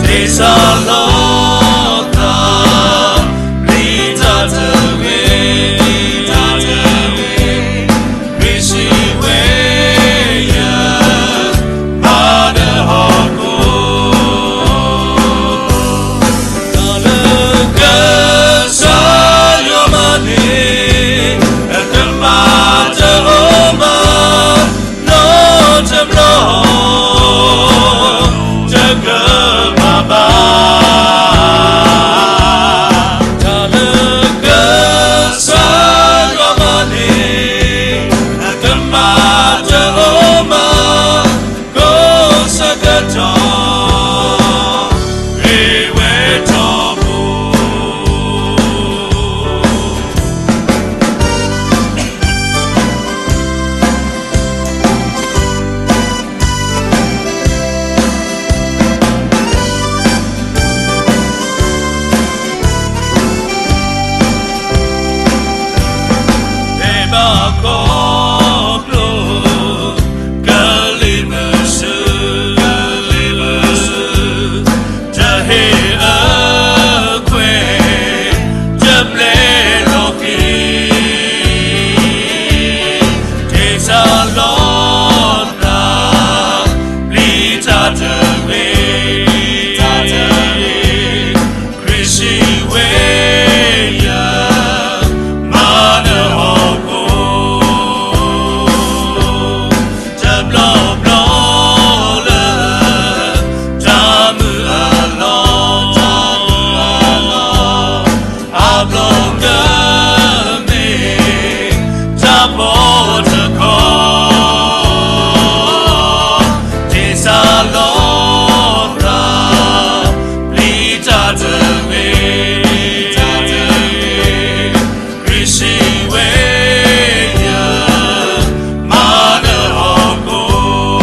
ဒ်စၢ်လီၤသး မ့ၢ်တၢ်တဂ့ၤ မ့ၢ်တၢ်တဂ့ၤ မ့ၢ်စံးဝဲယၤ မၤဒီးဟီၣ်ခိၣ် တၢ်လၢကစၢ်ယွၤမၤန့ၣ် အကမၤတအိၣ်ဘၣ် နီတ တၢ်လီၢ်သး ပျံၤတၢ်တဂ့ၤ, ခရံာ်စံးဝဲ ယမၤနၢၤဟီၣ်ခိၣ် တဘျီဘျီလၢ တၢ်မုၢ်အလီၢ်, အဘျီကမ့ၢ် တၢ်ဖီတခီ, ဒ်တၢ်လီၢ်သး ပျံၤတၢ်တဂ့ၤ, ခရံာ်စံးဝဲ ယမၤနၢၤဟီၣ်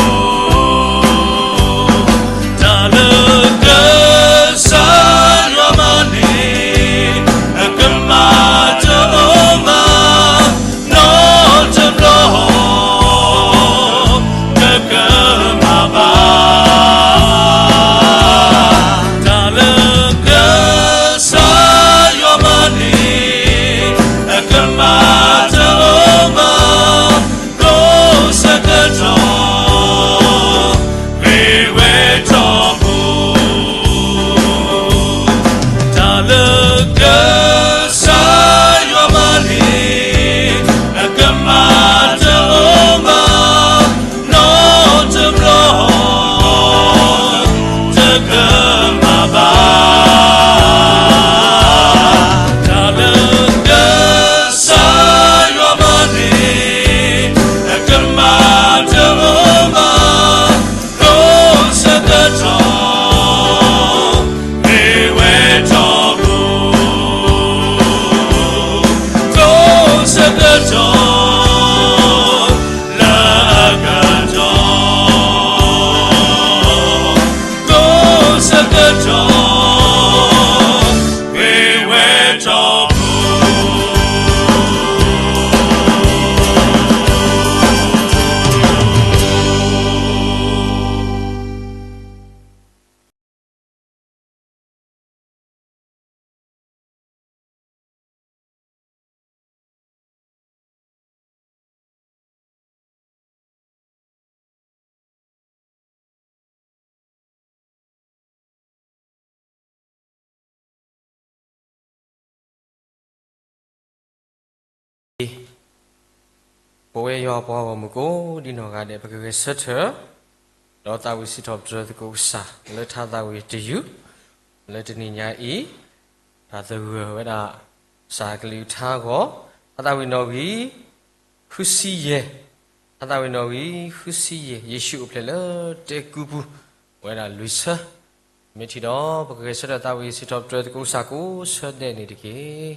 ခိၣ် တၢ်လၢကစၢ်ယွၤမၤန့ၣ် အကမၣ်တအိၣ်ဘၣ်, နီတဘျီ တကမၣ်ဘၣ်. တၢ်လၢကစၢ်ယွၤမၤန့ၣ် အကမၣ်တအိၣ်ဘၣ်, ကိးဆၢကတီၢ် ဂ့ၤဝဲထီဘိ, တၢ်လၢကစၢ်ယွၤမၤန့ၣ် အကမၣ်တအိၣ်ဘၣ်, နီတဘျီ တကမၣ်ဘၣ်. တၢ်လၢကစၢ်ယွၤမၤန့ၣ် အကမၣ်တအိၣ်ဘၣ်, ကိးဆၢကတီၢ် ဂ့ၤဝဲထီဘိ, ကိးဆၢကတီၢ် လၢအကတီၢ်, ကိးဆၢကတီၢ် ဂ့ၤဝဲထီဘိ. ပဝဲယွၤအပှၤဂီၢ်မုၢ်ကိးဒံနီၢ်ဂၤဒဲး ပကဂဲၤဆၢထၢၣ် ဒီးသးဝံၣ်စံးထီၣ်ပတြၢၤသကိးကစၢ် လၢထါသးဝံၣ်တယုၢ် လၢတနံၤညါအံၤ တၢ်သဂၢၢ်ဝဲဒၣ် ကစၢ်ကလုၢ်ကထါအဂီၢ် ထါသးဝံၣ်နီၣ်ဂံၢ် ဃုဆံယဲၢ်, ထါသးဝံၣ်နီၣ်ဂံၢ် ဃုဆံယဲၢ်, ယ့ၣ်ၡူးအိၣ်ဖျဲၣ်လၢတဲကူပူၤ အိၣ်ဝဲဒၣ်လွံၢ်ဆၢ, မ့ၢ်ထံၣ်ဒီး ပကဂဲၤဆၢထၢၣ်သးဝံၣ်စံးထီၣ်ပတြၢၤသကိးကစၢ်ကိးဆၢဒဲးန့ၣ်တက့ၢ်.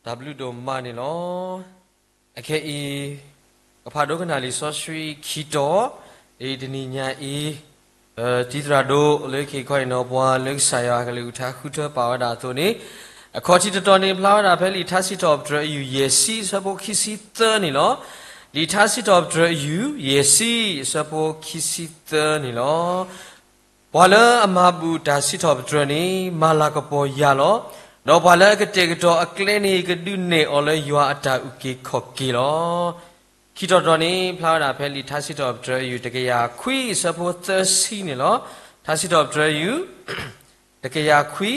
တၢ်ဘျုးဒိၣ်မးန့ၣ်လီၤ. အခဲအံၤ ကဖးဒိကနၣ်လံာ်စီဆှံခံတီၤ, လၢတနံၤညါအံၤ ပတံၤသရၣ်ဒိၣ်လၢခံခီအံၤနီၤ ပှၤလၢကစၢ်ယွၤကလုၢ်ကထါဃုထၢပာ်ဝဲဒၣ်အသိးန့ၣ်, အခီၣ်ထံးတတီၤန့ၣ် ဖျါဝဲဒၣ်ဖဲလံာ်ထါစံးထီၣ်ပတြၢၤအယုၢ်ယဲၢ်ဆံအဆၢဖိခံဆံသၢန့ၣ်လီၤ. လံာ်ထါစံးထီၣ်ပတြၢၤအယုၢ်ယဲၢ်ဆံအဆၢဖိခံဆံသၢန့ၣ်လီၤ. ပှၤလၢအမၤဘူၣ်တၢ်စံးထီၣ်ပတြၢၤန့ၣ် မၤလၤကပီၤယၤလီၤ. ဒီးပှၤလၢအကတဲာ်ကတီၤအကျဲန့ၣ် ကဒုးနဲၣ်အီၤလၢယွၤအတၢ်အုၣ်က့ၤခီၣ်က့ၤလီၤ. ခံတီၤတတီၤန့ၣ် ဖျါဝဲဒၣ်ဖဲလံာ်ထါစံးထီၣ်ပတြၢၤအယုၢ်တကယၤခွံအဆၢဖိသၢဆံန့ၣ်လီၤ. ထါစံးထီၣ်ပတြၢၤအယုၢ် တကယၤခွံ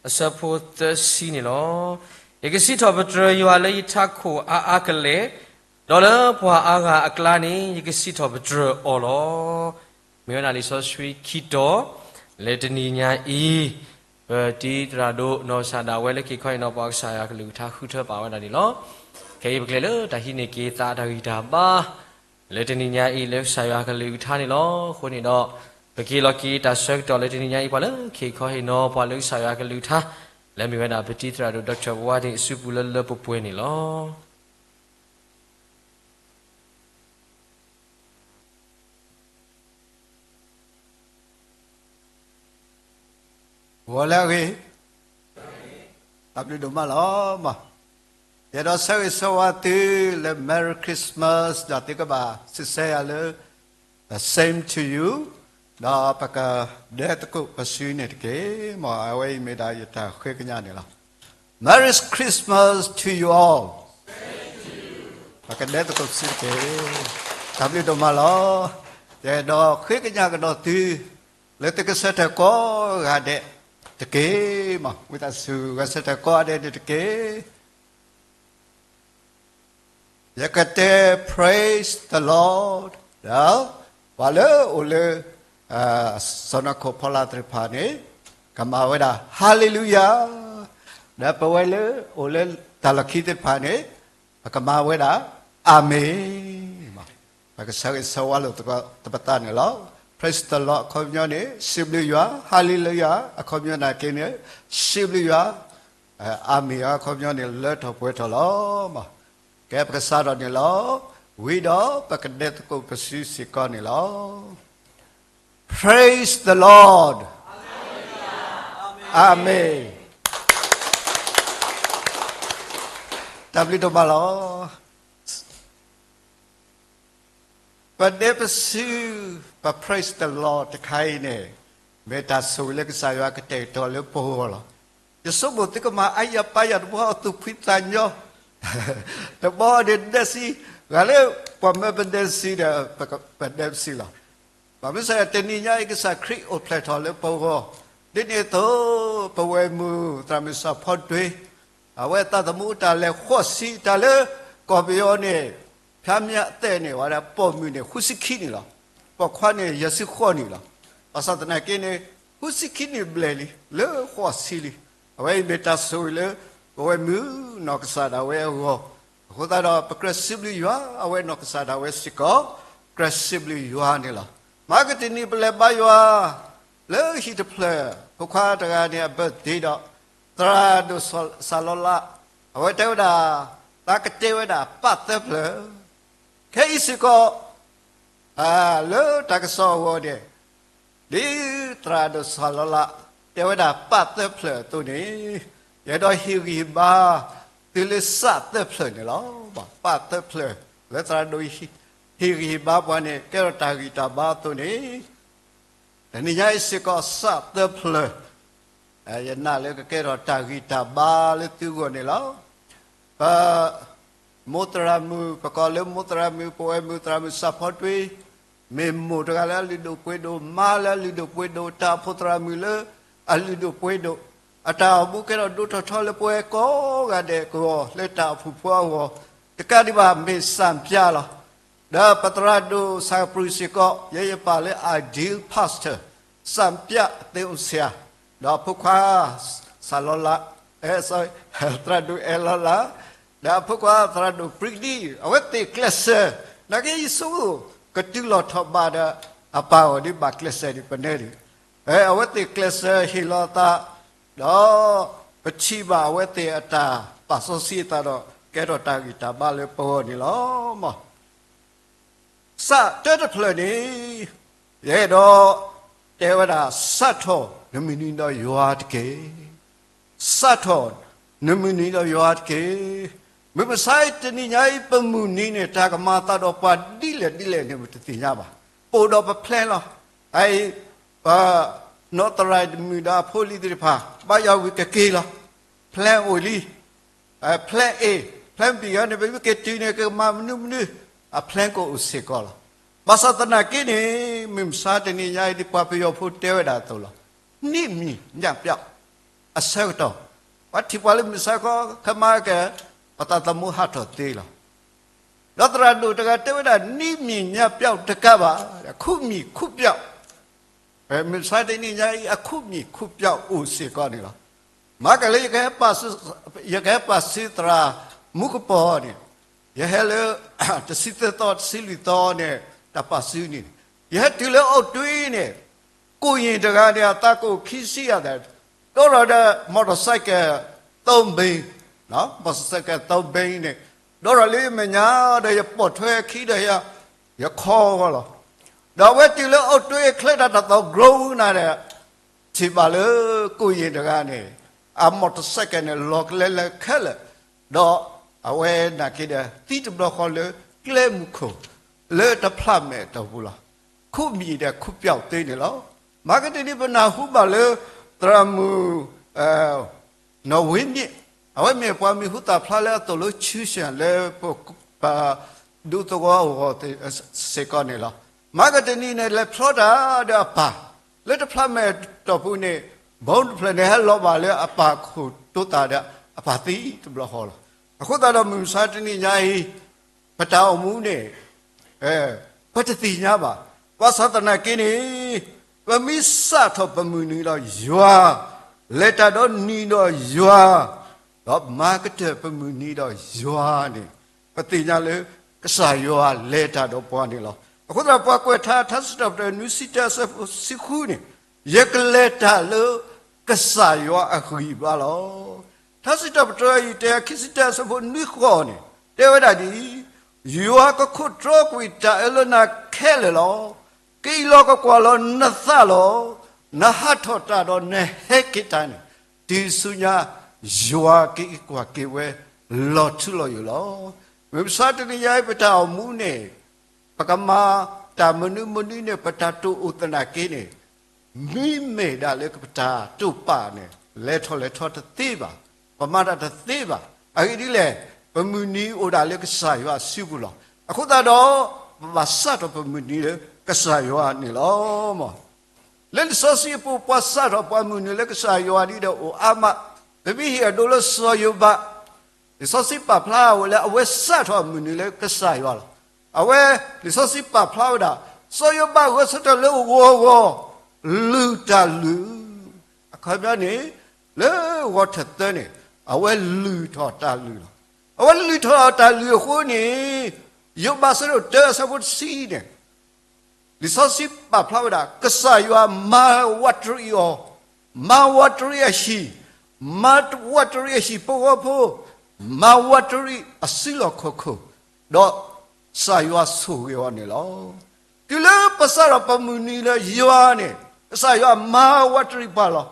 အဆၢဖိသၢဆံန့ၣ်လီၤ. ယကစံးထီၣ်ပတြၢၤယွၤလၢယထးခိၣ်အါအါကလဲာ်, ဒီးလၢပှၤအါဂၤအကျါန့ၣ် ယကစံးထီၣ်ပတြၢၤအီၤလီၤ. မ့ၢ်ဝဲဒၣ်လံာ်စီဆှံခံတီၤ လၢတနံၤညါအံၤ, ပတံၤသရၣ်ဒိၣ်နီၢ်ကစၢ်ဒၣ်ဝဲလၢခံခီအံၤနီၤ ပှၤကစၢ်ယွၤကလုၢ်ကထါဃုထၢပာ်ဝဲဒၣ်န့ၣ်လီၤ. ခဲအံၤပကလဲၤလၢတၢ်ဟံးန့ၢ်က့ၤသးတၢ်ဂံၢ်တၢ်ဘါ လၢတနံၤညါအံၤ လၢကစၢ်ယွၤကလုၢ်ကထါန့ၣ်လီၤ. အဃိန့ၣ်ဒီး ပက့ၤလီၤက့ၤတၢ်ဆၢကတီၢ်လၢတနံၤညါအံၤ ပှၤလၢခံခီအံၤနီၤ ပှၤလၢကစၢ်ယွၤကလုၢ်ကထါ လၢမ့ၢ်ဝဲဒၣ်ပတံၤသရၣ်ဒိၣ် Doctor ဝါဒ့ၣ်အစုပူၤလၢလၢပှဲၤပှဲၤန့ၣ်လီၤ. ဂီၤလၢအဂ့ၤ, တၢ်ဘျုးဒိၣ်မးလီၤ. ယအဲၣ်ဒိးဆၢဂ့ၤဆၢဝါသုလၢ Merry Christmas ဒီးသုကဘၣ်စံးဆၢယၤလၢ The same to you, ဒီးပကဒဲသကိးပစုန့ၣ်တက့ၢ်. မ်အဝဲအံၤမ့ၢ်ဒၣ်ယတၢ်ဃ့ကညးန့ၣ်လီၤ. Merry Christmas to you all. ပကဒဲသကိးပစုတက့ၢ်. တၢ်ဘျုးဒိၣ်မးလီၤ. ယအဲၣ်ဒိးဃ့ကညးကဒီးသု လၢသုကဆၢထၢၣ်ကိးဂၤဒဲးတက့ၢ်. မ်ဝံသးစူၤ ဂဲၤဆၢထၢၣ်ကိးဂၤဒဲးန့ၣ်တက့ၢ်. ယကတဲ Praise the Lord, ဒီးပှၤလၢအိၣ်လၢ စီၢ်နီၤခိၣ်ဖီလာ်သ့ၣ်တဖၣ်န့ၣ် ကမၤဝဲဒၣ် Hallelujah, ဒီးပဝဲလၢအိၣ်လၢတၢ်လီၢ်ခံသ့ၣ်တဖၣ်န့ၣ် ပကမၤဝဲဒၣ် Amen. ပကဆၢဂ့ၤဆၢဝါလိာ်သကိးသပသးန့ၣ်လီၤ. Praise the Lord အခီပညီန့ၣ် စံးဘျုးယွၤ, Hallelujah အခီပညီန့ၣ်က့န့ၣ် စံးဘျုးယွၤ, Amen အခီပညီန့ၣ် လၢထီၣ်ပှဲၤထီၣ်လီၤ. ကဲ ပကစးထီၣ်န့ၣ်လီၤ. ဝံၤဒီးပကဒဲသကိးပစုစ့ၢ်ကီးန့ၣ်လီၤ. Praise the Lord. Amen. တၢ်ဘျုးဒိၣ်မးလီၤ. ပဒဲပစု ပ Praise the Lord တခါအံၤန့ၣ် မ့ၢ်တၢ်ဆိၣ်ဂ့ၤလၢကစၢ်ယွၤကတဲာ်ကတီၤလၢပဂီၢ်လီၤ. ယဆိကမိၣ်သုကမၤအါယၤပၢ်ယၤတဘျီ အသူၣ်ဖှံသးညီ, တဘျီဒဲးဒဲးဆံ, ဂၤလၢပှၤမၢပဒဲပစုဒီး ပဒဲပစုလီၤ. ဘၣ်မနုၤအဃိ တနံၤညါအံၤ ကစၢ်ခရံာ်အိၣ်ဖျဲၣ်ထီၣ်လၢပဂီၢ်, ဒ်န့ၣ်အသိး ပဝဲၢ်မုၣ်သရၣ်မုၣ်စီၤဖီတွ့, အဝဲသးသမူတၢ်လဲၤဃိးဆံ တၢ်လၢကီၢ်ပယီၤန့ၣ်, ဖၠါမၠၣ်အသဲးန့ၣ် ဝဲဒၣ်ပိာ်မုၣ်န့ၣ် ဃုဆံခံနံၣ်လီၤ. ပိာ်ခွါန့ၣ် ယဲၢ်ဆံဃိးနံၣ်လီၤ. ဘၣ်ဆၣ်သနာ်က့န့ၣ် ဃုဆံခံနံၣ်ဘျဲၣ်လံ လၢဃိးဆံလံ. အဝဲအံၤမ့ၢ်တၢ်ဆိၣ်ဂ့ၤလၢ ပဝဲၢ်မုၣ်နီၢ်ကစၢ်ဒၣ်ဝဲအဂီၢ်, အဃိသတးဒီး ပကြၢးစံးဘျုးယွၤ, အဝဲနီၢ်ကစၢ်ဒၣ်ဝဲစ့ၢ်ကီး ကြၢးစံးဘျုးယွၤန့ၣ်လီၤ. မဟါကတနံၤပလဲၤဘါယွၤ လၢဟံၣ်တဖျၢၣ်, ဖိခွါတဂၤန့ၣ် အ birthday ဒီး သရၣ်ဒိၣ်စၢ်လီၤလး, အဝဲတဲဝဲဒၣ် သးကတဲဝဲဒၣ်ပၣ်သၢဖျၢၣ်, ခဲအံၤစ့ၢ်ကီး လၢတၢ်ကစီၣ်အဂီၢ်န့ၣ်, ဒ်သရၣ်ဒိၣ်စၢ်လီၤလး တဲဝဲဒၣ်ပၣ်သၢဖျၢၣ်အသိးန့ၣ်, ယအဲၣ်ဒိးဟ့ၣ်ဂံၢ်ဟ့ၣ်ဘါ သုလၢစၣ်သၢဖျၢၣ်န့ၣ်လီၤ. ပၣ်သၢဖျၢၣ် လၢသရၣ်ဒိၣ်ဟ့ၣ်ဂံၢ်ဟ့ၣ်ဘါပှၤန့ၣ် ကဲထီၣ်တၢ်ဂံၢ်တၢ်ဘါအသိးန့ၣ်, တနံၤညါအံၤစ့ၢ်ကီး စၣ်သၢဖျၢၣ် ယနာ်လၢကကဲထီၣ်တၢ်ဂံၢ်တၢ်ဘါလၢသုဂီၢ်န့ၣ်လီၤ. ပ မိၢ်သရၣ်မုၣ်, ပကိးလၢမိၢ်သရၣ်မုၣ်, ပဝဲၢ်မုၣ်သရၣ်မုၣ်စီၤဖီတွ့, မ့ၢ်မိၢ်တဂၤလၢအလုၢ်ဒိၣ်ပှ့ၤဒိၣ်, မါလၢအလုၢ်ဒိၣ်ပှ့ၤဒိၣ်, တၢ်အိၣ်ဖှိၣ်သရၣ်မုၣ်လၢအလုၢ်ဒိၣ်ပှ့ၤဒိၣ်, အတၢ်အိၣ်မူကဲထီၣ်ဒိၣ်ထီၣ်ထီလၢပဝဲကိးဂၤဒဲးကဝီၤ လၢတၢ်အိၣ်ဖှိၣ်ဖိအဂီၢ်, တကးဒံးဘၣ်မ့ၢ်စၣ်ပၠၣ်လီၤ. ဒီးပသရၣ်ဒိၣ်စၣ်ကပြုၢ်စ့ၢ်ကီး ယဲယပာ်လၢ ideal pastor, စၣ်ပၠၣ်သ့အိၣ်ဆံး, ဒီးအဖိခွါ စၢ်လီၤလး, အဲ sorry, သရၣ်ဒိၣ်အဲလီၤလး, ဒီးအဖိခွါသရၣ်ဒိၣ်ပြံဒံ, အဝဲသ့ၣ်ကျဲးစၢး, နာ်က့ယဆိကမိၣ် ကတုၤလီၤထီၣ်ဘးဒီးအပၢ်အဂီၢ်ဒ်ဘၣ်ကျဲးစၢးဒံးပနဲဒံး, အဝဲသ့ၣ်ကျဲးစၢးဟ့ၣ်လီၤသး, ဒီးပထံၣ်ဘၣ်အဝဲသ့ၣ်အတၢ် ပာ်စီဆှံအသးဒီး ကဲထီၣ်တၢ်ဂံၢ်တၢ်ဘါလၢပဂီၢ်န့ၣ်လီၤ. စးတၢတဖျၢၣ်န့ၣ် ယအဲၣ်ဒိးတဲဝဲဒၣ် စးထီၣ်နမုၢ်နံၤဒီးယွၤတက့ၢ်. စးထီၣ်နမုၢ်နံၤဒီးယွၤတက့ၢ်. မုၢ်မဆါအံၤတနံၤညါအံၤ ပမုၢ်နံၤန့ၣ် တၢ်ကမၤအသးဒီးပှၤဒ်လဲၣ်ဒ်လဲၣ်န့ၣ် ပတသ့ၣ်ညါဘၣ်. ပအိၣ်ဒီးပ plan လီၤ. အအံၤ ပနီၢ်သရၣ်တမုၢ်ဒီးအဖိလံၤသ့ၣ်တဖၣ် ဘါယွၤဝံၤကက့ၤလီၤ. plan အိၣ်လံ. plan A, plan B န့ၣ် ပမ့ၢ်က့ၤတုၤန့ၣ် ကမၤမနုၤမနုၤ အ plan ကအိၣ်စ့ၢ်ကီးလီၤ. ဘၣ်ဆၣ်သနာ်က့န့ၣ် မုၢ်မဆါတနံၤညါအံၤ ဒ်ပှၤပယီၤဖိတဲဝဲဒၣ်အသိးလီၤ. နံၣ်မံၤညၣ်ပျောက် အဆၢကတီၢ် ပှၤထံၣ်ပှၤလၢမုၢ်ဆါခီ ခဲမးကဲ ပသးသမူဟးထီၣ်သ့လီၤ. ဒီးသရၣ်ဒိၣ်တဂၤတဲဝဲဒၣ် နံၣ်မံၤညၣ်ပျောက်တကးဘၣ်, ခူၣ်မံၤခူၣ်ပျောက် မုၢ်မဆါတနံၤညါအံၤ အခူၣ်မံၤခူၣ်ပျောက်အိၣ်စ့ၢ်ကီးန့ၣ်လီၤ. မၤကလဲၤ ယကဟဲပာ်စုသရၣ်မူကပီၤန့ၣ်, ယဟဲလၢ တဆံသၢသီ တဆံလွံၢ်သီန့ၣ် တၢ်ပာ်စုန့ၣ်, ယဟဲတုၤလၢအီၣ်တွ့န့ၣ်, ကိၣ်ယ့ၣ်တဂၤန့ၣ် အသးကအိၣ်ခံဆံယၤသၢ, ဒီးဒီးဒီး motorcycle သုံးဘီး, motorcycle သုံးဘီးန့ၣ်, ဒီးဒီးလၢမဲာ်ညါဒီး ယပိာ်ထွဲခံဒီး ယခီဂီၤလီၤ. ဒီးအဝဲတုၤလၢအီၣ်တွ့ချၢတၢ်တၢ်သီ green နၤဒီး ထံၣ်ဘၣ်လၢကိၣ်ယ့ၣ်တဂၤန့ၣ် အ motorcycle န့ၣ် လီၤကလဲလၢခဲလၢာ်, ဒီးအဝဲနာ်က့ဒီး သံတဘျီဃီလၢကျဲမုၢ်ခိၣ် လၢတဖျးမဲာ်အတီၢ်ပူၤလီၤ. ခူၣ်မံၤဒီးခူၣ်ပျောက်သ့န့ၣ်လီၤ. မၤကတနံၤပနၢ်ဟူဘၣ်လၢ သရၣ်မုၣ် နီၢ်ဝ့မ့ၣ်, အဝဲမ့ၢ်ပှၤမံၤဟူသၣ်ဖျါလၢအသိၣ်လိဆူၣ်စၢၣ်လၢပ ပဒူသဝီအဂီၢ်စ့ၢ်ကီးန့ၣ်လီၤ. မၤကတနံၤန့ၣ် လဲၤဖျီတၢ်ဒီးအပၢ် လၢတဖျးမဲာ်တီၢ်ပူၤန့ၣ်, ဘီတဖျၢၣ်န့ၣ် ဟဲလီၤဘၣ်လၢအပၢ်ခိၣ်တိသးဒီးအပၢ်သံတဘျီဃီလီၤ. အဃိသတးဒီးမုၢ်မဆါတနံၤညါအံၤ ပတၢ်အိၣ်မူန့ၣ် ပတသ့ၣ်ညါဘၣ်. ဘၣ်ဆၣ်သနာ်က့န့ၣ် ပမ့ၢ်စးထီၣ်ပမုၢ်နံၤဒီးယွၤ, လဲၤတၢ်ဒီးနံၤဒီးယွၤ, ဒီးမၤကတၢၢ်ပမုၢ်နံၤဒီးယွၤန့ၣ်, ပသ့ၣ်ညါလၢ ကစၢ်ယွၤလဲၤတၢ်ဒီးပှၤန့ၣ်လီၤ. အဃိသတး ပှၤကွဲးထါ ထါစံးထီၣ်ပတြၢၤ နွံဆံတၢ အဆၢဖိတဆံဃုန့ၣ်, ယကလဲၤတၢ်လၢကစၢ်ယွၤအဂံၢ်အဘါလီၤ. ထါစံးထီၣ်ပတြၢၤ အယုၢ်တၢ ခံဆံတၢ အဆၢဖိနွံဃိးန့ၣ် တဲဝဲဒၣ်ဒ်အံၤ, ယွၤကခိးတြီကွံာ်တၢ်အၢလၢနၤခဲလၢာ်လီၤ. ကအံးလီၤကကွၢ်လီၤနသးလီၤ. နဟးထီၣ်တၢ်ဒီးနဟဲက့ၤတၢ်န့ၣ်, တုၤဆူညါ ယွၤကအံးကွၢ်က့ၤဝဲ လီၤထူလီၤယိာ်လီၤ. မုၢ်မဆါတနံၤညါအံၤ ပတၢ်အိၣ်မူန့ၣ် ပကမၤတၢ်မနုၤမနုၤန့ၣ် ပတၢ်တိာ်အိၣ်သနာ်က့န့ၣ်, မ့မ့ၢ်ဒၣ်လၢပတၢ်တိာ်ပာ်န့ၣ် လဲၤထီၣ်လဲၤထီတသ့ဘၣ်, ပမၤတၢ်တသ့ဘၣ်. အဂ့ၢ်ဒ်လဲၣ်, ပမုၢ်နံၤအိၣ်ဒၣ်လၢကစၢ်ယွၤအစုပူၤလီၤ. အဃိသတးဒီး ပဘၣ်စးထီၣ်ပမုၢ်နံၤလၢကစၢ်ယွၤန့ၣ်လီၤ. လၢလံာ်စီဆှံအပူၤ ပှၤစးထီၣ်ပှၤမုၢ်နံၤလၢကစၢ်ယွၤဒ်ဒီးအိၣ်အါမး, ပမ့ၢ်ဟ့ၣ်အဒိလၢစီၤယိၤဘး လံာ်စီဆှံပာ်ဖျါဝဲလၢအဝဲစးထီၣ်အမုၢ်နံၤလၢကစၢ်ယွၤလီၤ. အဝဲ လံာ်စီဆှံပာ်ဖျါဝဲဒၣ်, စီၤယိၤဘးဂဲၤဆၢထၢၣ်လၢဂီၤဂီၤ လုၢ်တၢ်လုၢ်, အခီပညီန့ၣ် လၢဂီၤထၢၣ်သၢန့ၣ် အဝဲလုၢ်ထီၣ်တၢ်လုၢ်လီၤ. အဝဲလုၢ်ထီၣ်တၢ်လုၢ်အဃိန့ၣ် ယိၤဘးအဆၢဒိၣ်တၢအဆၢဖိတဆံန့ၣ် လံာ်စီဆှံပာ်ဖျါဝဲဒၣ် ကစၢ်ယွၤမၤဝးတရံးအီၤ, မၤဝးတရံးအဟံၣ်, မၤဝးတရံးအဟံၣ်ဖိဃီဖိ, မၤဝးတရံးအစုလီၢ်ခီၣ်ခိၣ်, ဒီးကစၢ်ယွၤဆိၣ်ဂ့ၤအီၤန့ၣ်လီၤ. တုၤလၢပစးထီၣ်ပမုၢ်နံၤလၢယွၤန့ၣ် ကစၢ်ယွၤမၤဝးတရံးပှၤလီၤ.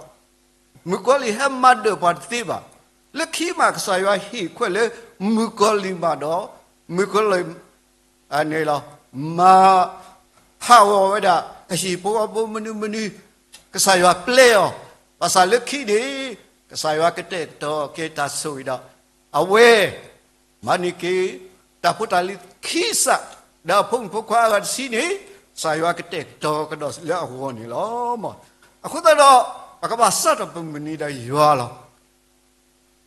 မုၣ်ကီၤလံၢ်ဟဲမၤဒၢၣ်ပှၤတသ့ဘၣ်. လၢခံမးကစၢ်ယွၤဟ့ၣ်ခွဲးလၢမုၣ်ကီၤလံၢ်မးဒီး မုၣ်ကီၤလံၢ် န့ၣ်လီၤ. မၤဟးဂီၤဝဲဒၣ် အဟံၣ်ဖိဃီဖိမနုၤမနုၤ, ကစၢ်ယွၤပျဲအီၤ, ဘၣ်ဆၣ်လၢခံန့ၣ် ကစၢ်ယွၤကတဲာ်ကတီၤက့ၤတၢ်ဆိၣ်ဂ့ၤဒီး အဝဲ မၤန့ၢ်က့ၤ တၢ်ဖိတၢ်လံၤခံစး ဒီးအဖိမုၣ်ဖိခွါအဂၤတဆံန့ၣ် ကစၢ်ယွၤကတဲာ်ကတီၤကဒီးလၢအဂီၢ်န့ၣ်လီၤ. အဃိသတးဒီး ပကဘၣ်စးထီၣ်ပမုၢ်နံၤဒီးယွၤလီၤ.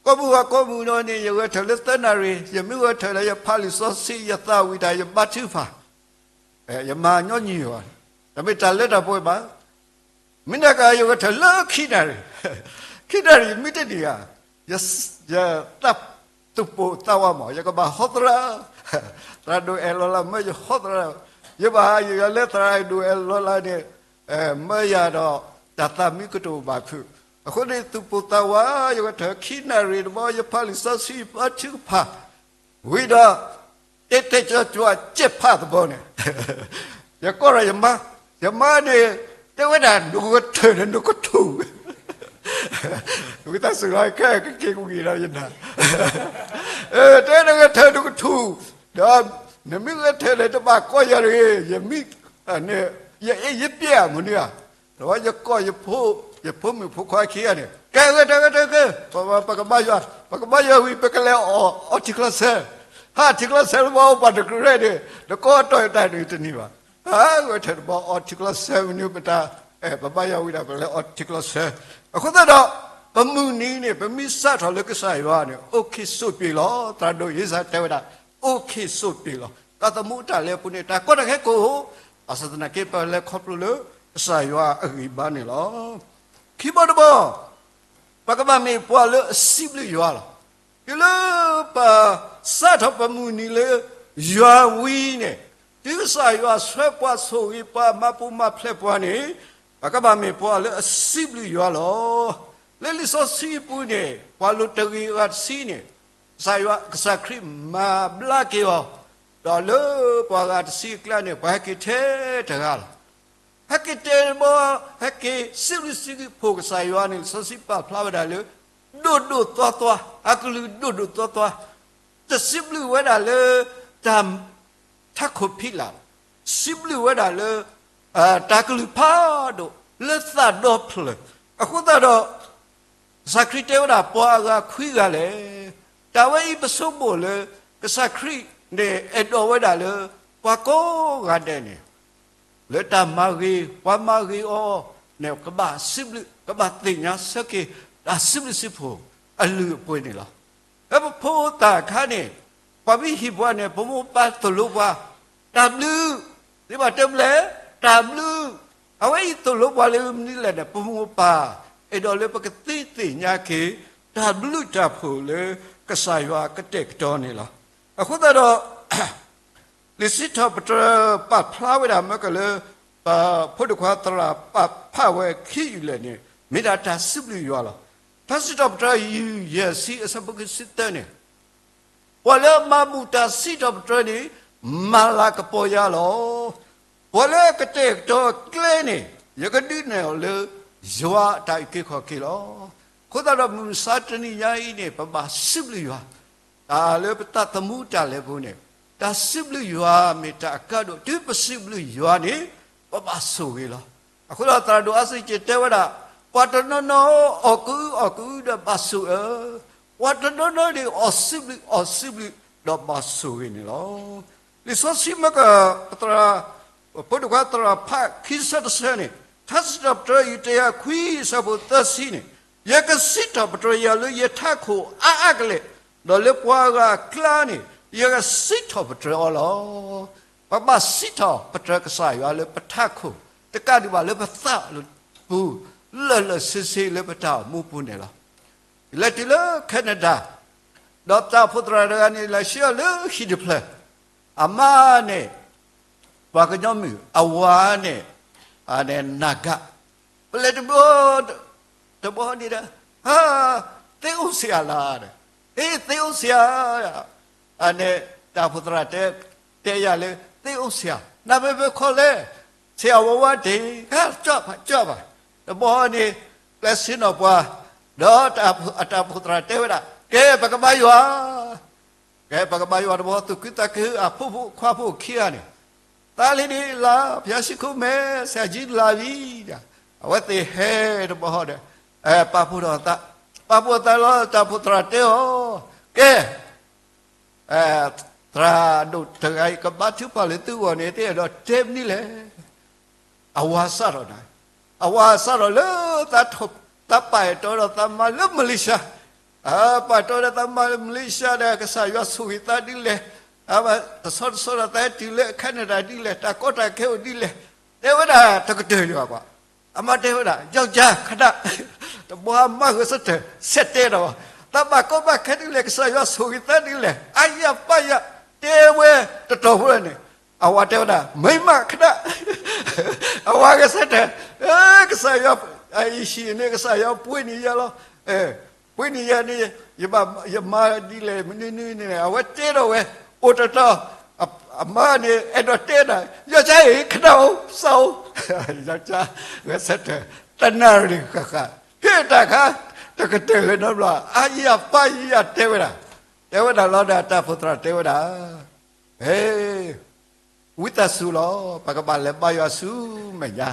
ကိးမုၢ်ဂီၤကိးမုၢ်ဒီးန့ၣ် ယဂဲၤထၢၣ်လၢသၢနၣ်ရံၣ်, ယမ့ၢ်ဂဲၤထၢၣ်လၢယဖးလံာ်စီဆှံ ယသးဝံၣ်တၢ် ယဘါထုကဖၣ်, ယမၤညီနုၢ်ယွၤ, တမ့ၢ်တၢ်လၢတၢ်ပှဲၤဘၣ်. မ့ၢ်နကယဂဲၤထၢၣ်လၢခံနၣ်ရံၣ်, ခံနၣ်ရံၣ်မ့ၢ်တန့ၢ်ဧါ, ယသးသူၣ်ပိာ်သးဝးမး ယကဘၣ်ဟီသရၣ်, သရၣ်ဒိၣ်အဲၣ်လီၤလးမၢယဟီသရၣ်, ယဘၣ်ယလၢသရၣ်ဒိၣ်အဲၣ်လီၤလးန့ၣ် မၢယၤဒီး တၢ်သးမံကတိၤဘၣ်ခုၣ် အဃိန့ၣ် သူၣ်ပိၢ်သးဝး ယဂဲၤထၢၣ်ခံနၣ်ရံၣ်တဘျီ ယဖးလံာ်စီဆှံ ယဖးထုကဖၣ် ဝံၤဒီး တဲတဲကၠီကၠီ ကဲးဖးသဘီန့ၣ် ယကိးဒီးယမါ, ယမါန့ၣ် တဲဝဲဒၣ် နဂဲၤထၢၣ်န့ၣ် နကထူၣ် ဝံသးစူၤလီၤ ခဲကက့ၤကွံာ်ဒီးယနၤ, တဲနဂဲၤထၢၣ်နကထူၣ်, ဒီးနမ့ၢ်ဂဲၤထၢၣ်န့ၣ် တဘၣ်ကိးယၤတဂ့ၤ, ယမံ ယအ့ၣ်ယပျဲၢ်မနုၤဧါ, ဒီးယကိးယဖိ, ယဖိမုၣ်ဖိခွါခံဂၤန့ၣ် ကဲဂဲၤထၢၣ်ဂဲၤထၢၣ်ဂ့ၤ, ပကဘါယွၤ, ပကဘါယွၤဝံၤ ပကလဲၤအီထံချီဆၢ, ဟးထံချီဆၢတဘျီ ပှၤတကြၢးန့ၣ် နကိးတီၢ်ယတၢ်န့ၣ်တန့ၢ်ဘၣ်, ဟးဂဲၤထၢၣ်တဘျီ အီထံချီဆၢမနုၤ ပတၢ် ပဘါယွၤဝံၤဒီး ပလဲၤအီထံချီဆၢ, အဃိသတးဒီး ပမုၢ်နံၤန့ၣ် ပမ့ၢ်စးထီၣ်လၢကစၢ်ယွၤန့ၣ် အိၣ်ခ့စိးပ့ၤလီၤ, သရၣ်ဒိၣ်အ့စၢ်တဲဝဲဒၣ် အိၣ်ခ့စိးပ့ၤလီၤ, တၢ်သမူတၢ်လဲၤအပူၤန့ၣ် တၢ်ကီတၢ်ခဲကအိၣ်, ဘၣ်ဆၣ်သနာ်က့ ပလဲၤခီဖျိလၢ ကစၢ်ယွၤအဂံၢ်ဘါန့ၣ်လီၤ. ခံဘီတဘီ ပကဘၣ်မ့ၢ်ပှၤလၢအစံးဘျုးယွၤလီၤ. တုၤလၢပစးထီၣ်ပမုၢ်နံၤလၢယွၤဝံၤန့ၣ်, တုၤကစၢ်ယွၤဆှၢပှၤဆိၣ်ဂ့ၤပှၤ မၤပူၤမၤဖျဲးပှၤန့ၣ်, ပကဘၣ်မ့ၢ်ပှၤလၢအစံးဘျုးယွၤလီၤ. လၢလံာ်စီဆှံအပူၤန့ၣ် ပှၤလိၤတဂ့ၤအဂၤတဆံန့ၣ်, ကစၢ်ယွၤ ကစၢ်ခရံာ်မၤဘျါက့ၤအီၤ, ဒီးလၢပှၤဂၤတဆံအကျါန့ၣ် ပှၤဟဲက့ၤထဲတဂၤလီၤ. ဟဲက့ၤတဲတဘီ, ဟဲက့ၤစံးဘျုးစံးဘျုးဖိကစၢ်ယွၤန့ၣ် လံာ်စီဆှံပာ်ဖျါဝဲဒၣ်လၢ ဒိၣ်ဒိၣ်သွါသွါ, အကလုၢ်ဒိၣ်ဒိၣ်သွါသွါ, တစံးဘျုးဝဲဒၣ်လၢ တၢ်ထးခိၣ်ဖံးလၢ်, စံးဘျုးဝဲဒၣ်လၢ တၢ်ကလုၢ်ဖးဒိၣ် လၢသးဒီဖျၢၣ်, အဃိသတးဒီး ကစၢ်ခရံာ်တဲဝဲဒၣ် ပှၤအဂၤခွံဂၤလဲၣ်. တၢ်ဝဲအံၤပဆိကမိၣ်လၢ ကစၢ်ခရံာ်န့ၣ် အဲၣ်ဒိးဝဲဒၣ်လၢ ပှၤကိးဂၤဒဲးန့ၣ် လၢတၢ်မၤဂ့ၤ ပှၤမၤဂ့ၤအီၤန့ၣ် ကဘၣ်စံးဘျုး ကဘၣ်သ့ၣ်ညါဆၢက့ၤ တၢ်စံးဘျုးစံးဖှိၣ်အလုၢ်အပှ့ၤန့ၣ်လီၤ. လၢပဖိသၣ်အခါန့ၣ် ပှၤမ့ၢ်ဟ့ၣ်ပှၤန့ၣ် ပမိၢ်ပၢ်သိၣ်လိပှၤ တၢ်ဘျုး, သ့ၣ်ဘၣ်တဲဘျဲၣ် တၢ်ဘျုး, အဝဲအံၤသိၣ်လိပှၤလၢမနုၤလဲၣ်န့ၣ် ပမိၢ်ပၢ် အဲၣ်ဒိးလၢပကသ့သ့ၣ်ညါက့ၤ တၢ်ဘျုးတၢ်ဖှိၣ်လၢ ကစၢ်ယွၤကတဲာ်ကတီၤန့ၣ်လီၤ. အဃိသတးဒီး လံာ်စံးထီၣ်ပတြၢၤပာ်ဖျါဝဲဒၣ်မ့ၢ်ကလၢ ပဖိဒိၣ်ခွါသရၣ်ပာ်ဖျါဝဲခံယူၢ်လဲၣ်န့ၣ် မ့ၢ်ဒၣ်တၢ်စံးဘျုးယွၤလီၤ. ထါစံးထီၣ်ပတြၢၤ ယူၢ်ယဲၢ်ဆံ အဆၢဖိခံဆံသၢန့ၣ် ပှၤလၢအမၤဘူၣ်တၢ်စံးထီၣ်ပတြၢၤန့ၣ် မၤလၤကပီၤယၤလီၤ. ပှၤလၢအကတဲာ်ကတီၤကျဲန့ၣ် ယကဒုးနဲၣ်အီၤလၢ ယွၤအတၢ်အုၣ်က့ၤခီၣ်က့ၤလီၤ. အဃိသတးဒီး မုၢ်မဆါတနံၤညါအံၤန့ၣ် ပဘၣ်စံးဘျုးယွၤ တၢ်လၢပတၢ်သမူတၢ်လဲၤပူၤန့ၣ် တၢ်စံးဘျုးယွၤမ့ၢ်တၢ်အကါဒိၣ်, တုၤပစံးဘျုးယွၤန့ၣ် ပဘၣ်ဆိၣ်ဂ့ၤလီၤ. အဃိဒီးသရၣ်ဒိၣ်အါစံက့တဲဝဲဒၣ်, ပှၤတနီၤနီၤအီၣ်ကအုအီၣ်ကအုဒီးဘၣ်ဆိၣ်အၢ, ပှၤတနီၤနီၤန့ၣ်အီၣ်စံးဘျုးအီၣ်စံးဘျုးဒီးဘၣ်ဆိၣ်ဂ့ၤန့ၣ်လီၤ. လံာ်စီဆှံမ့ၢ်က ပသရၣ် ဖိဒိၣ်ခွါသရၣ်ဖးခံဆၢတဆၢန့ၣ်, ထါစံးထီၣ်ပတြၢၤ ယူၢ်တယၤခွံ အဆၢဖိသၢဆံန့ၣ်, ယကစံးထီၣ်ပတြၢၤယၤလၢယထးခိၣ်အါအါကလဲာ်, ဒီးလၢပှၤဂၤအကျါန့ၣ် ယကစံးထီၣ်ပတြၢၤအီၤလီၤ. ပဘၣ်စံးထီၣ်ပတြၢၤကစၢ်ယွၤလၢပထးခိၣ်, တကးဒံးဘၣ်လၢပသးပူၤ လၢာ်လၢာ်ဆ့ဆ့လၢပတၢ်အိၣ်မူပူၤန့ၣ်လီၤ. လဲၤတုၤလၢ Canada, ဒီးတၢ်အိၣ်ဖှိၣ်သရၣ်တဂၤန့ၣ် လဲၤဆှၢအီၤလၢဟံၣ်တဖျၢၣ်, အမါန့ၣ် ပှၤကညီမုၣ်, အဝၤန့ၣ် နၤဂၤ, ပလဲၤတဘျီ တဘျီန့ၣ်ဒီး, သ့အိၣ်စ့ၢ်ဧါလၢ, ဟ့ သ့အိၣ်စ့ၢ်ဧါ, အန့ၣ် တၢ်အိၣ်ဖှိၣ်သရၣ်တဲ တဲယၤလၢ သ့အိၣ်စ့ၢ်ဧါ, နမ့ၢ်မ့ၢ်ခီလဲၣ်, ဆ့အဝၤဝါတ့ၢ် ကၠီၣ်ဘၣ်ကၠီၣ်ဘၣ်, တဘျီန့ၣ် ပျဲဆ့ၣ်နီၤပှၤ, ဒီးအတၢ်အိၣ်ဖှိၣ်သရၣ်တဲဝဲဒၣ် ကဲ ပကဘါယွၤ ကဲ ပကဘါယွၤတဘျီ သူၣ်ခုသးခု အဖိဖိခွါဖိခံဂၤန့ၣ်, သးလံန့ၣ်လၢ ဖယၤစံခိၣ်မဲ ဆရာကြီးလာပြီ, အဝဲသ့ၣ်ဟဲတဘျီဒီး ပာ်ဖှိၣ်ဒီးသး, ပာ်ဖှိၣ်သးလီၤ တၢ်အိၣ်ဖှိၣ်သရၣ်တဲအီၤ, ကဲ သရၣ်ဒိၣ်တဂၤအံၤ ကဘါထုကဖၣ်လၢသုဂီၢ်န့ၣ် သုအဲၣ်ဒိးတဲမနုၤလဲၣ်. အဝၤစးထီၣ်န့ၣ်, အဝၤစးထီၣ်လၢ သးပာ်အဲၣ်တီဒီးသးမါလၢမလ့ၡါ, ပာ်တီဒီးသးမါလၢမလ့ၡါဒီး ကစၢ်ယွၤဆိၣ်ဂ့ၤသးဒ်လဲၣ်, တဆီတဆီဒီးသးဟဲတုၤလၢ Canada ဒ်လဲၣ်, တၢ်ကီတၢ်ခဲအိၣ်ဒ်လဲၣ်, တဲဝဲဒၣ်တကတၢၢ်လၢၤဘၣ်ကွၢ်. အမါတဲဝဲဒၣ် ယောက်ျား ခဏ, တဘျီမါဂဲၤဆၢထၢၣ် ဆဲးတဲဒီး, သးဘၣ်ကီဘၣ်ခဲဒ်လဲၣ်, ကစၢ်ယွၤဆိၣ်ဂ့ၤသးဒ်လဲၣ်, အါယၤပါယၤ တဲဝဲတတီၤဖိန့ၣ်, အဝၤတဲဝဲဒၣ် မိန်းမ ခဏ, အဝၤဂဲၤဆၢထၢၣ်, ကစၢ်ယွၤ ယဟံးန့ၢ်ကစၢ်ယွၤပှ့ၤန့ၢ်ယဲလီၤ. ပှ့ၤန့ၢ်ယဲန့ၣ် ယမၤဒ်လဲၣ်မနုၤနုၤန့ၣ် အဝဲတဲထီၣ်ဝဲ, အိၣ်တတီၤ, အမါန့ၣ် အဲၣ်ဒိးတဲတၢ်, ယီၤကၠါအံၤ ခနၣ်အိၣ် စးအိၣ်, ယီၤကၠါ ဝဲဆၢထၢၣ် တနၣ်ရံၣ်ဃၣ်ဃၣ် ဟ့ၣ်တၢ်ခါ တကတၢၢ်လၢၤနီတဘျီ, အါယၤပၢ်ယၤတဲဝဲဒၣ်, တဲဝဲဒၣ်လီၤဒီး တၢ်အိၣ်ဖှိၣ်သရၣ်တဲဝဲဒၣ်, ဟ့ၣ် ဝံသးစူၤလီၤ, ပကဘၣ်လဲၤဘါယွၤဆူမဲာ်ညါ,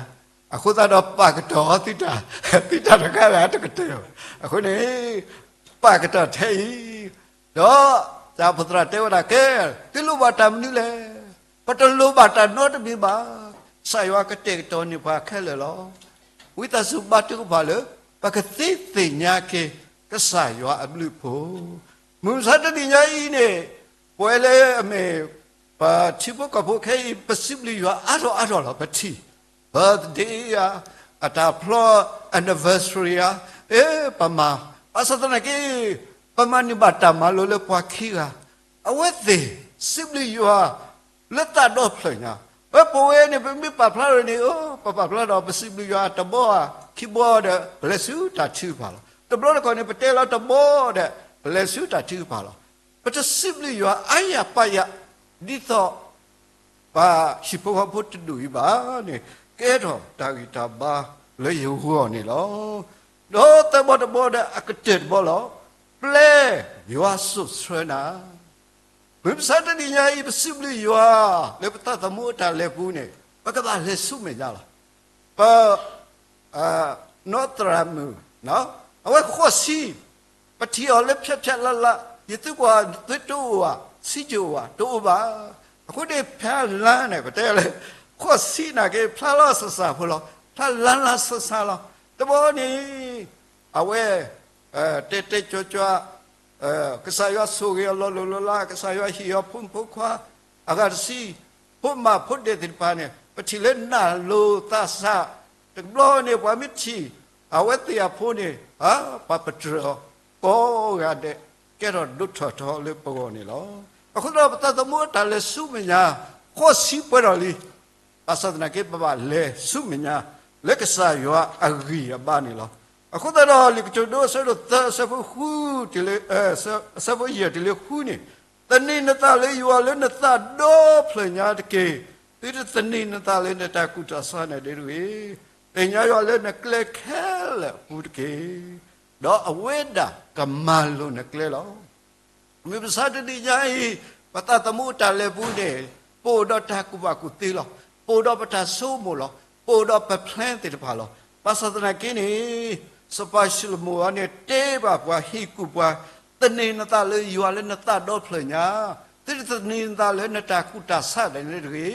အဃိသတးဒီးပာ်ကတီၤသုတၢ်, သုတၢ်တခါလၢအတကတၢၢ်, အဃိန့ၣ် ပာ်ကတီၤထဲအံၤ, ဒီးတၢ်အိၣ်ဖှိၣ်သရၣ်တဲဝဲဒၣ်, ကဲ, သုလိၣ်ဘၣ်တၢ်မနုၤလဲၣ်. ပတလိၣ်ဘၣ်တၢ်နီတမံၤဘၣ်, ကစၢ်ယွၤကတဲာ်ကတီၤန့ၢ်ပှၤခဲလၢာ်လီၤ. ဝံသးစူၤဘါထုကဖၣ်လၢ ပကသ့သ့ၣ်ညါက့ၤ ကစၢ်ယွၤအဘျုးအဖှိၣ်, မုၢ်မဆါတနံၤညါအံၤန့ၣ်, ပဝဲလၢအမ့ၢ် ပထံဖိကီၢ်ဖိခဲအံၤ ပစံးဘျုးယွၤအါထီၣ်အါထီၣ်လီၤ. ပထံၣ် birthday ဧါ, အတၢ်ဖျီ anniversary ဧါ, ပမၤ, ဘၣ်ဆၣ်သနာ်က့ ပမၤန့ၢ်ဘၣ်တၢ်မၤလိလၢပှၤခံဂၤ, အဝဲသ့ၣ် စံးဘျုးယွၤ လၢသးဒီဖျၢၣ်ညါ, ပဝဲန့ၣ် ပမ့ၢ်ပာ်ဖျါထီၣ်န့ၣ် ပပာ်ဖျါဒီး ပစံးဘျုးယွၤတဘီဧါ ခံဘီဒီး ပလဲၤဆူတၢ်ထုကဖၣ်လီၤ. တဘျီတခီၣ်န့ၣ် ပတဲလီၤတဘီဒီး ပလဲၤဆူတၢ်ထုကဖၣ်လီၤ. ပတစံးဘျုးယွၤအါယၤပာ်ယၤ ဒ်သိး ပှၤဟံၣ်ဖိဃီဖိတဒူၣ်အံၤဘၣ်န့ၣ်, ကဲထီၣ်တၢ်ဂံၢ်တၢ်ဘါလၢယဂီၢ်န့ၣ်လီၤ. ဒီးသၢဘီတဘီဒီးအကတၢၢ်တဘီလီၤ. ပျဲယွၤစိာ်ဆှၢနၤ, မုၢ်မဆါတနံၤညါအံၤ ပစံးဘျုးယွၤ လၢပသးသမူအတၢ်လဲၤပူၤန့ၣ် ပကဘၣ်လဲၤဆူမဲာ်ညါလီၤ. ပ နီၢ်သရၣ်မုၣ် အဝဲဃိးဆံ, ပထံၣ်အီၤလၢဖျါဖျါလၢ်လၢ်, ယသံကွၢ်သုတအိၣ်ဧါ, ဆံးကၠိၣ်ဧါ, တအိၣ်ဘၣ်. အဃိန့ၣ် ဖျါလါန့ၣ် ပတဲလၢ ဃိးဆံနာ်က့ ဖျါလီၤစၢ်စၢ်ဖိလီၤ, ဖျါလါလါစၢ်စၢ်လီၤ. တဘျီန့ၣ် အဝဲ တဲတဲကၠီကၠီ ကစၢ်ယွၤဆိၣ်ဂ့ၤအီၤလီၤလိၢ်လီၤလး, ကစၢ်ယွၤဟ့ၣ်အီၤဖိမုၣ်ဖိခွါ အဂၤတဆံ, ဖိမးဖိဒဲးသ့ၣ်တဖၣ်န့ၣ် ပထံၣ်လၢနၢ်လိၤသးစၢ်, တဘျီန့ၣ် ပှၤမ့ၢ်ထံၣ် အဝဲသ့ၣ်အဖိန့ၣ် ပှၤပတြၢၤအီၤကိးဂၤဒဲး ကဲထီၣ်ဒိၣ်ထီၣ်ထီလၢပဂီၢ်န့ၣ်လီၤ. အဃိသတးဒီး ပသးသမူအတၢ်လဲၤဆူမဲာ်ညါ ဃိးဆံပှဲၤထီၣ်လံ. ဘၣ်ဆၣ်သနာ်က့ ပဘၣ်လဲၤဆူမဲာ်ညါ လၢကစၢ်ယွၤအဂံၢ်အဘါန့ၣ်လီၤ. အဃိသတးဒီး လံာ်ကတိၤဒိအဆၢဒိၣ်သၢ အဆၢဖိဃုတုၤလၢ အဆၢဖိယဲၢ်တုၤလၢဃုန့ၣ်, သန့ၤနသးလၢယွၤလၢနသးဒီဖျၢၣ်ညါတက့ၢ်. သုတသန့ၤနသးလၢနတၢ်ကူၣ်တၢ်ဆးန့ၣ်ဒ်တဂ့ၤ. သ့ၣ်ညါယွၤလၢနကျဲခဲလၢာ်အပူၤတက့ၢ်. ဒီးအဝဲဒၣ်ကမၤလိၤနကျဲလီၤ. မုၢ်မဆါတနံၤညါအံၤ ပသးသမူအတၢ်လဲၤပူၤန့ၣ် ပအိၣ်ဒီးတၢ်ကူၣ်ဘၣ်ကူၣ်သ့လီၤ. ပအိၣ်ဒီးပတၢ်ဆိကမိၣ်လီၤ. ပအိၣ်ဒီးပ plan သ့ၣ်တဖၣ်လီၤ. ဘၣ်ဆၣ်သနာ်က့န့ၣ် စီၤပၤၡလိၤမိၣ်အံၤန့ၣ် တဲဘၣ်ပှၤ ဟ့ၣ်ကူၣ်ပှၤ, သန့ၤနသးလၢယွၤလၢနသးဒီဖျၢၣ်ညါ, သုတသန့ၤနသးလၢနတၢ်ကူၣ်တၢ်ဆးဒ်န့ၣ်တဂ့ၤ.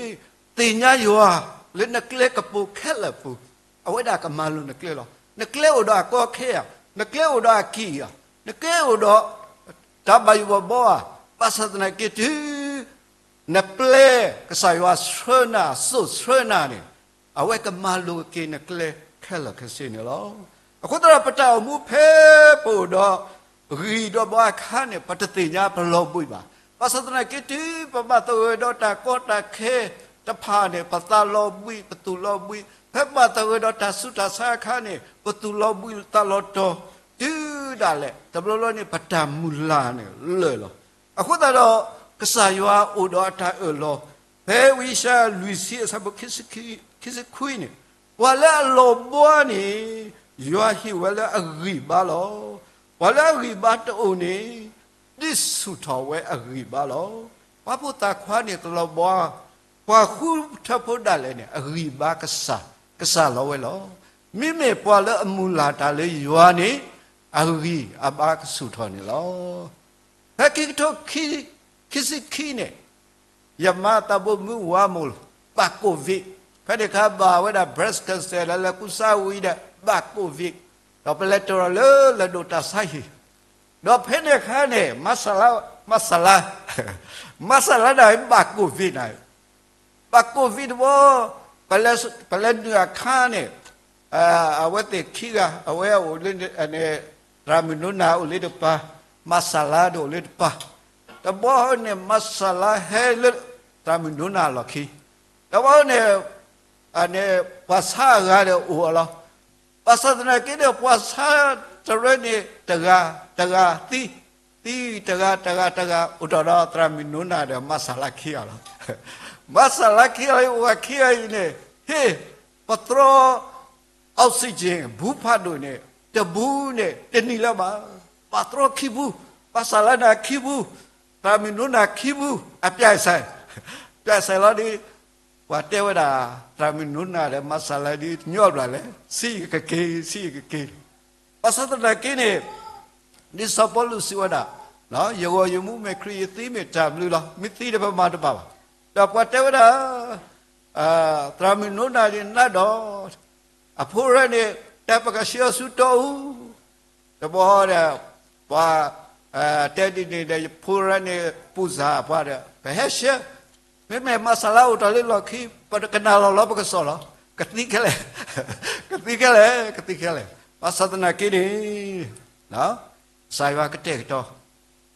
သ့ၣ်ညါယွၤလၢနကျဲကပူၤခဲလၢာ်အပူၤ, အဝဲဒၣ်ကမၤလိၤနကျဲလီၤ. နကျဲအိၣ်ဒီးအကီအခဲဧါ, နကျဲအိၣ်ဒီးအကံၢ်ဧါ, နကျဲအိၣ်ဒီး တၢ်ဘၣ်ယိၣ်ဘၣ်ဘီဧါ, ဘၣ်ဆၣ်သနာ်က့တုၤ နပျဲကစၢ်ယွၤဆှၢနၤ စိာ်ဆှၢနၤန့ၣ် အဝဲကမၤလိၤက့ၤနကျဲခဲလၢာ်ခဲဆ့န့ၣ်လီၤ. အဃိသတးဒီး ပတၢ်အိၣ်မူဖဲပအိၣ်ဒီးဂံၢ်ဒီးဘါအခါန့ၣ် ပတသ့ၣ်ညါပလီၤဘှံးဘၣ်. ဘၣ်ဆၣ်သနာ်က့တုၤ ပဘၣ်သဂၢၢ်ဒီးတၢ်ကီတၢ်ခဲတဖၣ်န့ၣ် ပသးလီၤဘှံး ပသူၣ်လီၤဘှံး, ဖဲဘၣ်သဂၢၢ်ဒီးတၢ်ဆူးတၢ်ဆါအခါန့ၣ် ပသူၣ်လီၤဘှံးသးလီၤတီၤ, တုၤဒၣ်လဲာ် တဘျီဘျီန့ၣ် ပတၢ်မုၢ်လၢ်န့ၣ်လၢာ်လီၤ. အဃိသတးဒီး ကစၢ်ယွၤအိၣ်ဒီးအတၢ်အၢၣ်လီၤ, ဖဲဝံယၡါယၤလွံၢ်ဆံအဆၢဖိခံဆံခွံန့ၣ်, ပှၤလၢအလီၤဘှါန့ၣ် ယွၤဟ့ၣ်ဝဲလၢအဂံၢ်ဘါလီၤ. ပှၤလၢအဂံၢ်ဘါတအိၣ်န့ၣ် ဒုးဆူၣ်ထီၣ်ဝဲအဂံၢ်ဘါလီၤ. ပှၤဖိသၣ်ခွါန့ၣ်တလီၤဘှါ, ပှၤဃုထၢဖိဒၣ်လဲာ်န့ၣ် အဂံၢ်ဘါကစၢ်, ကစၢ်လီၤဝဲလီၤ. မ့မ့ၢ်ပှၤလၢအမုၢ်လၢ်တၢ်လၢယွၤန့ၣ် အဂံၢ်အဘါကဆူၣ်ထီၣ်န့ၣ်လီၤ. ဖဲခံကထိခံဆံခံန့ၣ် ယမါသးဘိမုၢ်ဝါမိၢ် ဘၣ် COVID, ဖဲန့ၣ်အခါဘၣ်ဝဲဒၣ် breast cancer လၢလၢကူစါဝံၤဒီး ဘၣ် COVID, ဒီးပလဲၤတၢ်လီၤလၢလၢၢ်ဒိၣ်တၢ်ဆါဟံၣ်, ဒီးဖဲန့ၣ်အခါန့ၣ် မါစၢ်လါ, မါစၢ်လါ, မါစၢ်လါဒၣ်ဘၣ် COVID န့ၣ် ဘၣ် COVID တဘျီ, ပလဲၤနုာ်အခါန့ၣ် အဝဲသ့ၣ်ခံဂၤ, အဝဲအိၣ်လၢ သရၣ်မုၣ်နိနၢ်အိၣ်လၢတပၤ, မါစၢ်လါဒီးအိၣ်လၢတပၤ, တဘျီန့ၣ် မါစၢ်လါဟဲလၢ သရၣ်မုၣ်နိနၢ်အလီၢ်ခံ, တဘျီန့ၣ် ပှၤဆါအဂၤဒီးအိၣ်အလီၤ. ဘၣ်ဆၣ်သနာ်က့ဒီး ပှၤဆါတရၢန့ၣ် တဂၤတဂၤသံ, သံတဂၤတဂၤတဂၤ အိၣ်ထီၣ်ဒီးသရၣ်မုၣ်နိနၤဒီး မၤစၢ်လၢခံဂၤလီၤ. မၤစၢ်လၢခံဂၤ အိၣ်ဂၤခံဂၤအံၤန့ၣ်, ဟ့ၣ်, ပသြီ oxygen ဘူးဖးဒိၣ်န့ၣ် တဘူးန့ၣ် တနံၤလၢၤဘၣ်, ဘၣ်သြီခံဘူး, မၤစၢ်လၢနၤခံဘူး, သရၣ်မုၣ်နိနၤခံဘူး, အပြၢၣ်စဲး, ပြၢၣ်စဲးလီၤဒီး ပှၤတဲဝဲဒၣ် သရၣ်မုၣ်နိနၤဒီး မၤစၢ်လၢဒ်ညီဘျီလဲၣ်, ဆံးယကက့ၤ, ဆံးယကက့ၤ. ဘၣ်ဆၣ်သနာ်က့န့ၣ် ဒ်စီၤပီလူးစံးဝဲဒၣ်, ယဂီၢ်ယမူမ့ၢ်ခရံာ် ယသံမ့ၢ်တၢ်ဘျုးလီၤ, မ့ၢ်သံဒီးပမၤတဘၣ်ဘၣ်. ဒီးပှၤတဲဝဲဒၣ် သရၣ်မုၣ်နိနၤန့ၣ်နးဒီး အဖိရၢန့ၣ် တၢ်ပကဆှၢအီၤဆူတီအူ, တဘျီဒီး ပှၤ တဲဒ်န့ၣ်ဒီး ယဖိရၢန့ၣ် ပူၤစၢ်ပှၤဒီး ပဟဲဆှၢ, မ့မ့ၢ်မၤစၢ်လၢအိၣ်တ့ၢ်လၢလီၢ်ခံ ပကနၣ်လီၤလီၤပကစီၣ်လီၤ, ကသံခဲလၢာ်, ကသံခဲလၢာ်, ကသံခဲလၢာ်. ဘၣ်ဆၣ်သနာ်က့န့ၣ် ကစၢ်ယွၤကတဲာ်ကတီၤ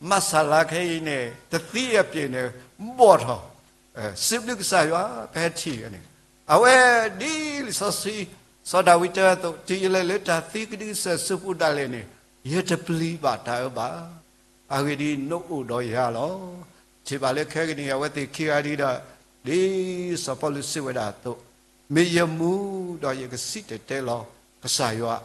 မၤစၢ်လၢခဲအံၤန့ၣ် တသံအပျ့ၤန့ၣ် ဘီၣ်ထီၣ်, စံးဘျုးကစၢ်ယွၤ ပဟဲထံၣ်န့ၣ်, အဝဲဒ်လံာ်စီဆှံ စီၤဒၤဝံးတဲအသိး တုၤယလဲၤလၢတၢ်သံကဒုကစၢၢ်စုပူၤဒၣ်လဲာ်န့ၣ် ယတပျံၤဘၣ်တၢ်အၢဘၣ်. အဂ့ၢ်ဒ်အံၤ, နအိၣ်ဒီးယၤလီၤ. ထံၣ်ဘၣ်လၢခဲကနံၣ်အံၤ အဝဲသ့ၣ်ခံဂၤဒ်ဒီး ဒ်စီၤပီလူးစံးဝဲဒၣ်အသိး, မ့ၢ်ယမူဒီး ယကစံၣ်တဲၤတဲလီၤ ကစၢ်ယွၤ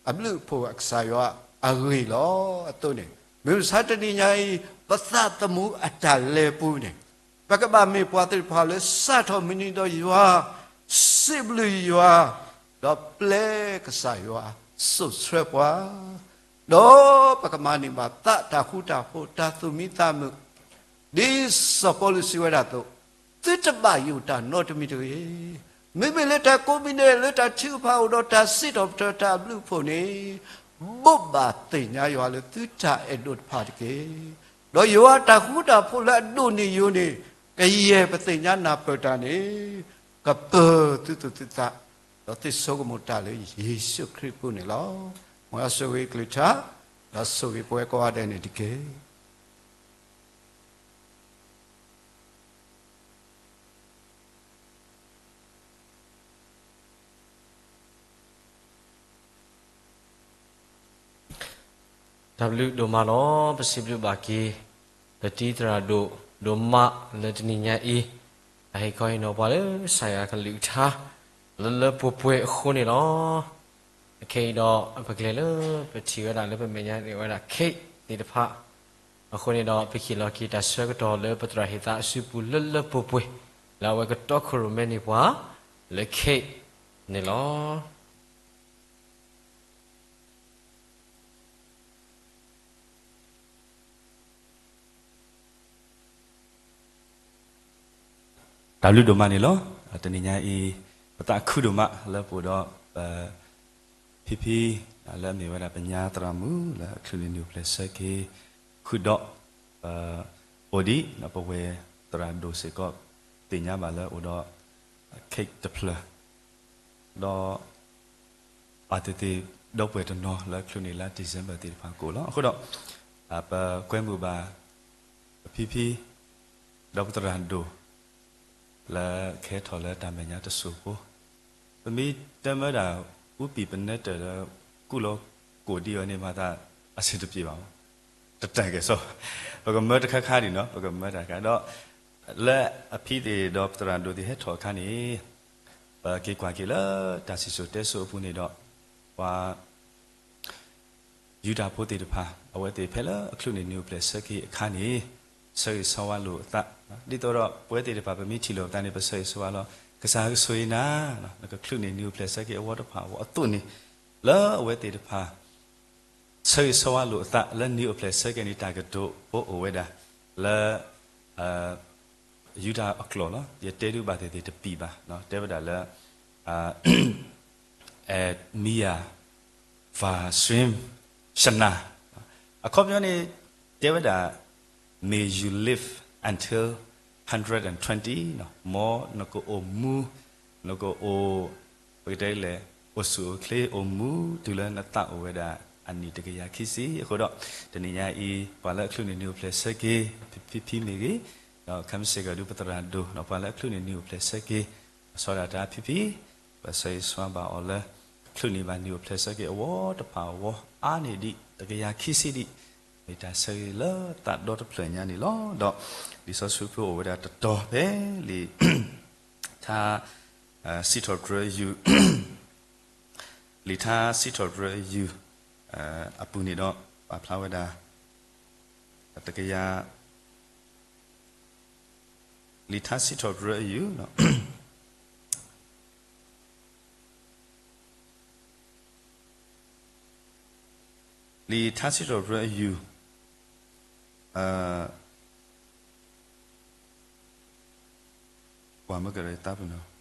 အဘျုးအဖှိၣ် ကစၢ်ယွၤအဂ့ၢ်လီၤ. အသိးန့ၣ် မုၢ်မဆါတနံၤညါအံၤ ပသးသမူအတၢ်လဲၤပူၤန့ၣ် ပကဘၣ်မ့ၢ်ပှၤသ့ၣ်တဖၣ်လၢစးထီၣ်မုၢ်နံၤဒီးယွၤ, စံးဘျုးယွၤ, ဒီးပျဲကစၢ်ယွၤ စိာ်ဆှၢပှၤ, ဒီးပကမၤန့ၢ်ဘၣ်သးတၢ်ဃူတၢ်ဖိး တၢ်သူၣ်မံသးမုာ်, ဒ်စီၤပီလူးစံးဝဲဒၣ်အသိး, သုတဘၣ်ယိၣ်တၢ်နီတမံၤတဂ့ၤ. မ့မ့ၢ်လၢတၢ်ကိးမံၤဒဲး လၢတၢ်ထုကဖၣ်အိၣ်ဒီးတၢ်စံးထီၣ်ပတြၢၤတၢ်အဘျုးအဖှိၣ်န့ၣ်, ဘိးဘၣ်သ့ၣ်ညါယွၤလၢသုတၢ်အဲၣ်ဒိးတဖၣ်တက့ၢ်. ဒီးယွၤတၢ်ဃူတၢ်ဖိးလၢအဒိၣ်န့ၢ်ယိာ်န့ၣ် ကယဲၢ်ပသ့ၣ်ညါနၢ်ပၢၢ်တၢ်န့ၣ် ကပၢၤသုသူၣ်သုသး, ဒီးသုဆိကမိၣ်တၢ်လၢယ့ၣ်ၡူးခရံာ်အပူၤန့ၣ်လီၤ. မ်ယွၤဆိၣ်ဂ့ၤကလုၢ်ကထါ, ဒီးဆိၣ်ဂ့ၤပဝဲကိးဂၤဒဲးန့ၣ်တက့ၢ်. တၢ်ဘျုးဒိၣ်မးလီၤ. ပစံးဘျုးဘၣ်က့ၤ ပတံၤသရၣ်ဒိၣ်ဒိၣ်မးလၢတနံၤညါအံၤ, အဟ့ၣ်ခီဟ့ၣ်နီၤပှၤလၢကစၢ်ယွၤအကလုၢ်ကထါ လၢလၢပှဲၤပှဲၤအဃိန့ၣ်လီၤ. အခဲအံၤဒီး ပကျဲၤလၢပထံၣ်ဝဲဒၣ်လၢပမဲာ်ညါန့ၣ်ဝဲဒၣ် cake သ့ၣ်တဖၣ်, အဃိန့ၣ်ဒီး ပဟ့ၣ်လီၤက့ၤတၢ်ဆၢကတီၢ်လၢပသရၣ်ဟ့ၣ်သးအစုပူၤလၢလၢပှဲၤပှဲၤ, လၢအဝဲကတီခိၣ်ရိၣ်မဲန့ၢ်ပှၤ လၢ cake န့ၣ်လီၤ. တၢ်ဘျုးဒိၣ်မးန့ၣ်လီၤ. တနံၤညါအံၤ ပသးခုဒိၣ်မးလၢပအိၣ်ဒီး ပ ဖံဖံ လၢအမ့ၢ်ဝဲဒၣ်ပညါသရၣ်မုၣ် လၢအချုးန့ၢ်နုာ်အိၣ်ဖျဲၣ်ဆၢက့ၤ ဃုာ်ဒီး ပအိၣ်ဒံး ပဝဲသရၣ်ဒိၣ်စ့ၢ်ကီး သ့ၣ်ညါဘၣ်လၢအိၣ်ဒီး cake တဖျၢၣ် ဒီး ပာ်သ့ၣ်သ့ၣ်ဒီပုၢ်ဝဲၢ်တနီၤလၢအချုးန့ၢ်လါ December သ့ၣ်တဖၣ်ကအိၣ်လီၤ. အဃိဒီး ပကွဲမုာ်ဘၣ် ပဖံဖံ ဒီးပသရၣ်ဒိၣ် လၢကဟဲထီၣ်လၢတၢ်မဲာ်ညါတစိၢ်ဖိ, ပမ့ၢ်တမၢဒၣ် အူပံၣ်ပနဲတၢၢ်လၢ ကူၣ်လီၤကိၣ်ဒံးအီၤန့ၣ်မၤသး အဆင်တပြေဘၣ်, တတၢ်ကဲၣ်ဆိး, ပကမၢတခါခါဒံးနီၤ, ပကမၢတၢ်ခါဒီး လၢအဖံသ့ၣ်ဒီးပသရၣ်ဒိၣ်သ့ၣ်ဟဲထီၣ်အခါန့ၣ် ပက့ၤကွၢ်က့ၤလၢတၢ်စံၣ်စိၤတဲစိၤအပူၤန့ၣ်ဒီး ပှၤ ယူဒၤဖိသ့ၣ်တဖၣ် အဝဲသ့ၣ်ဖဲလၢအချုးန့ၢ်နုာ်အိၣ်ဖျဲၣ်ဆၢက့ၤအခါန့ၣ် ဆၢဂ့ၤဆၢဝါလိာ်အသး, ဒ်သိးဒီးပဝဲသ့ၣ်တဖၣ် ပမ့ၢ်ထံၣ်လိာ်ပသးန့ၣ် ပဆၢဂ့ၤဆၢဝါလီၤ, ကစၢ်ကဆိၣ်ဂ့ၤနၤ, နကချုးန့ၢ်နုာ်အိၣ်ဖျဲၣ်ဆၢက့ၤအဝီတဖၣ်အဂီၢ်အသိးန့ၣ်, လၢအဝဲသ့ၣ်တဖၣ် ဆၢဂ့ၤဆၢဝါလိာ်အသး လၢနုာ်အိၣ်ဖျဲၣ်ဆၢက့ၤန့ၣ် တၢ်ကတိၤဖိအိၣ်ဝဲဒၣ် လၢ ယူဒၤအကျိာ်လီၤ. ယတဲဒုးဘၣ်သ့ၣ်သ့ၣ်တပံၤဘၣ်, တဲဝဲဒၣ်လၢ အဲ မံယၤ ဖာစှင်း ရှနၤ, အခီပညီန့ၣ် တဲဝဲဒၣ် may you live until hundred and twenty, မ်နကအိၣ်မူ, နကအိၣ် ပကတဲလဲၣ် အိၣ်ဆူၣ်အိၣ်ချ့ အိၣ်မူတုၤလၢနသးအိၣ်ဝဲဒၣ်အနံၣ်တကယၤခံဆံ. အဃိဒီး တနံၤညါအံၤ ပှၤလၢအချုးန့ၢ်နုာ်အိၣ်ဖျဲၣ်ဆၢက့ၤ ဖံဖံမ့ၢ်ဂ့ၤ, ဒီးခဲမုၢ်ဆ့ၣ်ကီးဒုးပသရၣ်ဒိၣ် ဒီးပှၤလၢအချုးန့ၢ်နုာ်အိၣ်ဖျဲၣ်ဆၢက့ၤ အစီဒၣ်တၢ်ဖံဖံ, ပဆၢဂ့ၤဆၢဝါဘၣ်အီၤလၢ ချုးန့ၢ်ဘၣ်နံၣ်အိၣ်ဖျဲၣ်ဆၢက့ၤအဝီတဖၣ်အဂီၢ် အါန့ၢ်ဒံး တကယၤခံဆံဒံး, မ့ၢ်တၢ်ဆၢဂ့ၤလၢသးဒီတဖျၢၣ်ညါန့ၣ်လီၤ. ဒီးလံာ်စီဆှံဖိအိၣ်ဝဲဒၣ်တတီၤဖဲလံာ် ထါ စံးထီၣ်ပတြၢၤယုၢ် လံာ်ထါစံးထီၣ်ပတြၢၤယုၢ် အပူၤန့ၣ်ဒီး ပာ်ဖျါဝဲဒၣ် တကယၤ လံာ်ထါစံးထီၣ်ပတြၢၤယုၢ် လံာ်ထါစံးထီၣ်ပတြၢၤယုၢ် ပှၤမ့ၢ်ကရၢသးပူၤနီၤ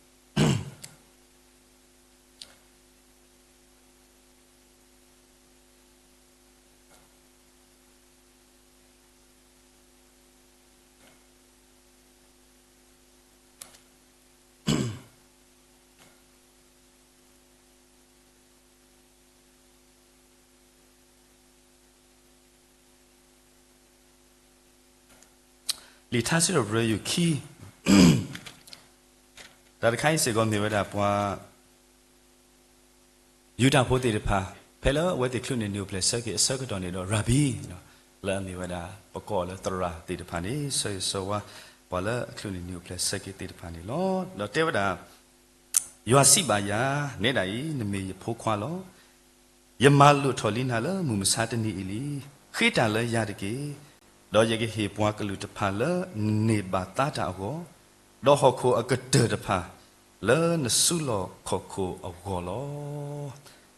လံာ်ထါစံးထီၣ်ပတြၢၤယုၢ်ခံ တၢ်တခါအံၤစ့ၢ်ကီးမ့ၢ်ဝဲဒၣ်ပှၤ ယူဒၤဖိသ့ၣ်တဖၣ် ဖဲလၢအဝဲသ့ၣ်ချုးန့ၢ်နံၣ်အိၣ်ဖျဲၣ်ဆၢက့ၤအဆၢကတီၢ်န့ၣ်ဒီး ရၤဘံ လၢအမ့ၢ်ဝဲဒၣ် ပကိးအီၤလၢသရၣ်သ့ၣ်တဖၣ်န့ၣ် ဆၢဂ့ၤဆၢဝါ ပှၤလၢအချုးန့ၢ်နံၣ်အိၣ်ဖျဲၣ်ဆၢက့ၤသ့ၣ်တဖၣ်န့ၣ်လီၤ. ဒီးတဲဝဲဒၣ် ယွၤစံးဘၣ်ယၤ, နဲဒၣ်အံၤ နမ့ၢ်ယဖိခွါလီၤ. ယမၤလိာ်ထီၣ်လံနၤလၢမုၢ်မဆါတနံၤအံၤလံ. ဃ့တၢ်လၢယၤတက့ၢ်. ဒီးယကဟ့ၣ်ပှၤကလုာ်တဖၣ်လၢနန့ၢ်ဘၣ်သါတၢ်အဂီၢ်, ဒီးဟီၣ်ခိၣ်အကတၢၢ်တဖၣ် လၢနစုလီၢ်ခီၣ်ခိၣ်အဂီၢ်လီၤ.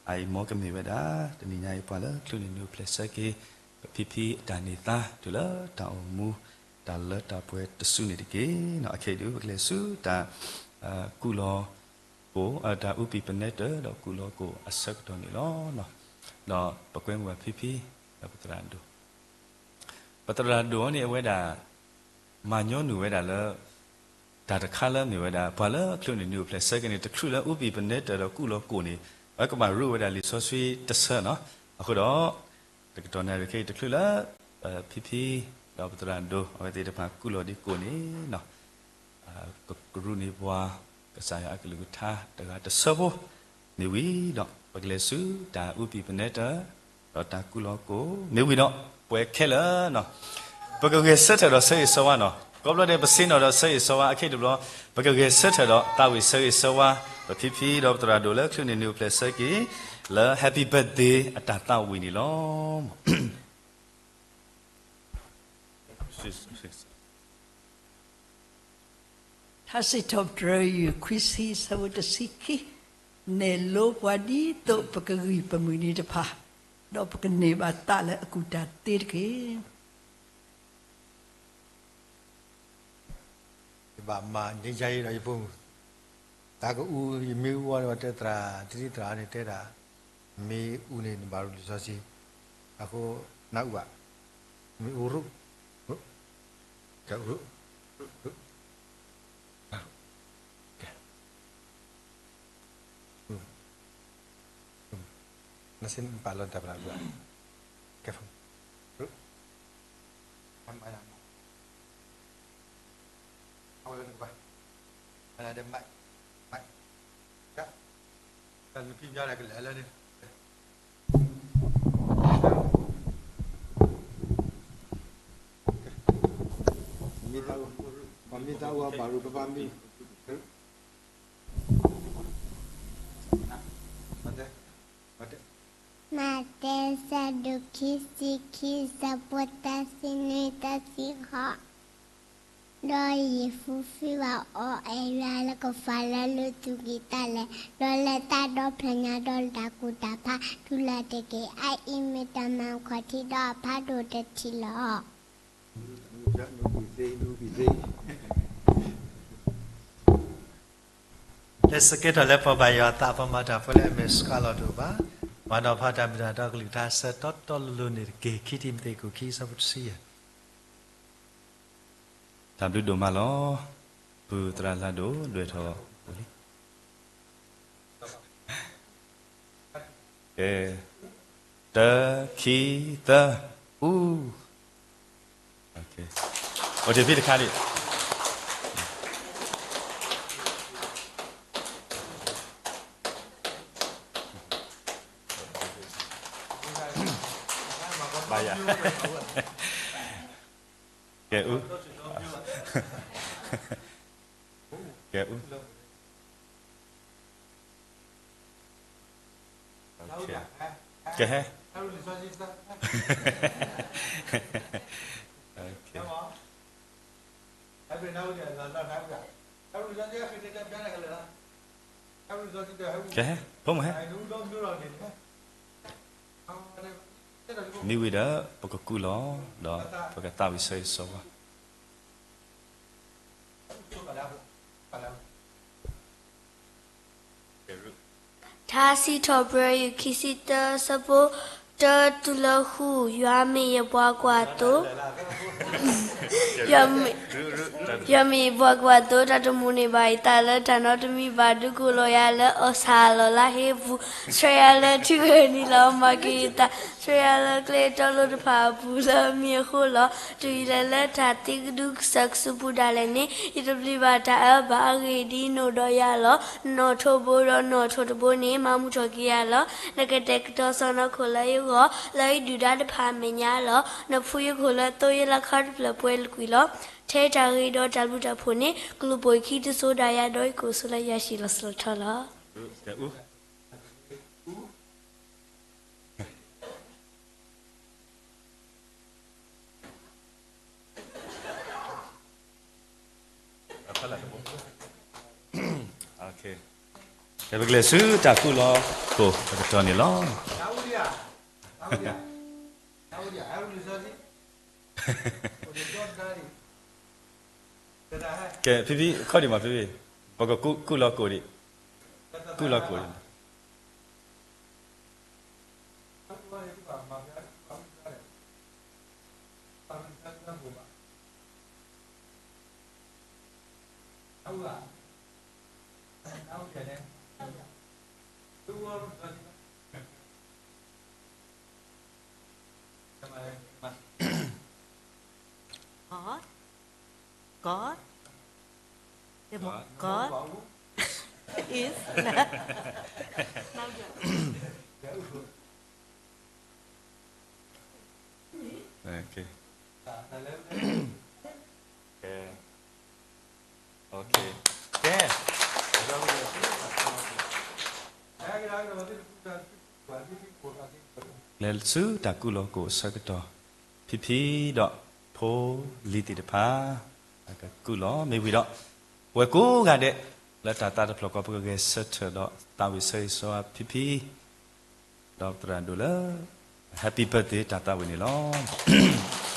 အအံၤမ်ကမ့ၢ်ဝဲဒၣ် တနံၤညါအံၤပှၤလၢချုးန့ၢ်နံၣ်အိၣ်ဖျဲၣ်ဆၢက့ၤ ပဖံဖံအတၢ်န့ၢ်သါ တုၤလၢတၢ်အိၣ်မူ တၢ်လၢတၢ်ပှဲၤတစုန့ၣ်တက့ၢ်. အခဲအံၤဒုး ပကလဲၤဆူတၢ် ကူၣ်လီၤကိၣ် တၢ်အူပံၤပနဲတၢၣ် ဒီးကူၣ်လီၤကိၣ်အဆၢကတီၢ်န့ၣ်လီၤ. ဒီးပကွဲမုာ်ဘၣ်ဖံဖံ ဒီးပသရၣ်ဒိၣ် ပသရၣ်ဒိၣ်န့ၣ်အဝဲဒၣ် မၤညီနုၢ်ဝဲဒၣ်လၢ တၢ်တခါလၢမ့ၢ်ဝဲဒၣ် ပှၤလၢချုးန့ၢ်နံၣ်အိၣ်ဖျဲၣ်ဆၢက့ၤန့ၣ် တချုးလၢအူပံၤပနဲတၢၣ်ဒီးကူၣ်လီၤကိၣ်န့ၣ် အဝဲကဘၣ်ရူးဝဲဒၣ်လံာ်စီဆှံတဆၢနီၤ. အဃိဒီး တကတီၢ်နၣ်ရံၣ်ခဲအံၤ တချုးလၢ ဖံဖံ ဒီးပသရၣ်ဒိၣ် အဝဲသ့ၣ်တဖၣ်ကူၣ်လီၤဒံးကိၣ်န့ၣ် ကရူၢ်န့ၢ်ပှၤ ကစၢ်ယွၤအကလုၢ်ကထါတဂၤတဆၢဖိ မ့ၢ်ဝံၤဒီး ပကလဲၤဆူတၢ်အူပံၤပနဲတၢၣ် ဒီးတၢ်ကူၣ်လီၤကိၣ် မ့ၢ်ဝံၤဒီး ပှဲၤခဲလၢာ်နီၤ ပကဂဲၤဆၢထၢၣ်ဒီးဆၢဂ့ၤဆၢဝါနီၤ. ကိးဘျီဒဲးပဆ့ၣ်နီၤဒီးဆၢဂ့ၤဆၢဝါ အခဲတဘျီ ပကဂဲၤဆၢထၢၣ်ဒီးသးဝံၣ်ဆၢဂ့ၤဆၢဝါ ပဖံဖံဒီးပသရၣ်ဒိၣ်လၢချုးန့ၢ်နံၣ်အိၣ်ဖျဲၣ်ဆၢက့ၤ လၢ Happy Birthday အတၢ်သးဝံၣ်န့ၣ်လီၤ. ထါစံးထီၣ်ပတြၢၤယုၢ်ခွံဆံ ဆၢဖိတဆံခံ, နဲၣ်လိပှၤဒ်သိးပကဂံၢ်ပမုၢ်နံၤတဖၣ်, ဒီးပကန့ၢ်ဘၣ်သးလၢအကူၣ်တၢ်သ့တက့ၢ်. ယဘၣ်မၤန့ၢ်ယၤအံၤဒီးယဖိမုၣ်, တၢ်ကအူ ယမ့ၢ်အူအီၤန့ၣ် ပှၤတဲသရၣ် တံၤသရၣ်န့ၣ်တဲဒၣ်, မ့ၢ်အူန့ၣ် နဘၣ်ရူၢ်လံာ်စီဆှံ, အဃိ နအူဘၣ်, မ့ၢ်အူရူၢ်, ကဲရူၢ်, ကဲ နစ့ၢ်နပာ်လီၤတၢ်ပရၢဘၣ်, ကဲ ပှၤမ့ၢ်တၢ်အူဘၣ်ရူၢ် ပပၢ်မ့ၢ် မးသဲ ဆၢဒိၣ်ခံဆံခံ ဆၢဖိတၢ်ဆံနွံ တၢ်ဆံဃိး, ဒီးယ့ၣ်ၡူးဃ့ဘၣ်အီၤ အဲၣ်ယွၤလၢကဖးလၢလူၤသူၣ်ကံၢ်သးလဲ, ဒီးလၢတၢ်ဒီဖျၢၣ်ညါဒီးတၢ်ကူၣ်တၢ်ဖး တူၢ်လိာ်တက့ၢ်. အအံၤမ့ၢ်တၢ်မၤခီၣ်ထံးဒီးအဖးဒိၣ်တထံၣ်လီၤ. လၢဆၢကတီၢ်လၢပှၤဘၣ်ယွၤအသး ပှၤမၤတၢ်ဖိလၢအမဲာ်ဆှးလီၤတအိၣ်ဘၣ်. ပှၤနီၤဖးတၢ်မ့ၢ်တၢ်တီကလုၢ်ကထါ ဆၢတီတီလိၤလိၤန့ၣ်တက့ၢ်. ခံတံၤမသ့း ခိၣ်ခံ ဆၢဖိတဆံယဲၢ်. တၢ်ဘျုးဒိၣ်မးလီၤ. ပုၢ်သရၣ်လၢဒိၣ် ဒွဲၣ်ထီၣ်လံ. ကဲ, တၢ, ခံ, သၢ, အူ. အိၣ်တ့ၢ်ဖံတခါဒံး. ကဲအူ, ကဲအူ, ကဲဟဲ, ကဲဟဲ, ဖိမုၣ်ဟဲ, မ့ၢ်ဝံၤဒီး ပကကူၣ်လီၤ, ဒီးပကသးဝံၣ်ဆၢဂ့ၤဆၢဝါ ထါစံးထီၣ်ပတြၢၤ ယူၢ်ခံဆံတၢ ဆၢဖိတၢတုၤလၢဃု, ယွၤမ့ၢ်ယပှၤကွၢ်သိ, ယွၤမ့ၢ်, ယွၤမ့ၢ်ယပှၤကွၢ်သိ, တၢ်တမိၣ်န့ၢ်ဘၣ်ယသးလၢတၢ်နီတမံၤဘၣ်, ဒုးကိးလီၤယၤလၢအီၣ်ဆၣ်လီၢ်လါဟ့ပူၤ, ဆှၢယၤလၢထံဂၢၢ်နံၤလီၤမၤက့ၤယသး, ဆှၢယၤလၢကျဲတီလိၤတဖၣ်အပူၤလၢအမံၤအဃိလီၤ. တုၤယလဲၤလၢတၢ်သံကဒုကစၢၢ်ကစုပူၤဒၣ်လဲာ်န့ၣ်, ယတပျံၤဘၣ်တၢ်အၢဘၣ်, အဂ့ၢ်ဒ်အံၤ, နိၣ်ဒီးယၤလီၤ. နနီၣ်ထိးဘိဒီးနီၣ်ထိးတဘိန့ၣ်, မၤမုာ်ထီၣ်က့ၤယၤလီၤ. နကတဲာ်ကတီၤစီၣ်နီၤခိၣ်လၢယဂီၢ်, လၢယဒုၣ်ဒါတဖၣ်အမဲာ်ညါလီၤ. နဖှူယခိၣ်လၢသိယလါခီတဖျၢၣ်ပှဲၤလၢကွံာ်လီၤ. ထဲတၢ်ဂ့ၤဒီးတၢ်ဘျုးတၢ်ဖှိၣ်န့ၣ်, ကလူၤပိာ်ယခံတစိၤဒၣ်ယၤ, ဒီးယကအိၣ်ဆိးလၢယွၤဟံၣ်လီၤစိၤလီၤထီလီၤ. ကဲပကလဲၤဆူတၢ်ကူၣ်လီၤကိၣ်အကတီၢ်န့ၣ်လီၤ. ကဲ ဖံဖံ ခီဒံးမး ဖံဖံ, ပကကူၣ်လီၤကိၣ်ဒံး, ကူၣ်လီၤကိၣ်ဒံး. လဲၤဆူတၢ်ကူၣ်လီၤကိၣ်အဆၢကတီၢ်, ဖံဖံဒီးဖိလံၤသ့ၣ်တဖၣ် အကကူၣ်လီၤ. မ့ၢ်ဝံၤဒီး ပဝဲကိးဂၤဒဲး လၢတၢ်သးတဖျၢၣ်ဃီ ပကဂဲၤဆၢထၢၣ်ဒီးသးဝံၣ်ဆၢဂ့ၤဆၢဝါဖံဖံ ဒီးသရၣ်ဒိၣ်လၢ Happy birthday တၢ်သးဝံၣ်န့ၣ်လီၤ.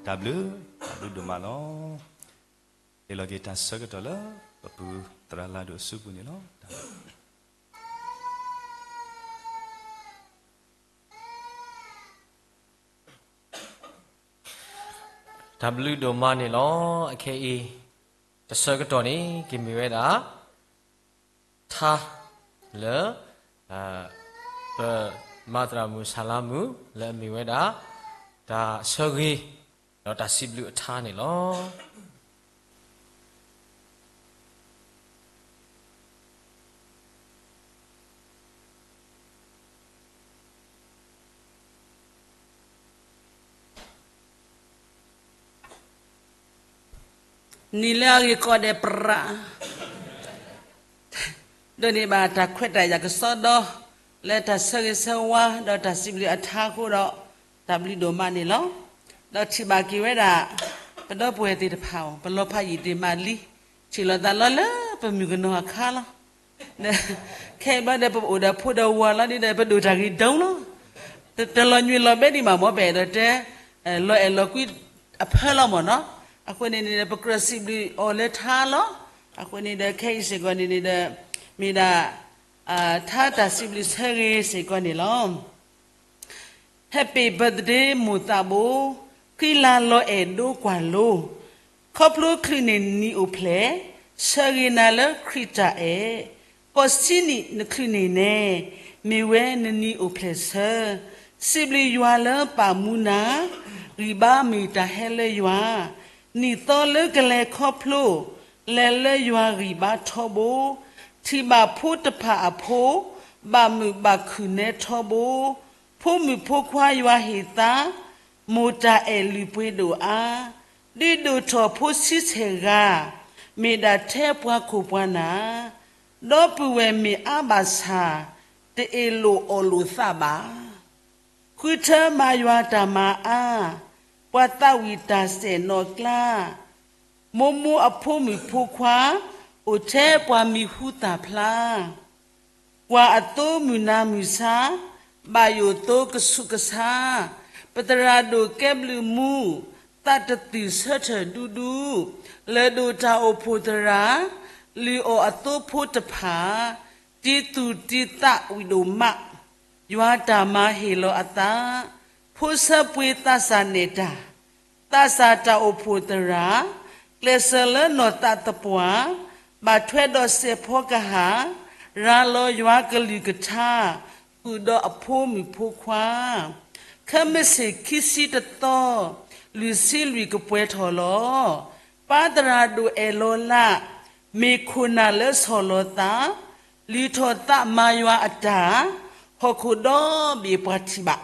တၢ်ဘျုး, တၢ်ဘျုးဒိၣ်မးလီၤ. ဟ့ၣ်လီၤက့ၤတၢ်ဆၢကတီၢ်လၢ ပပူၤသရၣ်လါဒိၣ်အစုပူၤန့ၣ်လီၤ. တၢ်ဘျုးဒိၣ်မးန့ၣ်လီၤ. အခဲအံၤ တၢ်ဆၢကတီၢ်န့ၣ် ကမ့ၢ်ဝဲဒၣ် ထါလၢ ပမၤသရၣ်မုၣ်ဆၣ်လါမုၣ် လၢအမ့ၢ်ဝဲဒၣ် တၢ်ဆၢဂ့ၤ ဒီးတၢ်စံးဘျုးအထါန့ၣ်လီၤ. နံၤလၢအဂ့ၤကိးဂၤဒဲးပြး, ဒိးန့ၢ်ဘၣ်တၢ်ခွဲးတၢ်ယာ်ကစီဒီ လၢတၢ်ဆၢဂ့ၤဆၢဝါ ဒီးတၢ်စံးဘျုးအထါအဃိဒီး တၢ်ဘျုးဒိၣ်မးန့ၣ်လီၤ. ဒီးထံၣ်ဘၣ်က့ၤဝဲဒၣ် ပဒီပုၢ်ဝဲၢ်သ့ၣ်တဖၣ်အံၤ ပလီၤဖးယံာ်တ့ၢ်မးလံ, ထံၣ်လိာ်သးလီၤလၢပမုၣ်ကနီၤအခါလီၤ. ခဲအံၤဘျီဒီး ပအိၣ်ဒီးဖိဒီးဝၤလီၤဒီး ပဒိၣ်တၢ်ဂ့ၤဒိၣ်လီၤ. တလီၤညွံးလီၤဘဲဒံးဘၣ်မ့ၢ် ပအဲၣ်ဒိးတဲ လီၤအဲၣ်လီၤကွံအဖၢလီၤမ့ၢ်နီၤ. အဃိန့ၣ်န့ၣ်ဒီး ပကြၢးစံးဘျုးအီၤလၢထါလီၤ. အဃိန့ၣ်ဒီး ခဲအံၤစ့ၢ်ကီးန့ၣ်န့ၣ်ဒီး မ့ၢ်ဒၣ် ထါတၢ်စံးဘျုးဆၢဂ့ၤစ့ၢ်ကီးန့ၣ်လီၤ. Happy birthday မိၢ်သးဘိ, ဃံလၤလီၤအဲၣ်ဒိကွၢ်လိ, ခီဖျိချုးန့ၢ်နံၣ်အိၣ်ဖျဲၣ်, ဆၢဂ့ၤနၤလၢခရံာ်တၢ်အဲၣ်, ဃိးဆံနံၣ်နချုးန့ၢ်နဲ, မ့ၢ်ဝဲနနံၣ်အိၣ်ဖျဲၣ်ဆၢ, စံးဘျုးယွၤလၢပာ်မူနၤ, ဂံၢ်ဘါမ့ၢ်တၢ်ဟဲလၢယွၤ, နံၣ်သီလၢကလဲၤခီဖျိ, လဲၤလၢယွၤဂံၢ်ဘါထီဘိ, ထံၣ်ဘၣ်ဖိတဖၣ်အဖိ, ဘၣ်မုာ်ဘၣ်ခုၣ်နဲထီဘိ, ဖိမုၣ်ဖိခွါယွၤဟ့ၣ်သါ, မိၢ်တၢ်အဲၣ်လုၢ်ပှ့ၤဒိၣ်အါ, ဒုးဒိၣ်ထီၣ်ဖိဆံဆဲၣ်ဂၤ, မ့ၢ်ဒၣ်ထဲပှၤခိၣ်ပှၤနၢ်, ဒီပုၢ်ဝဲၢ်မ့ၢ်အါဘၣ်ဆၣ်, တအ့ၣ်လိာ်အီၣ်လိာ်သးဘၣ်. ဃုထၢမၤယွၤတၢ်မၤအါ, ပှၤသးဝံၣ်တၢ်စဲၣ်နီၣ်ကျါ, မိၢ်မိၢ်အဖိမုၣ်ဖိခွါ, အိၣ်ထဲပှၤမံၤဟူသၣ်ဖျါ, ကွၢ်အသိမုၢ်နၤမုၢ်ဆါ, ဘၣ်ယိၣ်သိကဆူးကဆါ, ပသရၣ်ဒိၣ်ကဲဘျုးမူ, သးတသုၣ်ဆၢထၢၣ်ဒူဒူ, လၢၢ်ဒိၣ်တၢ်အိၣ်ဖှိၣ်သရၣ်, လုၢ်အီၣ်အသိဖိတဖၣ်, တံၤသူၣ်တံၤသးဝံၣ်ဒိၣ်မး, ယွၤတၢ်မၤဟ့ၣ်လီၤအသး, ဖိဆၢပှ့ၤသးစၢ်နဲၣ်တၢ် သးစၢ်တၢ်အိၣ်ဖှိၣ်သရၣ်, ကျဲးစၢးလၢနီၢ်သးသပှၢ်, ဘၣ်ထွဲဒီးစဲးဖီကဟၣ်, ရၤလီၤယွၤကလုၢ်ကထါ, ဃုာ်ဒီးအဖိမုၣ်ဖိခွါ, ခဲမုၢ်ဆ့ၣ်ခံဆံတသီ, လွံၢ်ဆံလွံၢ်ကပှဲၤထီၣ်လီၤ. ပၢ်သရၣ်ဒိၣ်အဲၣ်လီၤလး, မ့ၢ်ခိၣ်နၢ်လၢဆီၣ်လီၤသး, လုၢ်ထီၣ်သးမၤယွၤအတၢ်, ဟီၣ်ခိၣ်ဒီဘ့ၣ်ပှၤထံၣ်ဘၣ်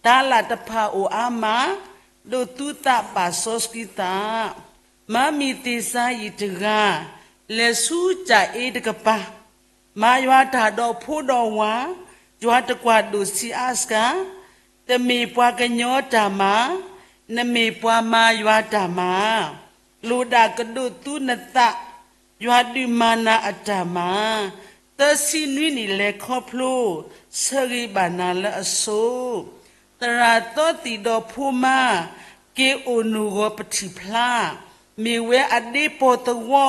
တၢ်လၢတဖၣ်အိၣ်အါမး, ဒိးသူသးဘၣ်စီဆှံသး, မၤမံၤသ့ၣ်စါယံာ်တဂၤ, လဲၤဆူကၢ်အ့တကပၤ, မၤယွၤတၢ်ဒီးဖိဒီးဝၤ, ယွၤတကွၢ်ဒိၣ်ဆံးအါစှၤ, တမ့ၢ်ပှၤကညီတၢ်မၤ, နမ့ၢ်ပှၤမၤယွၤတၢ်မၤ, လိၣ်ဒၣ်ကဒိးသူနသး, ယွၤဒုးမၤနၤအတၢ်မၤ, သၢဆံနွံနံၣ်လဲၤခီဖျိ, ဆၢဂ့ၤဘၣ်နၤလၢအဆိ, သရၣ်သီသံၣ်ဒီးဖိမါ, က့ၤအိၣ်နုာ်ဂီၤပထံၣ်ဖျါ, မ့ၢ်ဝဲအဒ့ပီၢ်သဝီ,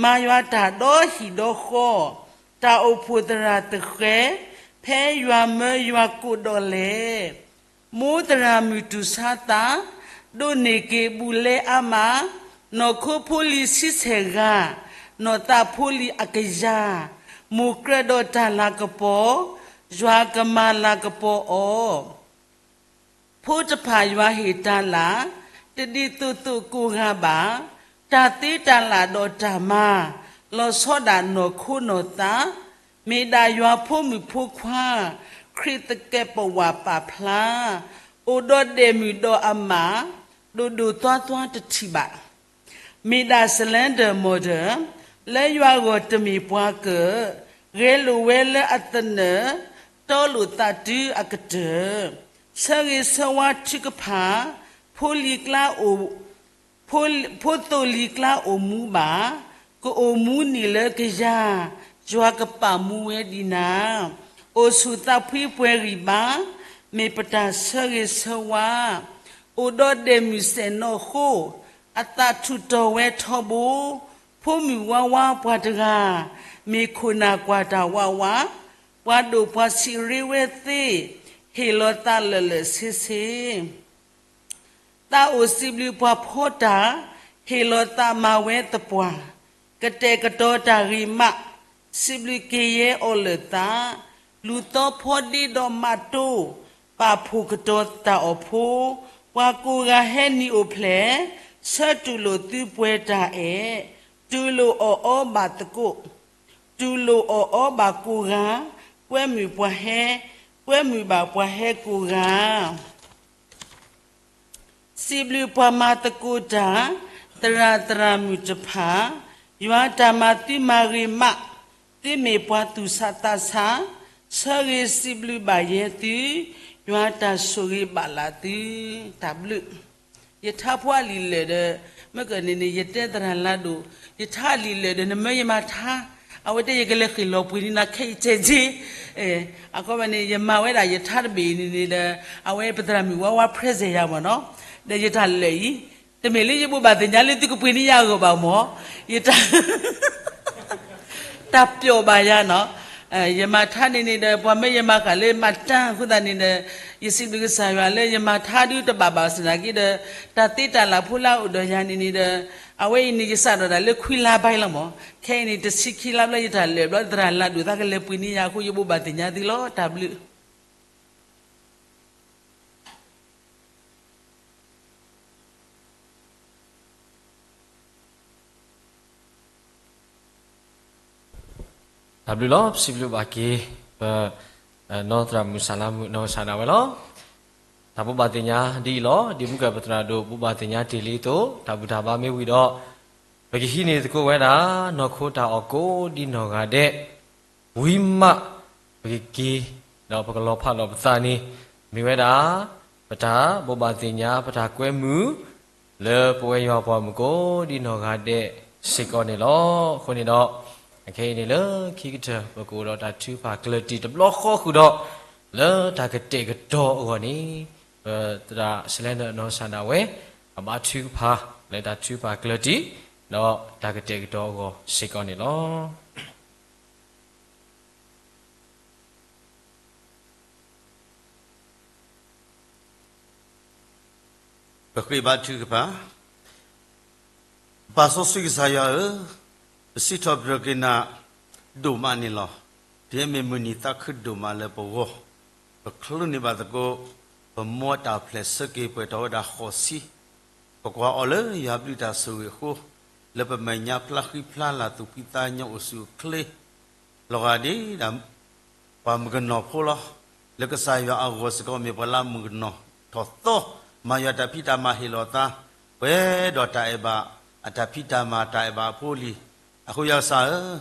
မၤယွၤတၢ်ဒီဟံၣ်ဒီဃီ, တၢ်အိၣ်ဖှိၣ်သရၣ်သဃဲၤ, ဖဲယွၤမၢယွၤကိးဒီးလဲၣ် မိၢ်သရၣ်မုၢ်တူၢ်ဆါသး, ဒိးန့ၢ်က့ၤဘူးလဲအါမး, နီၢ်ခိဖိလံၤဆံဆဲၣ်ဂၤ, နီၢ်သးဖိလံၤအကယၤ, မိၢ်ကြၢးဒီးတၢ်လၤကပီၤ, ယွၤကမၤလၤကပီၤအီၤ. ဖိတဖၣ်ယွၤဟ့ၣ်တၢ်လၢ်, တဒ်သိးသိးကိးဂၤဘၣ်, တၢ်သ့တၢ်လၢ်ဒီးတၢ်မၤ, လီၤဆီဒၣ်နီၢ်ခိနီၢ်သး, မ့ၢ်ဒၣ်ယွၤဖိမုၣ်ဖိခွါ, ခရံာ်သကဲးပဝးပာ်ဖျါ, အိၣ်ဒီးဒဲးမုၢ်ဒီးအမး, ဒိၣ်ဒိၣ်သွါသွါတထံၣ်ဘၣ် မ့ၢ်ဒၣ် cylinder model, လၢယွၤဂီၢ်တမ့ၢ်ပှၤကၢၣ်, ဂဲၤလိာ်ဝဲလၢအသနၢၣ်, တီလိာ်သးတုၤအကတၢၢ်, ဆၢဂ့ၤဆၢဝါထုကဖၣ်, ဖိလံၤကျါအိၣ် ဖိ ဖိသိၣ်လံၤကျါအိၣ်မူဘၣ်, ကအိၣ်မူန့ၣ်လၢကယၤ, ယွၤကပာ်မူဝဲဒံးနၤ, အိၣ်ဆူၣ်သးဖှံပှဲၤဂံၢ်ဘါ, မ့ၢ်ပတၢ်ဆၢဂ့ၤဆၢဝါ, အိၣ်ဒီးဒဲးမုၢ်စဲးနီၣ်ဃိ, အသးထူးတီၤဝဲထီဘိ, ဖိမုၣ်ဝါဝါပှၤတဂၤ, မ့ၢ်ခိၣ်နၢ်ကွၢ်တၢ်ဝးဝး, ပှၤဒိၣ်ပှၤဆံးရ့ဝဲသ့, ဟ့ၣ်လီၤသးလၢာ်လၢာ်ဆ့ဆ့ သးအိၣ်စံးဘျုးပှၤဖီတၢ်, ဟ့ၣ်လီၤသးမၤဝဲသပှၢ်, ကတဲာ်ကတီၤတၢ်ဂ့ၤမး, စံးဘျုးက့ၤယဲအီၤလၢာ်သး, လူၤသီဖီဒ့ဒီးမးတိ, ပာ်ဖှိၣ်ကတီၤတၢ်အီၣ်ဖိ, ပှၤကိးဂၤဟဲနံၤအိၣ်ဖျဲၣ်, ဆၢတူၢ်လိာ်သုပှဲၤတၢ်အဲၣ်, တူၢ်လိာ်အီၣ်အီဘၣ်သကိး, တူၢ်လိာ်အီၣ်အီဘၣ်ကိးဂၤ, ကွဲမုာ်ပှၤဟဲ, ကွဲမုာ်ဘၣ်ပှၤဟဲကိးဂၤ စံးဘျုးပှၤမၤသကိးတၢ်, သရၣ်သရၣ်မုၣ်တဖၣ်, ယွၤတၢ်မၤသုမၤဂ့ၤမး, သုမ့ၢ်ပှၤသူၣ်ဆးသးဆး, ဆၢဂ့ၤစံးဘျုးဘၣ်ယဲသု, ယွၤတၢ်ဆိၣ်ဂ့ၤဘၣ်လၢသု, တၢ်ဘျုး. ယထါဖိအလံာ်လဲၢ်ဒီး, မ့ၢ်ကန့ၣ်န့ၣ် ယတဲသရၣ်လါဒိၣ်, ယထါအလံာ်လဲၢ်ဒီး နမၢယမၤထါ, အဝဲတဲယကလဲၤဃ့ၢ်လီၤပှ့ၤန့ၢ်နၤခဲအံၤတဲက့, အခီပညီန့ၣ် ယမၤဝဲဒၣ်ယထါတဘ့ၣ်အံၤန့ၣ်န့ၣ်ဒီး, အဝဲပသရၣ်မုၣ်ဝါဝါ present ယၤမ့ၢ်နီၤ, ဒီးယတၢ်လဲၢ်အံၤ, တမ့ၢ်လၢယဘိးဘၣ်သ့ၣ်ညါလၢသုကပှ့ၤန့ၢ်ယၤအဂီၢ်ဘၣ်မ့ၢ်, ယတၢ် တၢ်ပျီၣ်ဘၣ်ယၤနီၤ, ယမၤထါန့ၣ်န့ၣ်ဒီး ပှၤမၢယမၤဃာ်လၢမၤတၢ်အဃိသတးန့ၣ်ဒီး, ယစံးဘျုးကစၢ်ယွၤလၢယမၤထါဒုတဘၣ်ဘၣ်စနာ်က့ဒီး, တၢ်သ့တၢ်လၢ်ဖိလၢအအိၣ်ဒီးယၤန့ၣ်န့ၣ်ဒီး, အဝဲအံၤန့ၣ် ယစးထီၣ်ဒၣ်လၢခွံလါဘၣ်လီၤမ့ၢ်, ခဲအံၤန့ၣ် တဆံခံလါဘျီ ယတၢ်လဲၤဘျီ သရၣ်လါဒိၣ်သးကလဲၤပှ့ၤန့ၢ်ယၤအဃိ ယဘိးဘၣ်သ့ၣ်ညါသုလီၤ, တၢ်ဘျုး. တၢ်ဘျုးလီၤ. ပစံးဘျုးဘၣ်က့ၤ ပ နီၢ်သရၣ်မုၣ်စၢ်လါမုၣ်နီၢ်ကစၢ်ဒၣ်ဝဲလီၤ. တၢ်ဘိးဘၣ်သ့ၣ်ညါဒ်အံၤလီၤ. ဒ်မုၢ်ကၢၢ်ပသရၣ်ဒိၣ်ဘိးဘၣ်သ့ၣ်ညါတ့ၢ်လံအသိး, တၢ်ဘူၣ်တၢ်ဘါမ့ၢ်ဝံၤဒီး, ပကဟံးန့ၢ်သကိးဝဲဒၣ် နီၢ်ခိတၢ်အီၣ်ကိးဒ်နီၢ်ဂၤဒဲး, ဝံၤမး ပကက့ၤ ဒီးပကလီၤဖးဒီးပသးန့ၣ် မ့ၢ်ဝဲဒၣ် ပတၢ်ဘိးဘၣ်သ့ၣ်ညါ ပတၢ်ကွဲမုာ် လၢပဝဲယွၤပှၤမုၣ်ကိးဒ်နီၢ်ဂၤဒဲးစ့ၢ်ကီးန့ၣ်လီၤ. အဃိန့ၣ်ဒီး အခဲအံၤန့ၣ်လၢခံကတၢၢ် ပကအိၣ်ဒီးတၢ်ထုကဖၣ်ကျၢၢ်တံၢ်တဘျီဃီဃုာ်ဒီး လၢတၢ်ကတဲာ်ကတီၤအဂီၢ်န့ၣ် ပသရၣ်စလဲနၢၣ်နီၢ်ကစၢ်ဒၣ်ဝဲ အဘါထုကဖၣ်လၢတၢ်ထုကဖၣ်ကျၢၢ်တံၢ် ဒီးတၢ်ကတဲာ်ကတီၤအဂီၢ်စ့ၢ်ကီးန့ၣ်လီၤ. ပဃ့ဘါထုကဖၣ်. ပၢ်စီဆှံကစၢ်ယွၤဧၢ, ပစံးထီၣ်ပတြၢၤက့ၤနၤ ဒိၣ်မးန့ၣ်လီၤ. ဒ်အမ့ၢ်မုၢ်နံၤသးခုဒိၣ်မးလၢပဂီၢ်, ပချုးန့ၢ်ဘၣ်သကိး ပမိၢ်တၢ်ဖျဲးဆၢက့ၤပှဲၤထီၣ်ဝဲဒၣ်ဃိးဆံ, ပကွၢ်အီၤလၢယွၤဘျုးတၢ်ဆိၣ်ဂ့ၤအဃိ, လၢပမဲာ်ညါဖျါဃံဖျါလၤ သူၣ်ဖှံသးညီအိၣ်ဆူၣ်အိၣ်ချ့ လီၤဂာ်ဒ် ပှၤမုၣ်ကနီၤဖိလီၤ. လၢကစၢ်ယွၤအဂီၢ်စ့ၢ်ကီး မ့ၢ်ပှၤလၢအမုၣ်ကနီၤထီၣ်သီ, မၤယွၤတၢ်ဖံးတၢ်မၤဟ့ၣ်လီၤသး, ပှဲၤဒီးတၢ်အဲၣ်ဘၣ်, အတၢ်ဖံးတၢ်မၤတၢ်အဲၣ်ဘၣ်အဖိအလံၤ, အဃိယွၤကစၢ်ဧၢ,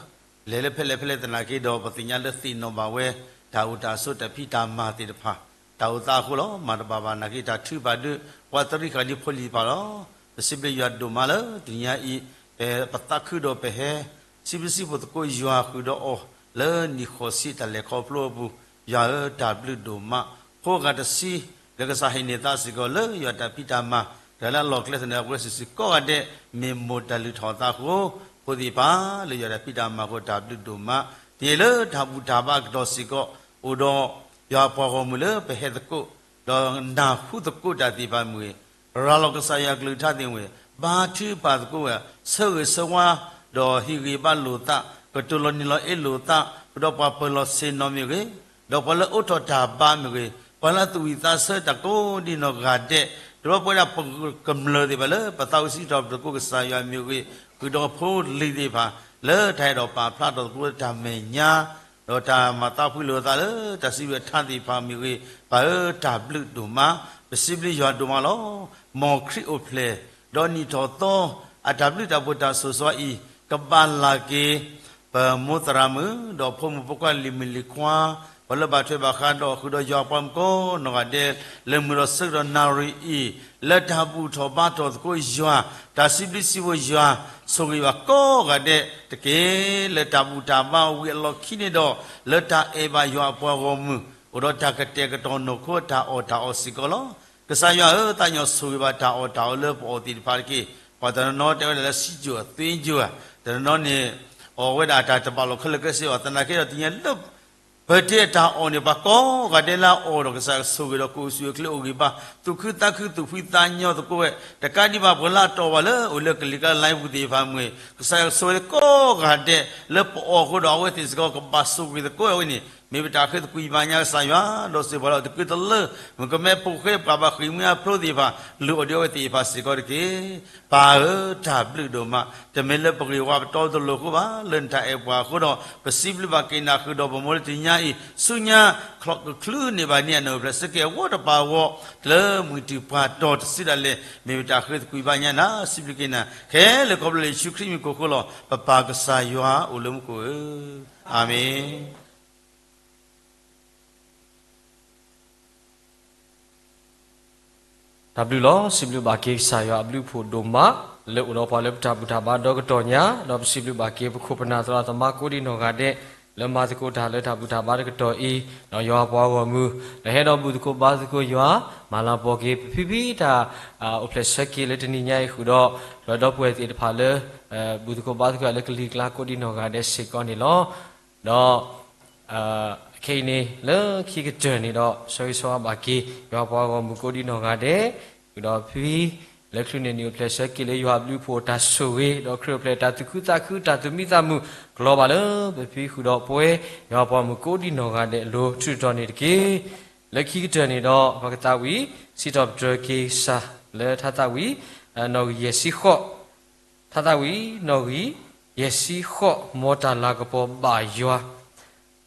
လဲၤလၢဖဲလဲၣ်ဖဲလဲၣ်သနာ်က့ဒီး ပသ့ၣ်ညါလၢသ့ၣ်နီၣ်ဘၣ်ဝဲ တၢ်အိၣ်တၢ်ဆိးတၢ်ဖံးတၢ်မၤသ့ၣ်တဖၣ်, တၢ်အိၣ်သးအဃိလီၤ. မၤတဘၣ်ဘၣ်နာ်က့ တၢ်ထုကဖၣ်ဒုး ပှၤသရံးဃာ်ဒ်ဖိလံၤတဖၣ်လီၤ. ပစံးဘျုးယွၤဒိၣ်မးလၢတနံၤညါအံၤ, ပသးခုဒီးပဟဲ စံးဘျုးစံးဖှိၣ်သကိးယွၤဃုာ်ဒီးအီၤ လၢနံၣ်ဃိးဆံတၢ်လဲၤခီဖျိအပူၤ, ယွၤဧၢ တၢ်ဘျုးဒိၣ်မး, ဖိဂၤတဆံ လၢကစၢ်ဟ့ၣ်န့ၢ်သးစ့ၢ်ကီး လၢယွၤတၢ်ဖံးတၢ်မၤ တၢ်လၢအလီၢ်ကျဲသနၢၣ် အဝဲစုာ်စုာ်ကိးဂၤဒဲး မ့ၢ်မိၢ်တၢ်လုၢ်ထီၣ်အသးအဃိ, ဖိသ့ၣ်တဖၣ် လၢယွၤတၢ်ဖံးတၢ်မၤအဃိ တၢ်ဘျုးဒိၣ်မး, တနံၤအံၤလၢတၢ်ဘူၣ်တၢ်ဘါအကတီၢ်စ့ၢ်ကီး, အိၣ်ဒီးယွၤအပှၤဂီၢ်မုၢ်လၢပဟဲသကိး ဒီးနၢ်ဟူသကိးတၢ်သ့ၣ်တဖၣ်မ့ၢ်ဂ့ၤ, ရၤလီၤကစၢ်ယွၤကလုၢ်ကထါသ့ၣ်မ့ၢ်ဂ့ၤ, ဘါထုကဖၣ်သကိးဝဲ, ဆၢဂ့ၤဆၢဝါ, ဒီးဟ့ၣ်ဂံၢ်ဘါလိာ်သး, ကတိၤလီၤနံၤလီၤအ့လိာ်သး, ဃုာ်ဒီးပှၤပၢၤလီၢ်ဆ့ၣ်နီၤမ့ၢ်ဂ့ၤ, ဒီးပှၤလၢအိးထီၣ်တၢ်ဘါမ့ၢ်ဂ့ၤ, ပှၤလၢအသူၣ်ဝံၣ်သးဆၢတၢ်ကိးဒ်နီၢ်ဂၤဒဲး, ဒီးပဝဲဒၣ်ပကမျၢၢ်သ့ၣ်တဖၣ်လၢ ပသးဝံၣ်စံးထီၣ်ပတြၢၤသကိးကစၢ်ယွၤမ့ၢ်ဂ့ၤ, ဃုာ်ဒီးဖိလံၤသ့ၣ်တဖၣ် လၢတၢ်အဲၣ်ဒိးပာ်ဖျါထီၣ်သကိးတၢ်မဲာ်ညါ ဒီးတၢ်မၤသးဖှံလိာ်သးလၢ တၢ်စံးဘျုးထါသ့ၣ်တဖၣ်မ့ၢ်ဂ့ၤ, ပၢ်ဧၢ တၢ်ဘျုးဒိၣ်မး, ပစံးဘျုးယွၤဒိၣ်မးလီၤ. မ်ခရံာ်အိၣ်ဖျဲၣ်, ဒီးနံၣ်ထီၣ်သီ, အတၢ်ဘျုးတၢ်ဖှိၣ်တၢ်ဆိၣ်ဂ့ၤအံၤ, ကဘၣ်လၢ်က့ၤ ပမိၢ်သရၣ်မုၣ်, ဒီးဖိမုၣ်ဖိခွါလံၤမုၣ်လံၤခွါ, ပှၤလၢဘၣ်ထွဲဘၣ်ဃးဒီးဃုာ်ဒီးယွၤပှၤမုၣ်ကိးနီၢ်ဂၤဒဲး, လၢမုၢ်ဒီးဆၢကတီၢ်နၣ်ရံၣ်အံၤ, လၢတၢ်ဘူၣ်ထီၣ်ဘါထီၣ်သကိးယွၤ, တၢ်စံးဘျုးစံးဖှိၣ်ယွၤ, ဆိၣ်ဂ့ၤဘၣ်ကိးဂၤဒဲးတက့ၢ်. လၢတၢ်ဘူၣ်တၢ်ဘါဝံၤအလီၢ်ခံန့ၣ်ဒီး, လၢတၢ်အဲၣ်ဘၣ်ယွၤအပှၤဂီၢ်မုၢ်, အိၣ်ဒီးတၢ်ကတဲာ်ကတီၤနီၢ်ခိတၢ်အီၣ်တၢ်အီစ့ၢ်ကီးလီၤ. ကစၢ်ယွၤဧၢ, သးကညီၤဆိၣ်ဂ့ၤဘၣ်တၢ်အီၣ်တၢ်အီလၢပအီၣ်သ့ၣ်တဖၣ်တက့ၢ်. ပှၤတနီၤနီၤတဲဝဲဒၣ်လၢ စံၣ်ကိၣ် သွ့ကိၣ်ဧါ, တနီၤနီၤန့ၣ် အီၣ်ဝဲဒၣ်တၢ်တဘၣ်လီၢ်ခဲလၢာ်ခဲဆ့အီၤ, သနာ်က့ဒီးတနံၤညါလၢ ပတဲအတၢ်အီၣ်န့ၣ် ပှၤကိးဂၤဒဲးလၢအအီၣ်ဒီးကစၢ်ယွၤကဆိၣ်ဂ့ၤဒီးကအိၣ်ဆူၣ်အိၣ်ချ့အိၣ်ဂံၢ်ဘါ, သူၣ်ခုသးခုသူၣ်ဖှံသးညီသကိးဝဲ, တကးဒံးဘၣ်ပှၤလၢအတီၢ်ဘၣ်လၢအိၣ်လၢကလံၤကျါလါပူၤသ့ၣ်တဖၣ်မ့ၢ်ဂ့ၤ, ကစၢ်ယွၤကဆိၣ်ဂ့ၤကိးဂၤဒဲး လၢပအီၣ်အဃိဒီးအဝဲသ့ၣ်စ့ၢ်ကီးကဘၣ်ဆိၣ်ဂ့ၤသကိးဝဲန့ၣ်, မ့ၢ်ပတၢ်ဃ့သကွံၢ်ဘၣ်ညါကစၢ်ယွၤ, ဒီးစံးပှၤလၢအတကုတလၢ, မုၣ်ကမဲဖိဃဲပှၤဘၣ်ဃ့ၢ်မှံဟးဖျိးသ့ၣ်တဖၣ်, လုၢ်အီၣ်ဒံးအဝဲသ့ၣ်တဖၣ်စ့ၢ်ကီးတက့ၢ်. ပၢ်ဧၢ, တၢ်ဘျုးဒိၣ်မး, တမ့ၢ်လၢပဂ့ၢ်ဝီပတီၢ်တလိၣ်အဃိဘၣ်, လၢနတၢ်အဲၣ်ပှၤအဃိဒီး, ပစံးဘျုးဘၣ်က့ၤနၤဃုာ်ဒီးပမိၢ်လၢတနံၤညါအံၤ, ဆူညါ, ချီကချုးန့ၢ်ဘၣ်န့ၢ်အနီၢ်ဖျဲးစ့ၢ်ကီးအဝဲတပာ်ဂီၢ်, လၢမုၢ်တံၢ်ပှၢ်တီၢ်တစုဒၣ်လဲာ်, မ့ၢ်ပတၢ်ဃ့သကွံၢ်ဘၣ်ညါနၤ, စံးဘျုးက့ၤနၤ, ခဲလၢာ်ခီဖျိလၢယ့ၣ်ၡူးခရံာ်မံၤအဃိလီၤ, ပပၢ်ကစၢ်ယွၤအိၣ်လၢမူခိၣ်ဧၢ, အၤမ့ၣ်. တၢ်ဘျုးလီၤ. စံးဘျုးဘၣ်က့ၤကစၢ်ယွၤအဘျုးအဖှိၣ်ဒိၣ်မး လၢအိၣ်ဒီးပှၤလၢပတၢ်ဘူၣ်တၢ်ဘါဒီကတီၢ်ညါ, ဒီးပစံးဘျုးဘၣ်က့ၤပခိၣ်ပနၢ်သရၣ်သမါကိးဒံနီၢ်ဂၤဒဲး လၢမၤသကိးတၢ်လၢတၢ်ဘူၣ်တၢ်ဘါတကတီၢ်အံၤ, ဒီးယွၤပှၤဂီၢ်မုၢ် လၢဟဲဒီးဘူၣ်သကိးဘါသကိးယွၤ, မၤလၤကပီၤက့ၤပဖံဖံတၢ် အိၣ်ဖျဲၣ်ဆၢက့ၤလၢတနံၤညါအံၤဃုာ်ဒီး ပဒီပုၢ်ဝဲၢ်သ့ၣ်တဖၣ်လၢ ဘူၣ်သကိးဘါသကိးလၢကလံၤကျါကိးဒံနီၢ်ဂၤဒဲးစ့ၢ်ကီးန့ၣ်လီၤ. ဒီး ခဲအံၤန့ၣ် လၢခံကတၢၢ်န့ၣ်ဒီး ဆၢဂ့ၤဆၢဝါဘၣ်က့ၤ ယွၤပှၤဂီၢ်မုၢ်ကိးဒံနီၢ်ဂၤဒဲး, ဃုာ်ဒီးဖံ လၢချုးန့ၢ်နံၣ်အိၣ်ဖျဲၣ်ဆၢက့ၤလၢယွၤအဘျုးအဖှိၣ်အတၢ်ဆိၣ်ဂ့ၤ ဒီးခရံာ်အိၣ်ဖျဲၣ်တၢ်သူၣ်ခုသးခု တၢ်သူၣ်မံသးမုာ် ကလီၤဘၣ်လၢပဖံဃုာ်ဒီးပဝဲ ယွၤပှၤဂီၢ်မုၢ်ကိးဒံနီၢ်ဂၤဒဲးအလိၤ ထုးထီၣ်န့ၣ်တက့ၢ်. လၢခံကတၢၢ်န့ၣ်ဒီး ပကသးဝံၣ် စံးထီၣ်ပတြၢၤက့ၤကစၢ်လၢထါသးဝံၣ် နီၣ်ဂံၢ်ယဲၢ်ဆံဃိး ထါသးဝံၣ် နီၣ်ဂံၢ် ယဲၢ်ဆံဃိး မ်တၢ်လၤကပီၤဘၣ်ယွၤ,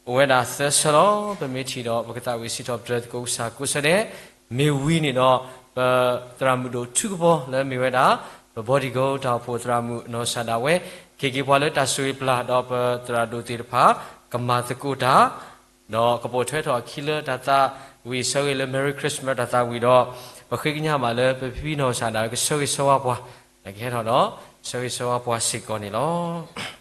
အိၣ်ဝဲဒၣ်သၢဆၢလီၤ. ပမ့ၢ်ထံၣ်ဒီး ပကသးဝံၣ်စံးထီၣ်ပတြၢၤသကိးကစၢ်ကိးဆၢဒဲး, မ့ၢ်ဝံၤန့ၣ်ဒီး ပသရၣ်မုၣ်ဒိၣ်ထူကပီၤလၢမ့ၢ်ဝဲဒၣ် ပ bodyguard တၢ်အိၣ်ဖှိၣ်သရၣ်မုၣ် နီၢ်စၢ်ဒၣ်ဝဲ က့ၤက့ၤပှၤလၢတၢ်ဆိၣ်ဂ့ၤပျၢ် ဒီးပသရၣ်ဒိၣ်သ့ၣ်တဖၣ် ကမၤသကိးတၢ် ဒီးကပိာ်ထွဲထီၣ်အခံလၢတၢ်သးဝံၣ်ဆၢဂ့ၤလၢ Merry Christmas တၢ်သးဝံၣ်ဒီး ပဃ့ကညးဘၣ်လၢပဖံနီၢ်စၢ်ဒၣ်ဝဲကဆၢဂ့ၤဆၢဝါပှၤ, ကဟဲထီၣ်ဒီး ဆၢဂ့ၤဆၢဝါပှၤစ့ၢ်ကီးန့ၣ်လီၤ.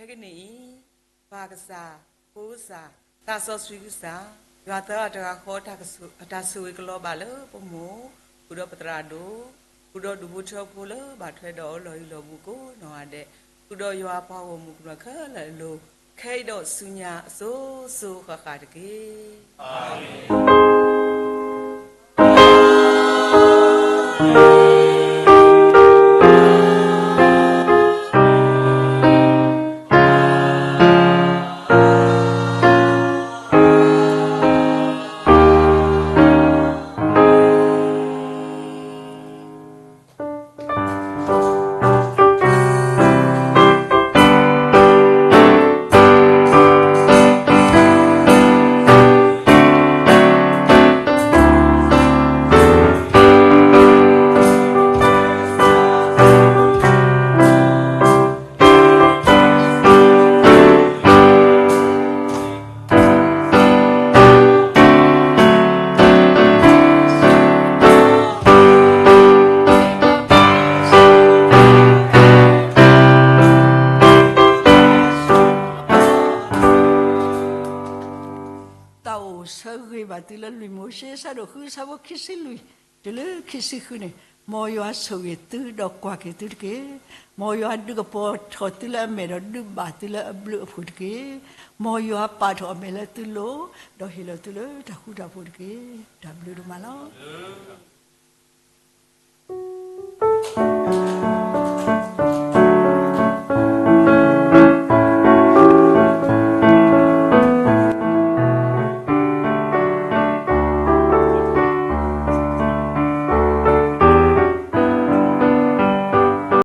ခဲကနံၣ်အံၤ ပၢ်ကစၢ် ဖိကစၢ်, သးစီဆှံကစၢ်, ယွၤသၢဂၤတဂၤဃီ အတၢ်ဆိၣ်ဂ့ၤကလီၤဘၣ်လၢပမိၢ်, ဃုာ်ဒီးပသရၣ်ဒိၣ်, ဃုာ်ဒီးဒူၣ်ဖိထၢဖိလၢဘၣ်ထွဲဒီးအီၤလီၢ်ယံၤလီၢ်ဘူးကိးနီၢ်ဂၤဒဲး, ဃုာ်ဒီးယွၤအပှၤဂီၢ်မုၢ်ကနီၤခဲလၢာ်အလိၤ, ခဲအံၤဒီးဆူညါအစိၤစိၤဃၣ်ဃၣ်တက့ၢ်. တၢ်အိၣ်ဆၢဂ့ၤဘၣ်သုလၢလွံၢ်မိၤၡ့ ဆၢဒိၣ်ဃု ဆၢဖိခံဆံလွံၢ် တုၤလၢခံဆံဃုန့ၣ်, မ်ယွၤဆိၣ်ဂ့ၤသုဒီးကွၢ်က့ၤသုတက့ၢ်. မ်ယွၤဒုးကပီၤထီၣ်သုလၢအမဲာ်ဒီးဒုးဘၣ်သုလၢအဘျုးအဖှိၣ်တက့ၢ်. မ်ယွၤပာ်ထီၣ်အမဲာ်လၢသုလိၤ, ဒီးဟ့ၣ်လီၤသုလၢတၢ်ဃူတၢ်ဖိးတက့ၢ်. တၢ်ဘျုးဒိၣ်မးလီၤ.